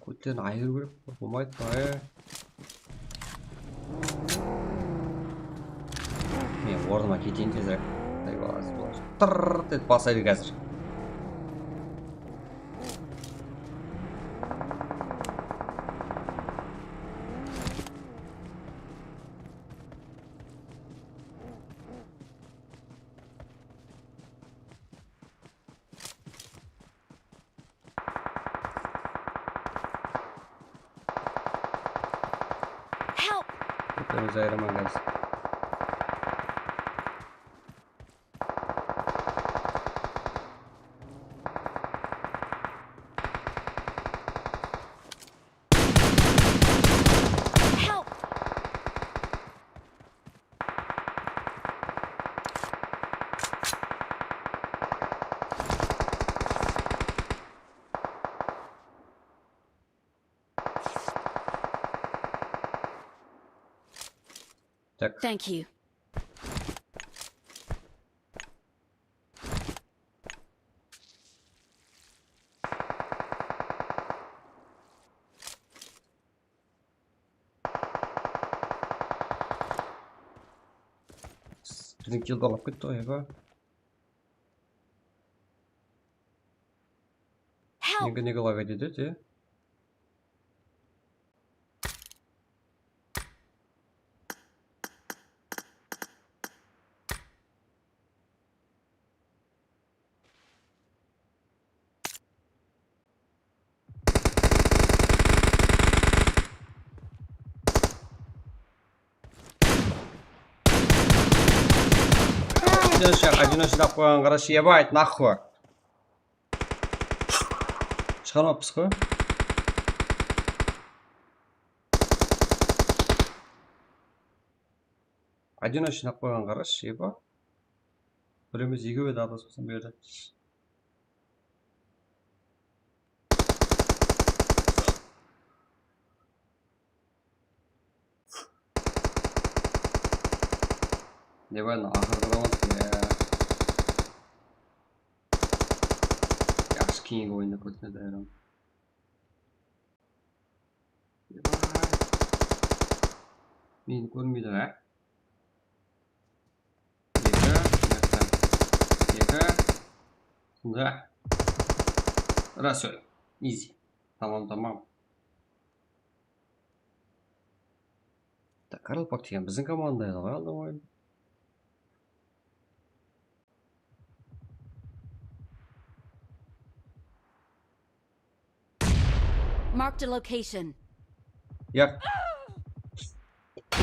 Kótlerin ayırıw kerek, bolmaydı ma, e? Men ornıma keteyin tezirek. Ay, balası, balası. Tırrrt etip baslaydı házir. Help! Bitta ózi ayıraman, guys. Help! Tak. Thank you. Biziń killdi alap ketti ǵoy, eba. Help! Nege, nege lag etedi, de? Одиночный, одиночный tap qoyǵan, qarash, ебать, нахуй. Shıǵarmapız ǵoy. Один jıynap qoyǵan, qarash, eba. Bir emes, ekew edi, adasıp qalsam, bu jerde. Ne bar, aqırǵı rawand, ya. Yaqshı, keyingi oyında kórsetedi, ayırım. Meni kórmeydi, ha? Eki, mınaqa. Eki. Mında. Ras ol. Easy. Tamam, tamam. Tak, Karl Pak degen biziń komanda edi ǵoy, aldın oyın. Marked a location. Yaq.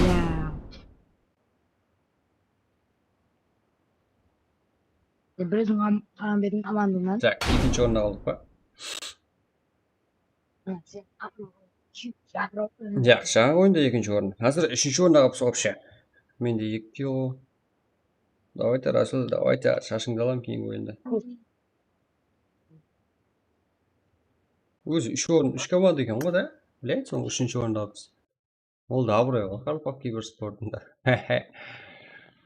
Ya. E, bir óziń am-, am-, bediń amanlıǵınan. Tak, ekinshi orında qaldıq pa? Hı, sen atma. Yaq, jańa oyında ekinshi orın. Házir úshinshi orında qalıpsız, вообще. Mende eki kilo. Давайте, Rasul, давайте, shashıńdı alam keyingi oyında. Ózi úsh orın, úsh komanda eken ǵoy da. Блять, soń úshinshi orında qalıpsız. Ol da abıroy ǵoy, Qaraqalpaq kibersportında.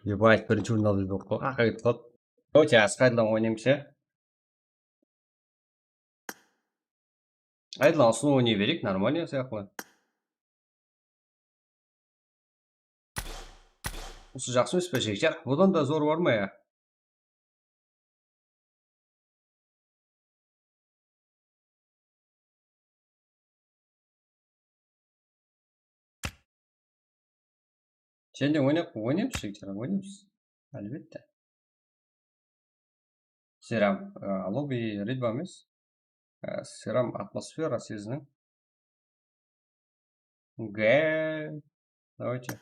Ебать, birinshi orın aldı dep qoy, qaqa ketip qaldı. Давайте, qaytadan oynaymız, ya. Qaytadan usını oynay bereyik, нормально sıyaqlı. Usı jaqsı emes pe, jigitler? Budan da zor bar ma, ya? Sen de oynap, oynaymız, jigitler, oynaymız. Álbette. Selam, e, lobby ritm emes. E, selam, atmosfera seziniń. G. Давайте.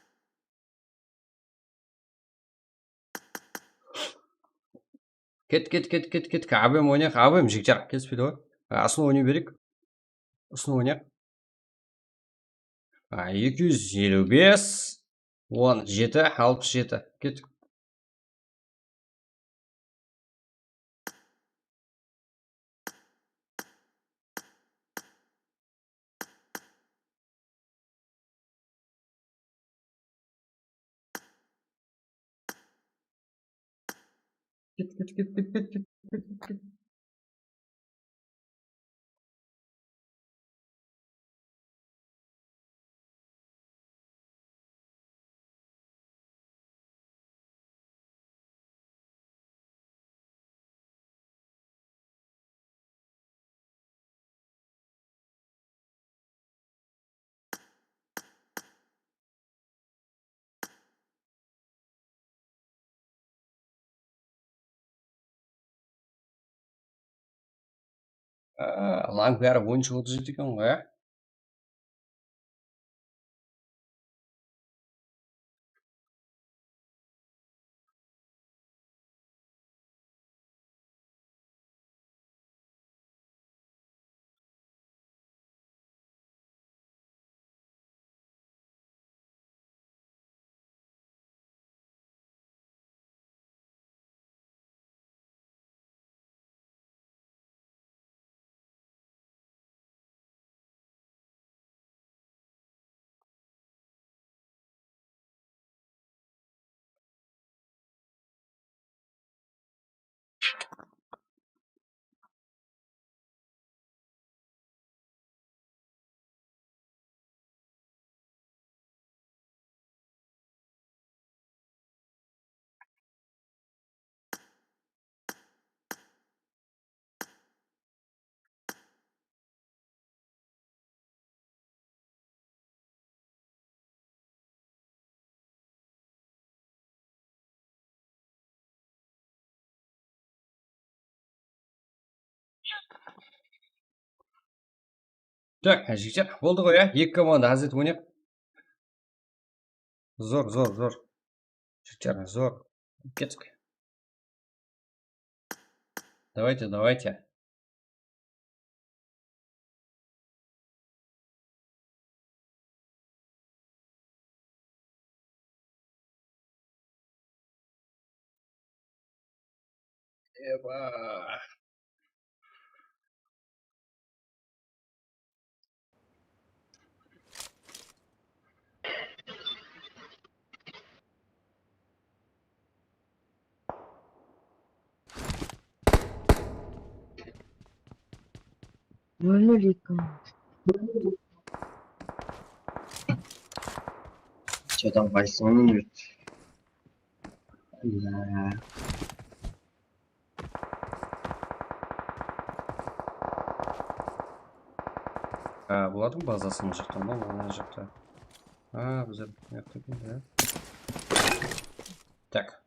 Ket, ket, ket, ket, ket. Abem oynayıq, abem, jigitler, kelispeydi ǵoy. A, usını oynay bereyik. Usını oynayıq. A, eki júz eliw bes, on jeti, alpıs jeti. Kettik. Ket, ket, ket, ket, ket, ket, ket, ket. Aa, lan bári on jıl otız jeti eken ǵoy, á? Tak, jigitler, boldı ǵoy, ya. Eki komanda házir oynayıq. Zor, zor, zor. Jigitler, zor. Kettik. Давайте, давайте. Eba. Nol nol eki. Что там, Вайсон? Ha, bulardıń bazası mına jaqta ma, mına jaqta. Ha, bizler mına jaqta eken, ya. Tak.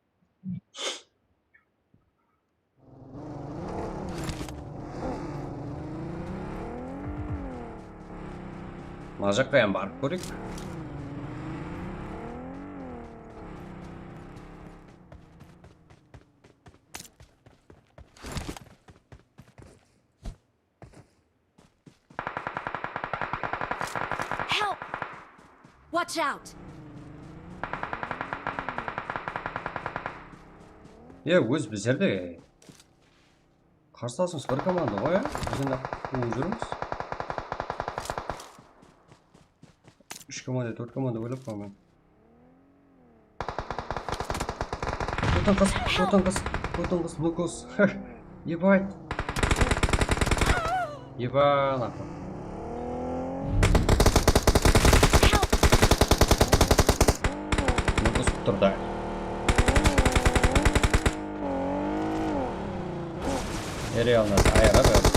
Mına jaqqa hám barıp kóreyik. Help! Watch out! Ya, óz bizlerde. Qarsılasımız bir komanda ǵoy, ya. Biz endi quwıp júrmiz. Úsh komanda, tórt komanda oylap qoyaman. Kótin qız, kótin qız, kótin qız, Lukos. Ебать. Ебана. Lukos turdı. Nerealno ayıra berdi.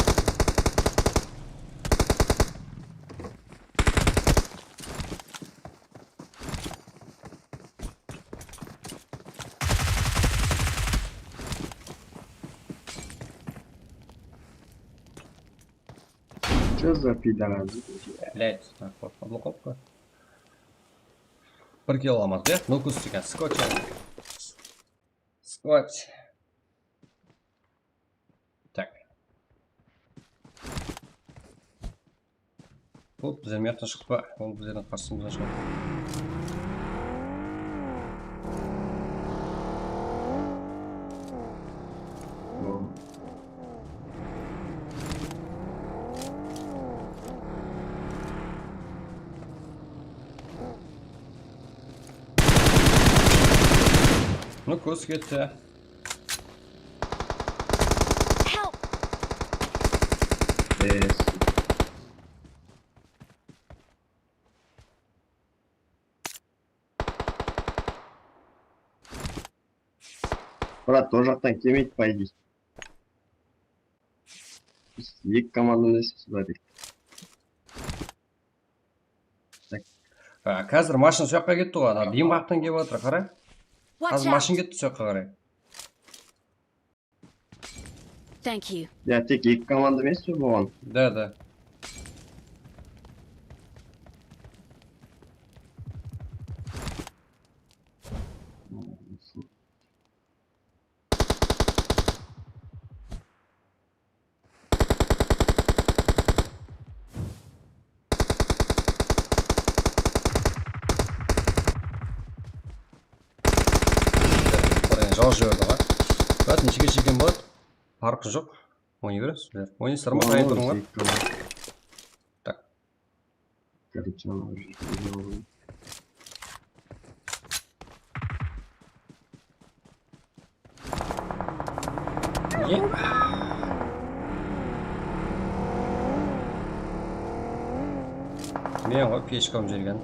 Что за пидорас? Блять, так, вот, облакопка. Bir kill alamız, ya? Lukos degen, skotch. Skotch. Tak. Bul bizler mıyaqtan shıqtı ma? Ol bizlerdiń qarsımızdan shıǵadı. Lukos ketti. Help! Yes. Brat, o jaqtan kelmeydi, по идее. Biz eki komanda emespiz ba, deydi. Ha, házir mashina soyaqqa ketti ǵoy, ana, Dimbaptan kelip atır, qara. Watch out! Házir mashina ketti soyaqqa qaray. Thank you. Ya, tek eki komanda emes pe bolǵan? Da, da. Birinshi jawıp jiberdi ǵoy. Brat, neshege shekem boladı? Parqı joq. Oynay beremiz bizler. Oynaysızlar ma? Qayın turıńlar. Tak. Men ǵoy peshkam júrgen.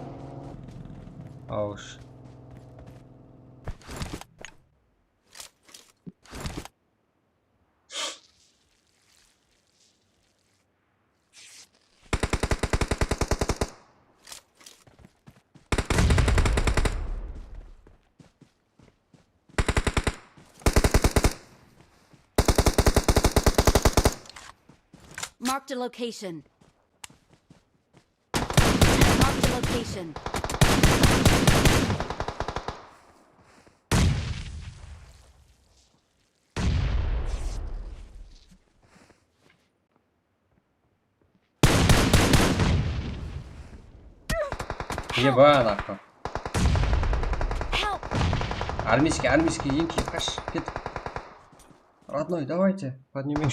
Awsh. Marked a location. Marked a location. Ебанахо. Help! Армейский, армейский, енки, qash, ket. Родной, давайте, поднимем.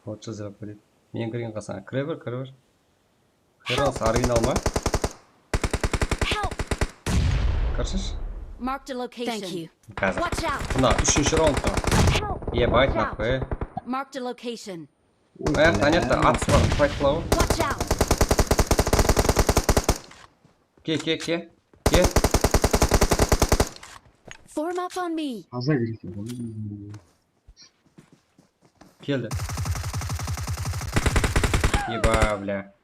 Otız lira beredi. Men kirgen qasana. Kire ber, kire ber. Kire ber, original ma? Help! Kirsiz. Marked a location. Thank you. Házir. Watch out! Mına úshinshi raund pa? Help! Iyebay, Watch out! Nakwe. Marked a location. Ayaqta, anaqta at bar, fight qılaw. Watch out! Ke, ke, ke. Ke. Form up on me. Taza kirdi ǵoy. Keldi. Eba, bля.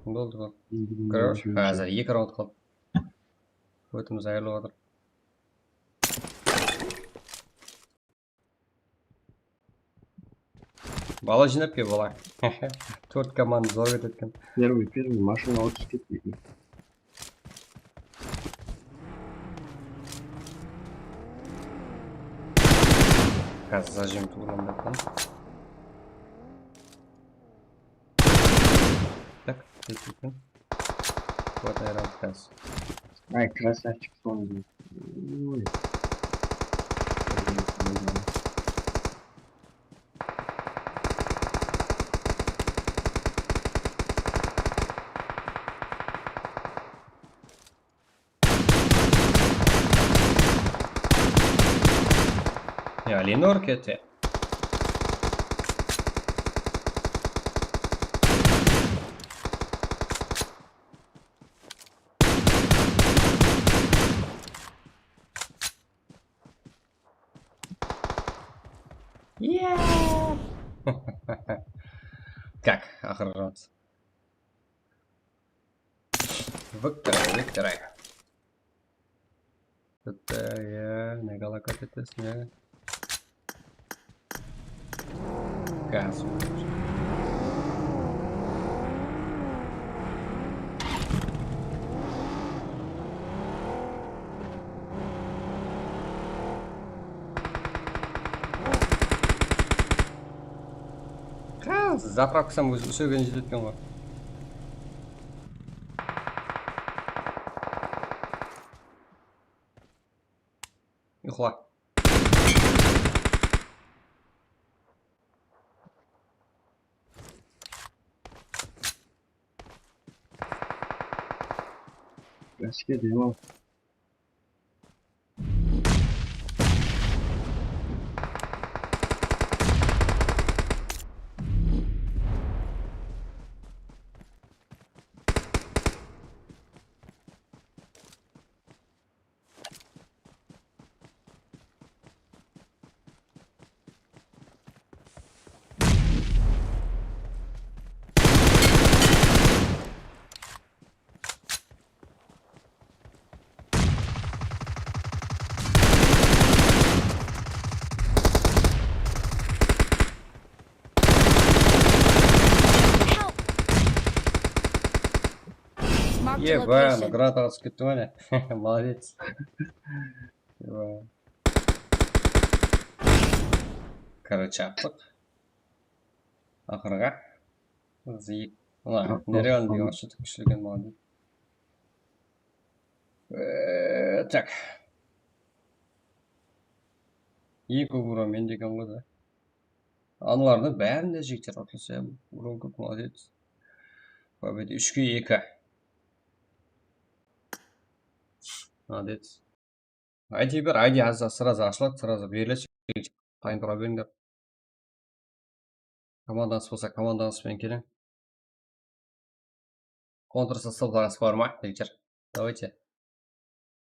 Boldı bu. Короче, házir eki raund qaldı. Ótimiz ayırılıp atır. Bala jıynap kel, bala. Tórt komanda zor ketedi eken. Первый, первый, машина alıp, túsip ketpeydi. Házir zajim tuwrılamay eken. Так, ketpeydi eken. Хватает отказ. Ay, красавчик, sonıńdı. Oy. Ya, Lenor kete. Yeah. Как, axırı round. Viktor, Viktor. Bitta, ya, nega alaqat etesiń, ya? Gaz. Zapravkası hám ózi úsegen jetedi eken ǵoy. Uyqıla. Gaske dem al. Marked a Eba, location. Nagrada alıp ketti ǵoy, áne. Молодец. Eba. Короче, aptıq. Axırǵa. Zik. Mına, Nereal degen ushı kúshli eken, молодец. Eee, так. Eń kóp urǵan mende eken ǵoy da. Anılardıń bárin de jigitler, utılıs ya, urǵan kóp, молодец. Победа úshke eki. Молодец. Ayta ber, I D házir сразу ashıladı, сразу beriledi. Tayın tura berińler. Komandańız bolsa, komandańız benen keliń. Kontra sostavlarıńız bar ma, jigitler? Давайте.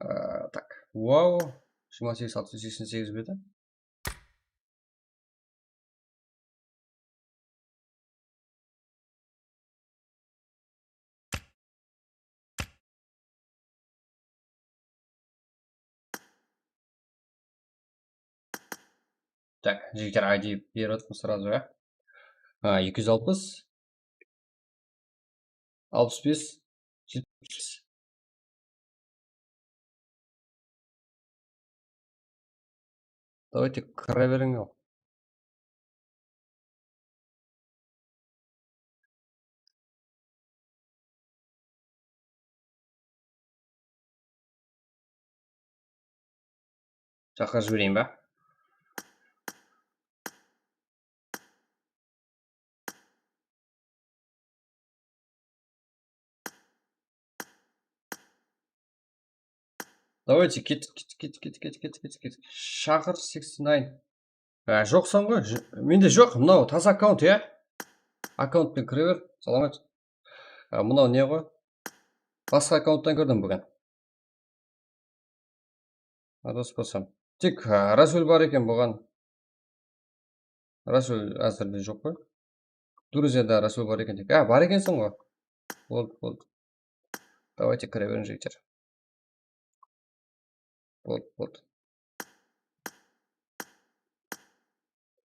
Ee, так. Wow. Jigirma segiz, altı júz seksen segiz bedi. Так, jigitler, I D berip atırmız сразу, ya. A, eki júz alpıs, alpıs bes, jetpis. Давайте, kire beriń, al. Shaqırıp jibereyin ba? Давайте, ket, ket, ket, ket, ket, ket, ket, ket. Shaqır seksen nine. Á, joqsań ǵoy. J-, mende joq, mınaw taza akkaunt, ya. Akkauntpen kire ber, salamat. Á, mınaw ne ǵoy? Basqa akkaunttan kirdim búgin. Adas bolsam. Tek, á, Rasul bar eken buǵan. Rasul házirde joq ǵoy. Druziyada Rasul bar eken tek. Á, bar ekenseń ǵoy. Boldı, boldı. Давайте kire beriń, jigitler. Boldı, boldı.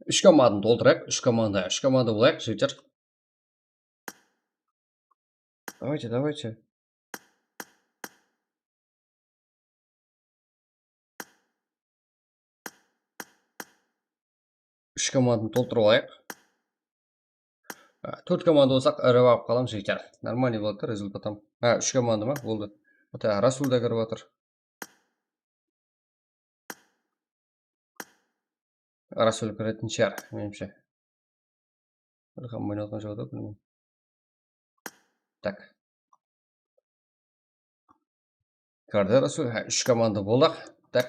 Úsh komandanı toltırayıq, úsh komanda, úsh komanda bolayıq, jigitler. Давайте, давайте. Úsh komandanı toltırıp alayıq. Á, tórt komanda bolsaq, iri baǵıp qalamız, jigitler. Нормальный boladı da, rezultatam. Há, úsh komanda ma? Boldı. Ata, Rasul da kirip atır. Rasul kiretin shıǵar, menimshe. Ilham oynatqan joq da, bilmeymen. Tak. Kirdi Rasul, há, úsh komanda boldıq. Tak.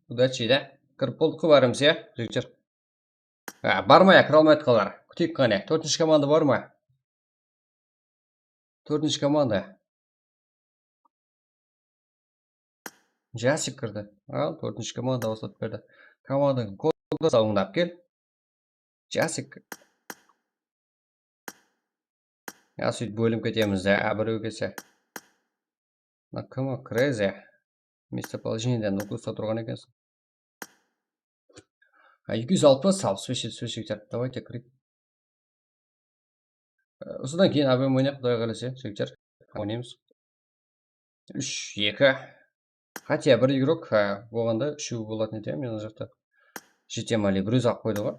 Udachi da. Kirip boldıq ǵoy bárimiz, ya, jigitler. Há, bar ma, ya, kire almay atqanlar? Kúteyik qáne. Tórtinshi komanda bar ma? Tórtinshi komanda. Jasik kirdi. Al, tórtinshi komanda awısıp berdi. Komandanıń kodın salıńdap kel. Jasik. Ya, sóytip bólinip ketemiz de, á, birew kelse. Mına kim o? Crazy. Местоположениеden Nuklusta turǵan ekenseń. Ha, eki júz alpıs, alpıs bes, jetpis bes, jigitler. Давайте kireyik. E, usıdan keyin A B M oynayıq, Quday qálese, jigitler. Oynaymız. Úsh, eki. Хотя bir igrok, ha, bolǵanda úshew bolatın edi, men mına jaqta. Jete ma, ale, bir ózi alıp qoydı ǵoy.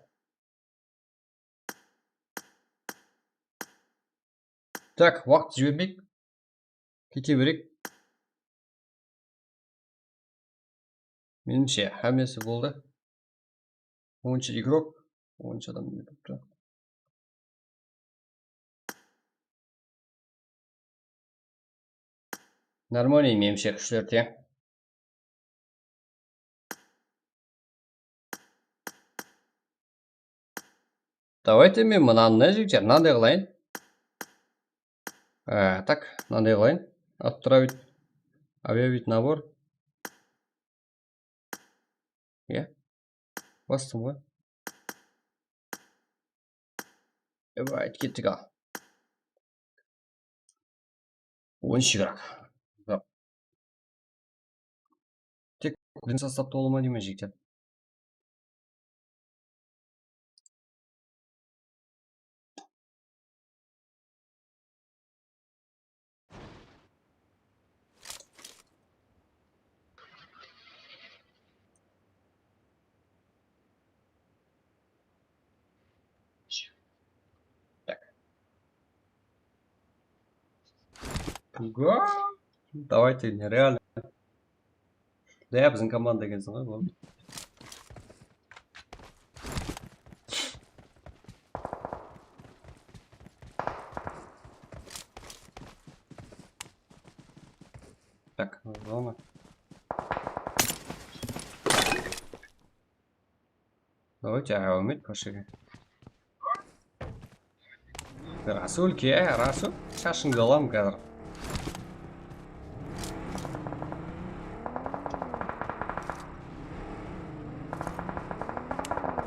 Tak, waqıt jibermeyik. Kete bereyik. Menimshe, hámmesi boldı. Onsha igrok, onsha adam ne turıptı? Нормальный, menimshe, kúshler teń. Давайте men mınanı, jigitler, mınanday qılayın. Á, tak, mınanday qılayın. Отправить, объявить набор. Iya. Bastım ǵoy. Давайте, kettik, al. On úsh igrok. Tek birinshi sostavta bola ma deymen, jigitler. Так. Пуга. Давайте, нереально. Да, biziń komanda ekenseń ǵoy, boldı. Так, zona. Давайте, а, umid, koshege. Rasul ke, Rasul, shashıńdı alam házir.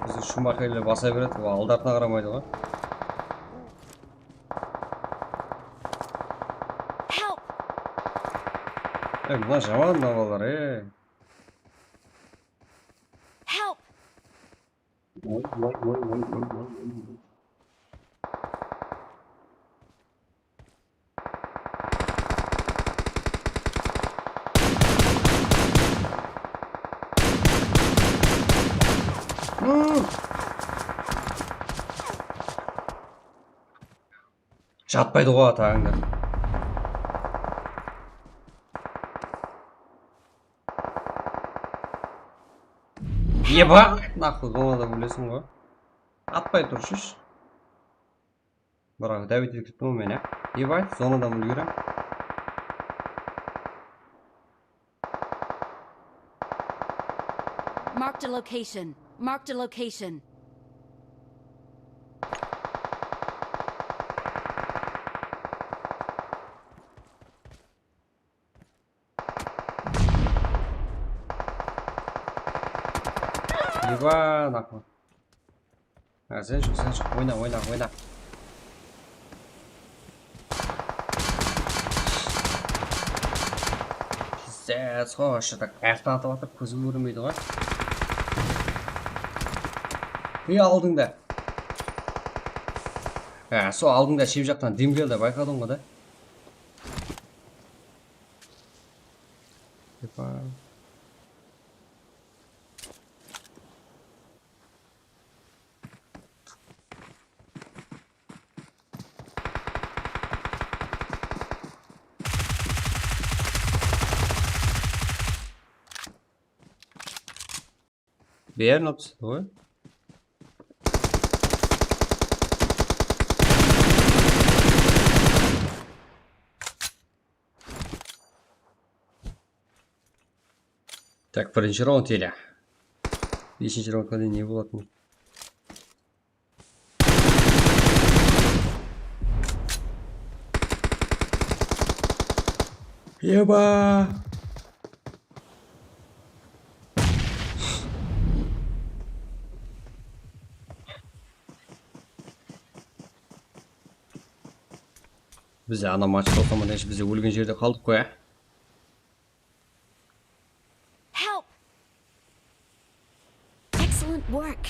Bizi Shumaxerler basa beredi, ol aldarına qaramaydı ǵoy. Help! Ey, mına jaman mına balalar, ey. Help! Oy, oy, oy. Hmm. Jatpaydı ǵoy atańdı. Eba, nahlı zonada óleseń ǵoy. Atpay turshısh. Biraq dáwet etip kettim ǵoy men, ya. Eba, zonadan úlgerem. Marked a location. Marked a location. Eba, naqı. Ha, sen shıq, sen shıq, oyna, oyna, oyna. Pizdec ǵoy, usı da qayaqtan atıp atır, kózim kórmeydi ǵoy. Ey, aldıńda. Ha, sol aldıńda shep jaqtan dem keldi, bayqadıń ǵoy da. Epa. Berin alıp tústi ǵoy. Tak, birinshi raund ele. Beshinshi raundqa deyin ne bolatın? Eba! Biz ana match bolsa, mına, biz ólgen jerde qaldıq ǵoy, á? Help! Excellent work.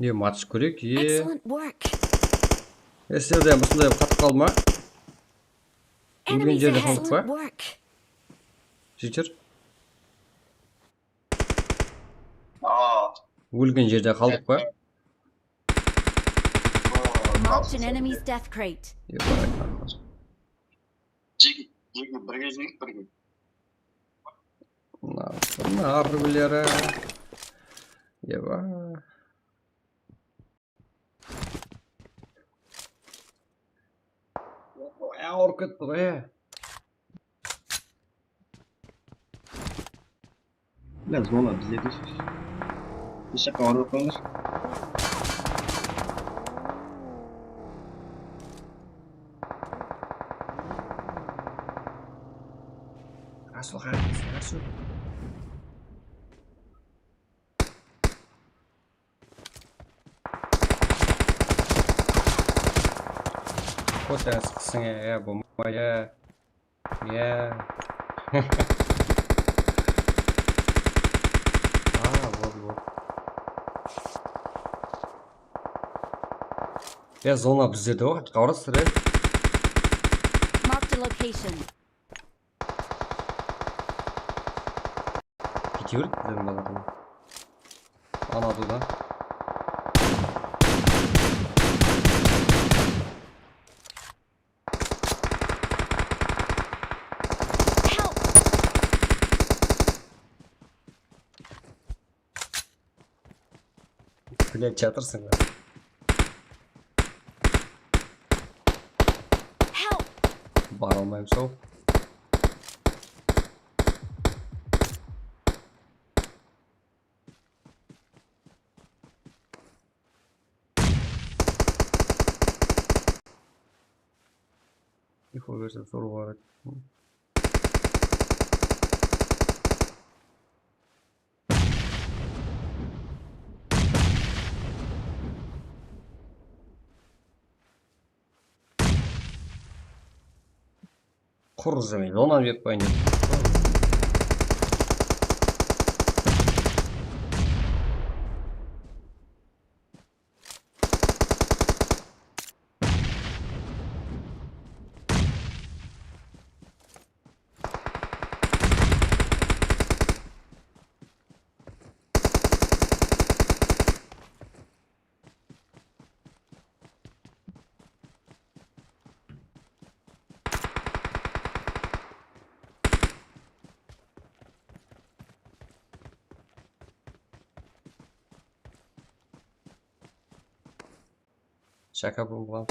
Ne, match kórek, e? Excellent work. E, sizler de usınday qatıp qaldı ma? Ólgen jerde qaldıq pa? Excellent work. Jigitler. Aa. Ólgen jerde qaldıq pa? Marked an enemy's death crate. Jigit, jigit, birge júreyik, birge. Mına, mına arrıbıları. Eba. Awırıp ketti ǵoy, e. Mine, zona bizde de. Hesh jaqqa barıp atpańlar. Rasul, qara, Rasul. Qoy, sen sıqısıń, ya, ya, bolmaydı, ya. Ya. Aa, boldı, boldı. Ya, zona bizlerde ǵoy, qawarasızlar, ya. Marked a location. Kete berdi bizlerdiń baladan. Anadı da. Help! Kúlep jatırsıń ba? Help! Bara almayman, sol. Info berse, soruǵa qaraydı. Qur izlemeydi, onnan berip qoyayın dep. Shaka bum bum.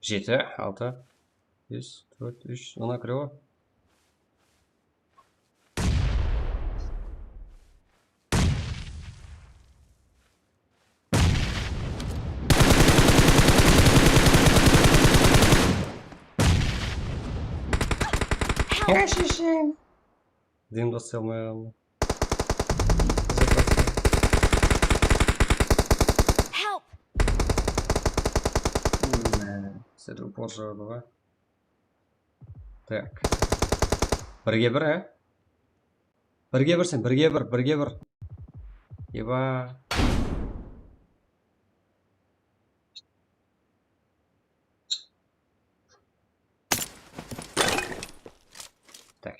Jeti, altı, bes, tórt, úsh, ona kire ǵoy. Dın basa almay qaldım. Help! Sizlerdi upor jaradı ǵoy. Tak. Birge bir, e? Birge bir sen, birge bir, birge bir. Eba. Tak.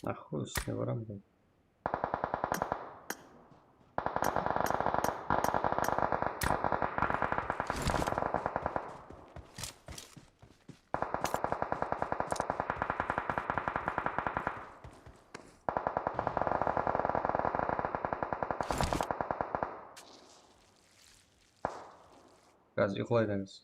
Nahóy, ústine baramın. Biraz uyqılaydı emes.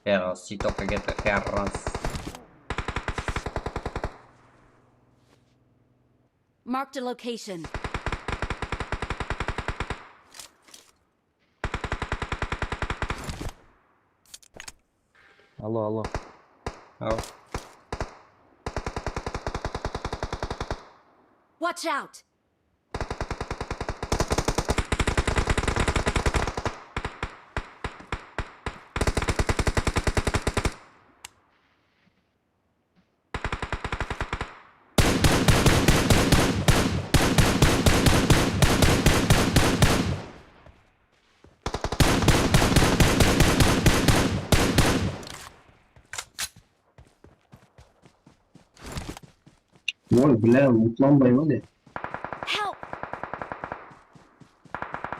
Pero si toca que te querrás. Marked a location. Allo, allo. Aw. Watch out! Oy, bilá, mutlanbay ma ne? Help!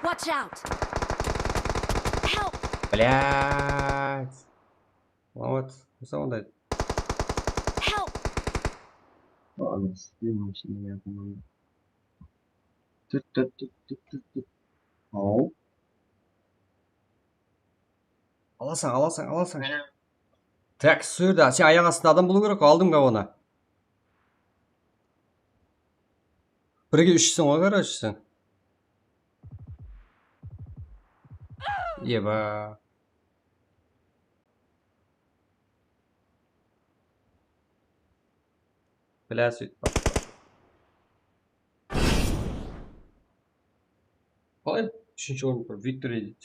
Watch out! Help! Блядь. Вот, sonday. Help! Anası, benim için yapmadım. Tut, tut, tut, tut, tut, tut. Au. Alasań, alasań, alasań. Tak, usı jerde, sen ayaq astında adam bolıw kerek ǵoy, aldıń ǵoy onı. Birge úshseń ǵoy, короче, sen. Eba. Bilá, sóytip baqtı. Qalay? Úshinshi orın bir victory deydi.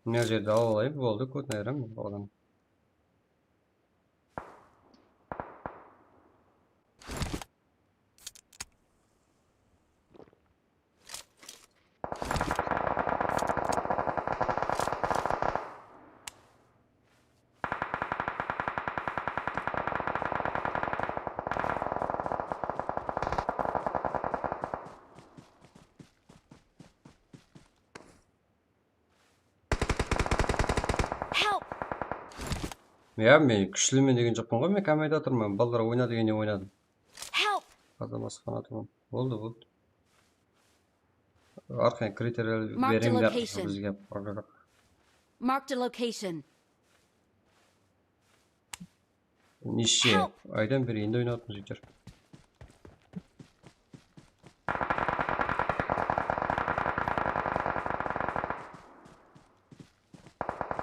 Mına jerdi alıp alayıq, boldı, kóp, naverno, bolǵan. Help! Ya, men kúshlimen degen joqpan ǵoy, men kommentatırman. Balalar oyna degenne oynadım. Help! Házir basqan atırman. Boldı, boldı. Arqayın kriteriyalar beremiz bizge. Marked a location. Neshe? Aydan beri endi oynap atırmız, jigitler.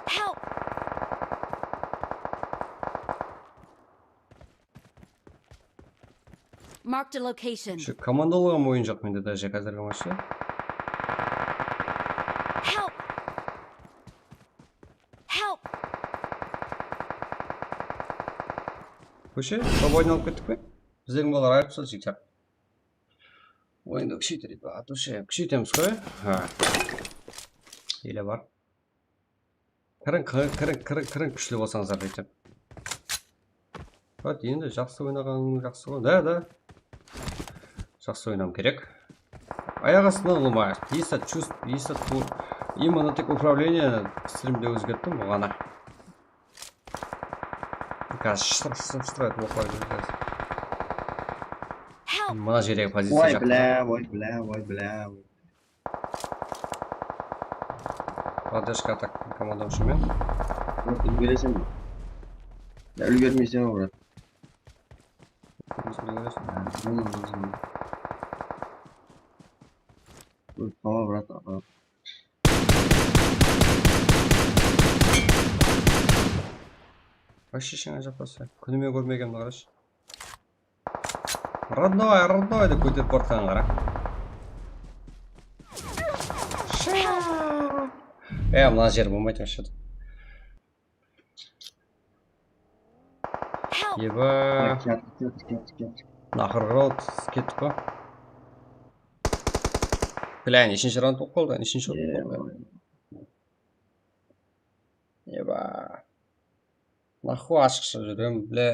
Help! Marked a location. Shu komandalıǵım oyın joq mende daje házirgi matchta. Help! Help! Kóshe, svobodno alıp kettik pe? Bizlerdiń balalar ayırıp tastaydı jigitler. Oyındı kúsheytereyik pa? Atırıwshı, kúsheytemiz ǵoy. Ha. Ele bar. Kiriń, kiriń, kiriń, kiriń, kiriń, kúshli bolsańızlar deydi. Bát, endi jaqsı oynaǵanıń jaqsı ǵoy. Da, da. Jaqsı oynawım kerek. Ayaq astına ulıwma. Есть чувств, есть тур. И mına tek управление strimde ózgerttim, bu ǵana. Házir shıtır, shıtır, shıtır etip oqıp barajaman házir. Help! Mına jerdegi poziciya Oy, jaqtı. bilá, oy, bilá, oy, bilá. Поддержка так komanda ushın men. Brat, úlgereseń be? Ya, úlgermeyseń ǵoy, brat. Úlgereseń. Úlgerip qala, brat, aǵa. Вообще shıńa japasa. Kúnime kórmegenimdi qarash. Родной, родной dep kóterip bartqanın qara. E, mına jer bolmaydı вообще. Help! Eba. Kettik, kettik, kettik, kettik. Naqır raund kettik pa? Блин, neshinshi raund bolıp qaldı, neshinshi raund bolıp qaldı. Eba. Нахуй ashıqshı júrem, блин.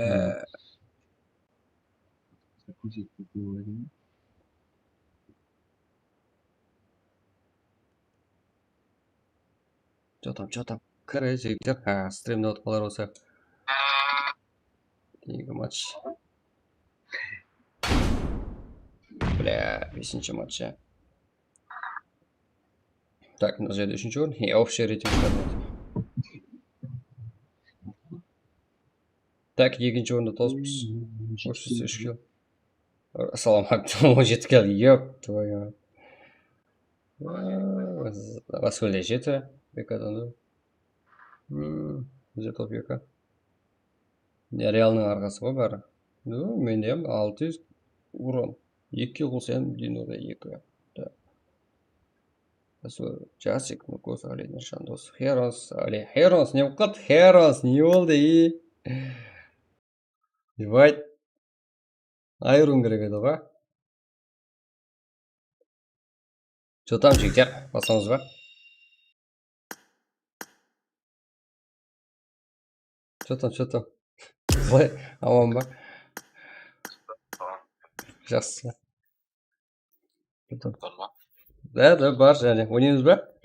Чё там, чё там? Kire jigitler. Ha, strimde otırıp qalar bolsa. Keyingi match. Бля, besinshi match ya. Так, mına jerde úshinshi orın. He, общий reyting. Так, ekinshi orında tosıppız. Ush júz úsh kill. Salamat, on jeti kill. Ёб твою. Rasul de jeti. Bekadan da. Hmm, bizde top eki. Ne, Realnıń arqası ǵoy bári. No, mende hám altı júz uran. Eki qılsam, Dinoda eki. Da. Jasik, Nukos, Ali, Nirshandos, Herons, Ali, Herons, ne bolıp qaldı? Herons, ne boldı, ey? Ебать. Ayırıwım kerek edi ǵoy. Что там, jigitler? Baslamız ba? Что там, что там? Aman ba? Jaqsı. Что там? Bar ma? Da, da, bar jáne. Oynaymız ba?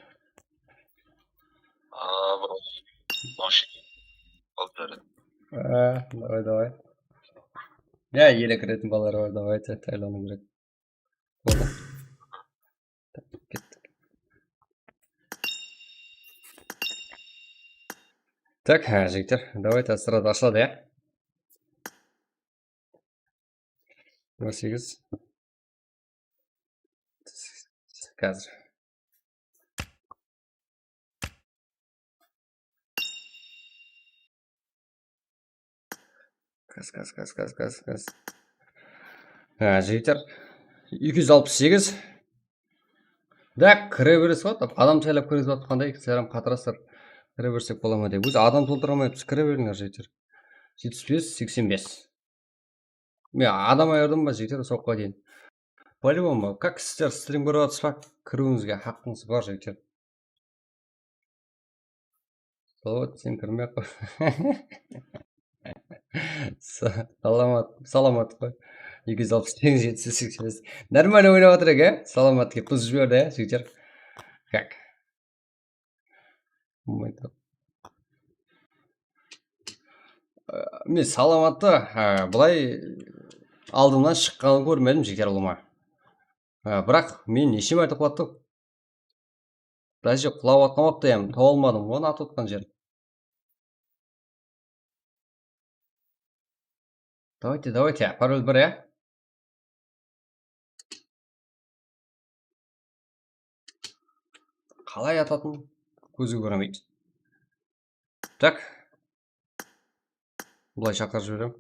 Aa, bir noshi. Al beri. Aa, давай, давай. Ya, ele kiretin balalar bar, давайте, tayarlanıw kerek. Boldı. Kettik. Так, ha, jigitler, давайте, sırada ashıladı, ya. Jigirma segiz. Házir. Gaz, gaz, gaz, gaz, gaz, gaz. Ha, jigitler. Eki júz alpıs segiz. Da, kire beresiz ǵoy, adam saylap kirgizip atqanday, sizler hám qatırasızlar. Kire bersek bola ma dep. Ózi adam toltıra almayapsız, kire berińler, jigitler. Jetpis bes, seksen bes. Men adam ayırdım ba, jigitler, soqqa deyin. По-любому, как sizler strim kórip atırsız ba, kiriwińizge haqqıńız bar, jigitler. Salawat, sen kirmey-aq qoy. Sa-, salamat, salamat qoy. Eki júz alpıs segiz, jeti júz seksen bes. Нормально oynap atır eken, salamat kelip buzıp jiberdi, ya, jigitler. Как? Болмайды. Ee, men Salamattı, ha, bılay aldımnan shıqqanın kórmedim, jigitler, ulıwma. Ha, biraq men neshe márte qulattıq? Даже qulap atqan waqıtta, em, taba almadım onı atıp atqan jerin. Давайте, давайте, parol bir, ya. Qalay atatın kózge kórinbeydi. Так. Bılay shaqırıp jiberem.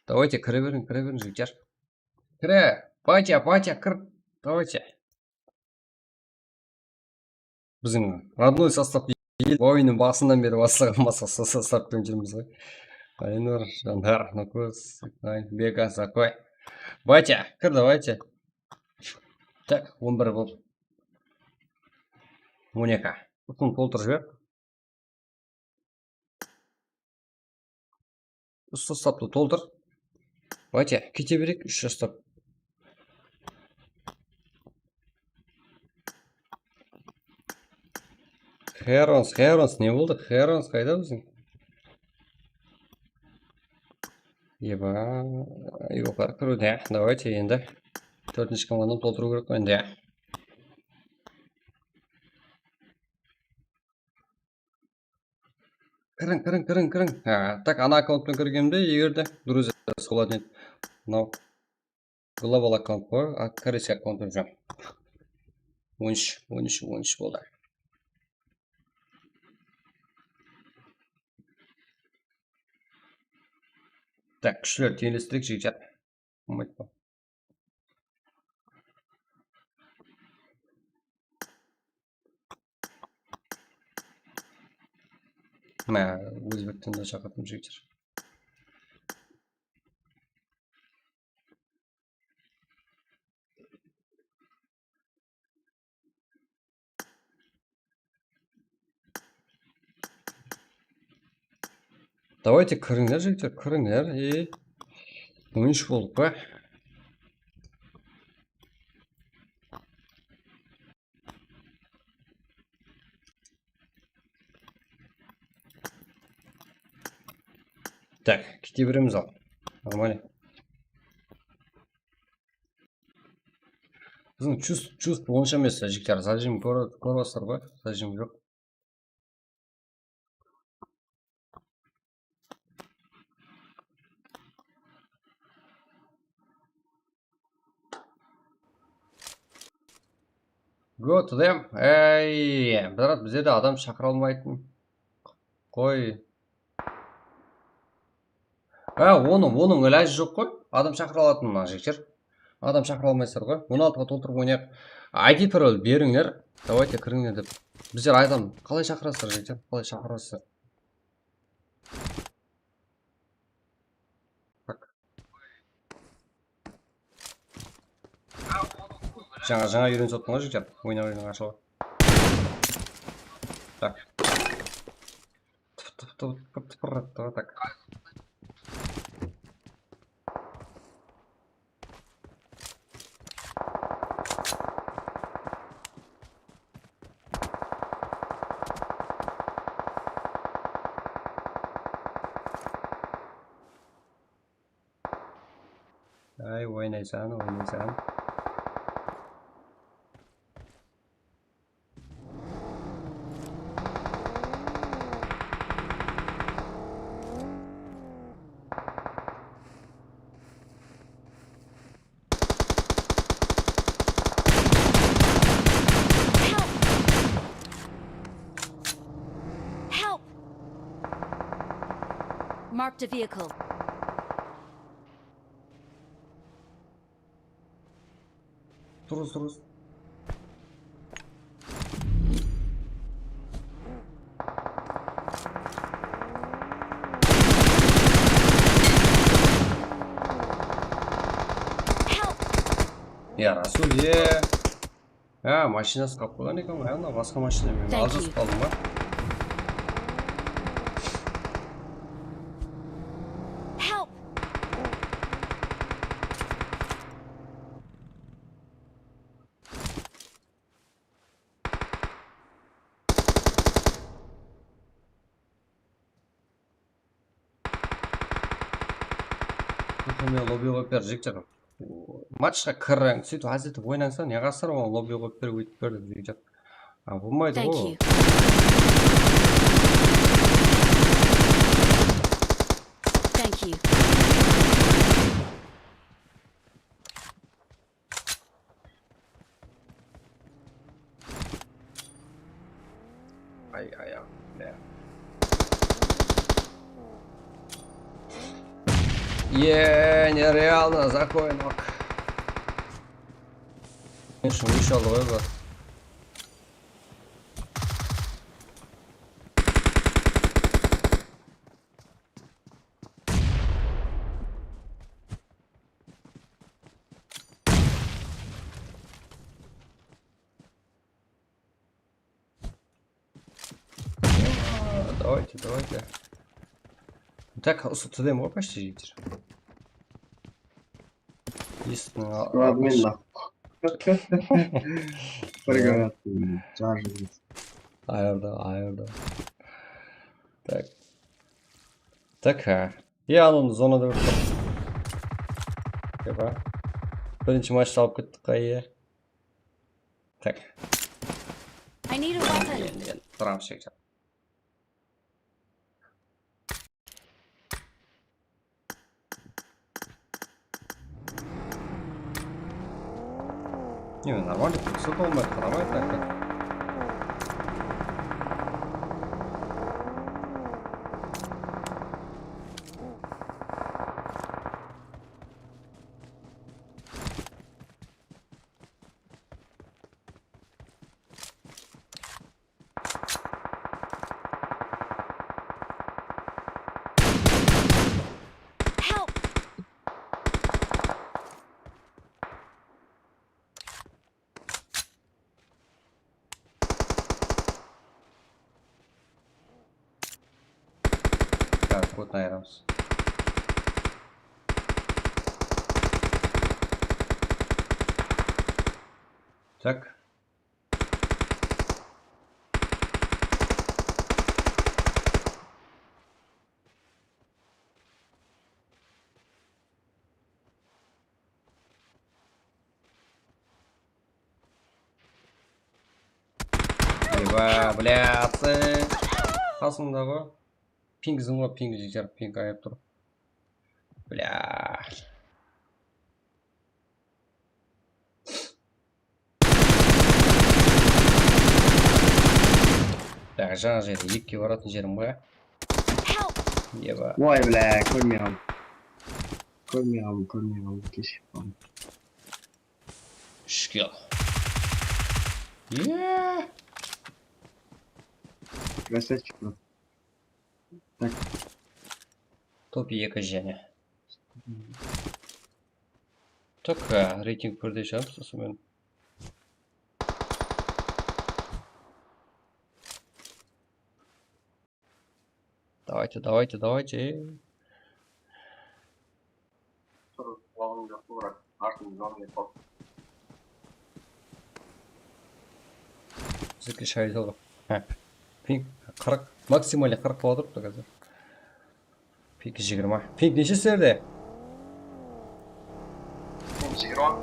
Давайте, kire beriń, kire beriń, jigitler. Kire, Batya, Batya, kir. Давайте. Biziń родной sostav oyınnıń basınan beri baslaǵan basqa sostav penen júrmiz ǵoy. Aynur, Jandar, Nukus, Bega, Zakoy. Batya, kir, давайте. Tak, on bir bolıp. On eki. Usını toltırıp jiber. Usı sostaptı toltır. Давайте, kete bereyik, úsh sostap. Herons, Herons, ne boldı? Herons qayda biziń? Eba, yoqları kiriwde. Давайте endi. Tórtinshi komandanı toltırıw kerek ǵoy endi. Kiriń, kiriń, kiriń, kiriń. Ha, tak, ana akkaunttan kirgenimde, eger de друзья boladı edi. Mınaw global akkaunt bar, a, koreyskiy akkaunt dep júrmen. On úsh, on úsh, on úsh boldı. Tak, kúshler teńlestireyik, jigitler. Bolmaydı ǵoy. Mine, ózbekten de shaqırdım, jigitler. Давайте, kirińler, jigitler, kirińler. E, on úsh boldıq pa? Tak, kete beremiz al. Нормально. Biziń чувств, чувств onsha emes, jigitler, zajim kórip atırsızlar ǵoy, zajim joq. Go to them. Ey, brat, bizde de adam shaqıra almaytın. Qoy. Ha, onıń, onıń ilajı joq ǵoy. Adam shaqıra alatın mına jigitler. Adam shaqıra almaysızlar ǵoy. On altıǵa toltırıp oynayıq. I D parol berińler. Давайте, kirińler dep. Bizler adam qalay shaqırasızlar, jigitler? Qalay shaqırasızlar? Tak. Jańa, jańa úyrenip atırman ǵoy, jigitler. Oynap, oynap, ashıp. Tak. Tıp, tıp, tıp, tıp, tıp, tıp, tak. Ay, oynaysań, oynaysań. Help! Help! Marked a vehicle. Turıs, turıs. Help! Ya, Rasul, ye. Ha, mashinası qalıp qoyǵan eken ǵoy, anda basqa mashina menen aljasıp qaldım ba? Help! Mine, lobby qoyıp ber, jigitler. Matchqa kiriń, sóytip, házir etip oynańsa, ne qasır, oǵan lobby qoyıp ber, óytip ber dep, jigitler. A, bolmaydı ǵoy. Thank you. Thank you. Ay, ay, ay, ne? Е, нереально, за коинок. Еще, еще ловит. Давайте, давайте. Так, usı tidem ǵoy почти, jigitler. Естественно. Ладно, ладно. Bir granat, jarjı. Ayırdı, ayırdı. Tak. Tak, ha. Ya, ananı zonada bir. Epa. Birinshi match alıp kettik, ǵay. Tak. I need a weapon. Endi, endi, turamız, shekten. Ne, normalno, pulsa da olmay, qaramay, tak. Help! Так, вот, наверное. Так. Eba, блядь. Qasımda ǵoy. Ping zıńǵa, ping jigit, ping ayırıp tur. Bля. Bári jańa jerde ekige baratın jerim ǵoy. Eba. Oy, bla, kórmey qaldım. Kórmey qaldım, kórmey qaldım, keshigip qaldım. Úsh kill. Ye. Красавчик, bro. Tak. Top eki jáne. Tak, ha, reyting birde shıǵarıpsız men. Давайте, давайте, давайте. Tur, qulağıńdı qıvıraq, artıń zorlay qop. Bizge shaydı ǵo. Há. Ping qırq, максимальный qırq bolıp turıptı házir. Ping jigirma. Ping neshe sizlerde? Jigirma.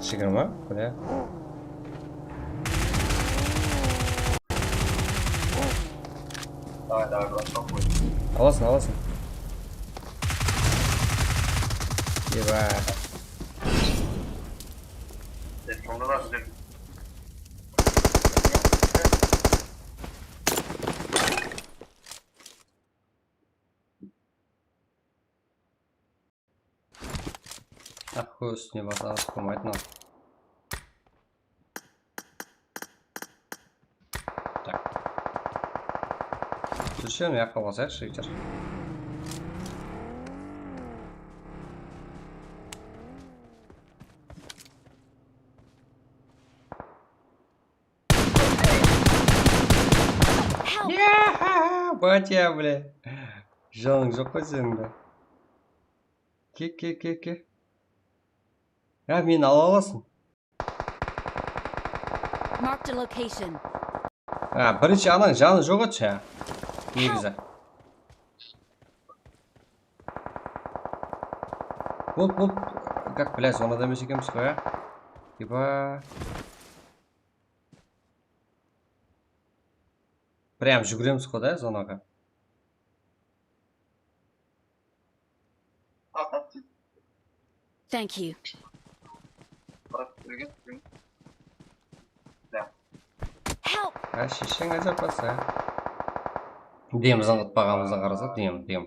Jigirma? Bile. Давай, давай, брат, попробуй. Alasın, alasın. Eba. Sen sonda da güzel. Aq, kóz ústine basıp qoymaydı mınaw. Tak. Túrsem, uyaqqa basayıqshı, jigitler. Yaha, batya, bile. Janıń joq pa seniń de? Ke, ke, ke, ke. Ya, meni ala alasın. Marked a location. Ha, birinshi anań janı joq edi ya. Negizi. Hop, hop. Как, bla, zonada emes ekenbiz ǵoy, ya. Типа. Прям júgiremiz ǵo da zonaǵa. Thank you. Help! Ha, shesheń ájap basa. Dem zıńǵıtpaǵanımızǵa qarasa, dem, dem.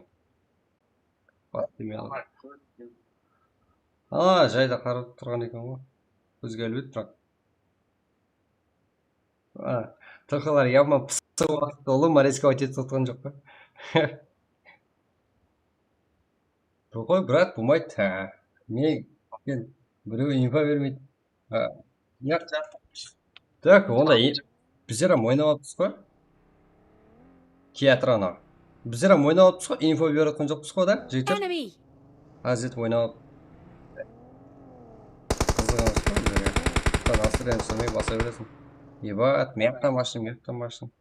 Demey aldı. A, jayda qarap turǵan eken ǵoy. Bizge álbet, biraq. A, tıqılar yaman pısıq waqıtta ulı, Mariska wayt etip atqan joq pa? Dur ǵoy, brat, bolmaydı. Ha, ne, sen birew info bermeydi. Ha. Ya. Tak, onda e-, bizler hám oynap atırmız ǵoy. Kiyatır anaw. Bizler hám oynap atırmız ǵoy, info berip atqan joqpız ǵoy da, jigitler. Enemy! Házir oynap. Qızıǵamız ǵoy bizlerge. Nasıl endi sınmay basa beresiń. Ebat, miyaqtan bashın, miyaqtan bashın.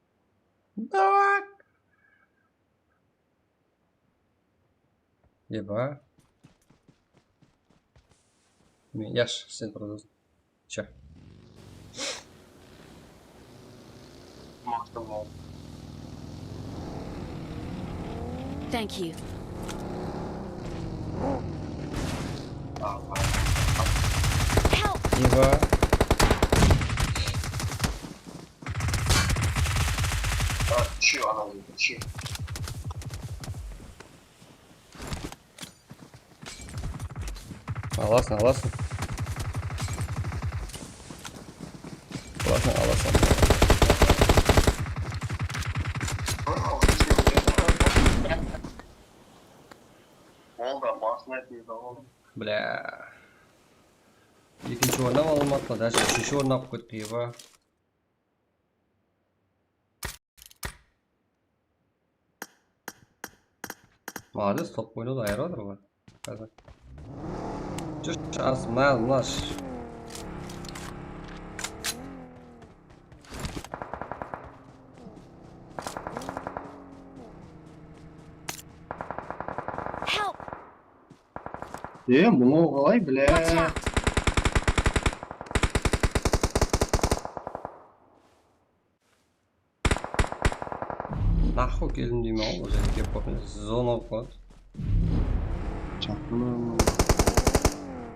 Tak. Eba. Men, yash, sen tur. Sha. Thank you. Help! Eba. Alasın, alasın. Alasın, alasın. Ol da basına keldi, ol. Blya. Ekinshi orın alıp atpa, даже úshinshi orın alıp ketti, eba. Malades, top oynadı, ayırıp atır ǵoy. Házir. Júrshi, az, mına, mına. Help! E, mınaw qalay, blya? Watch out! Nahı keldim deymen ǵoy, bul jerge kelip qopın. Zona bolıp qaladı. Chaqırma.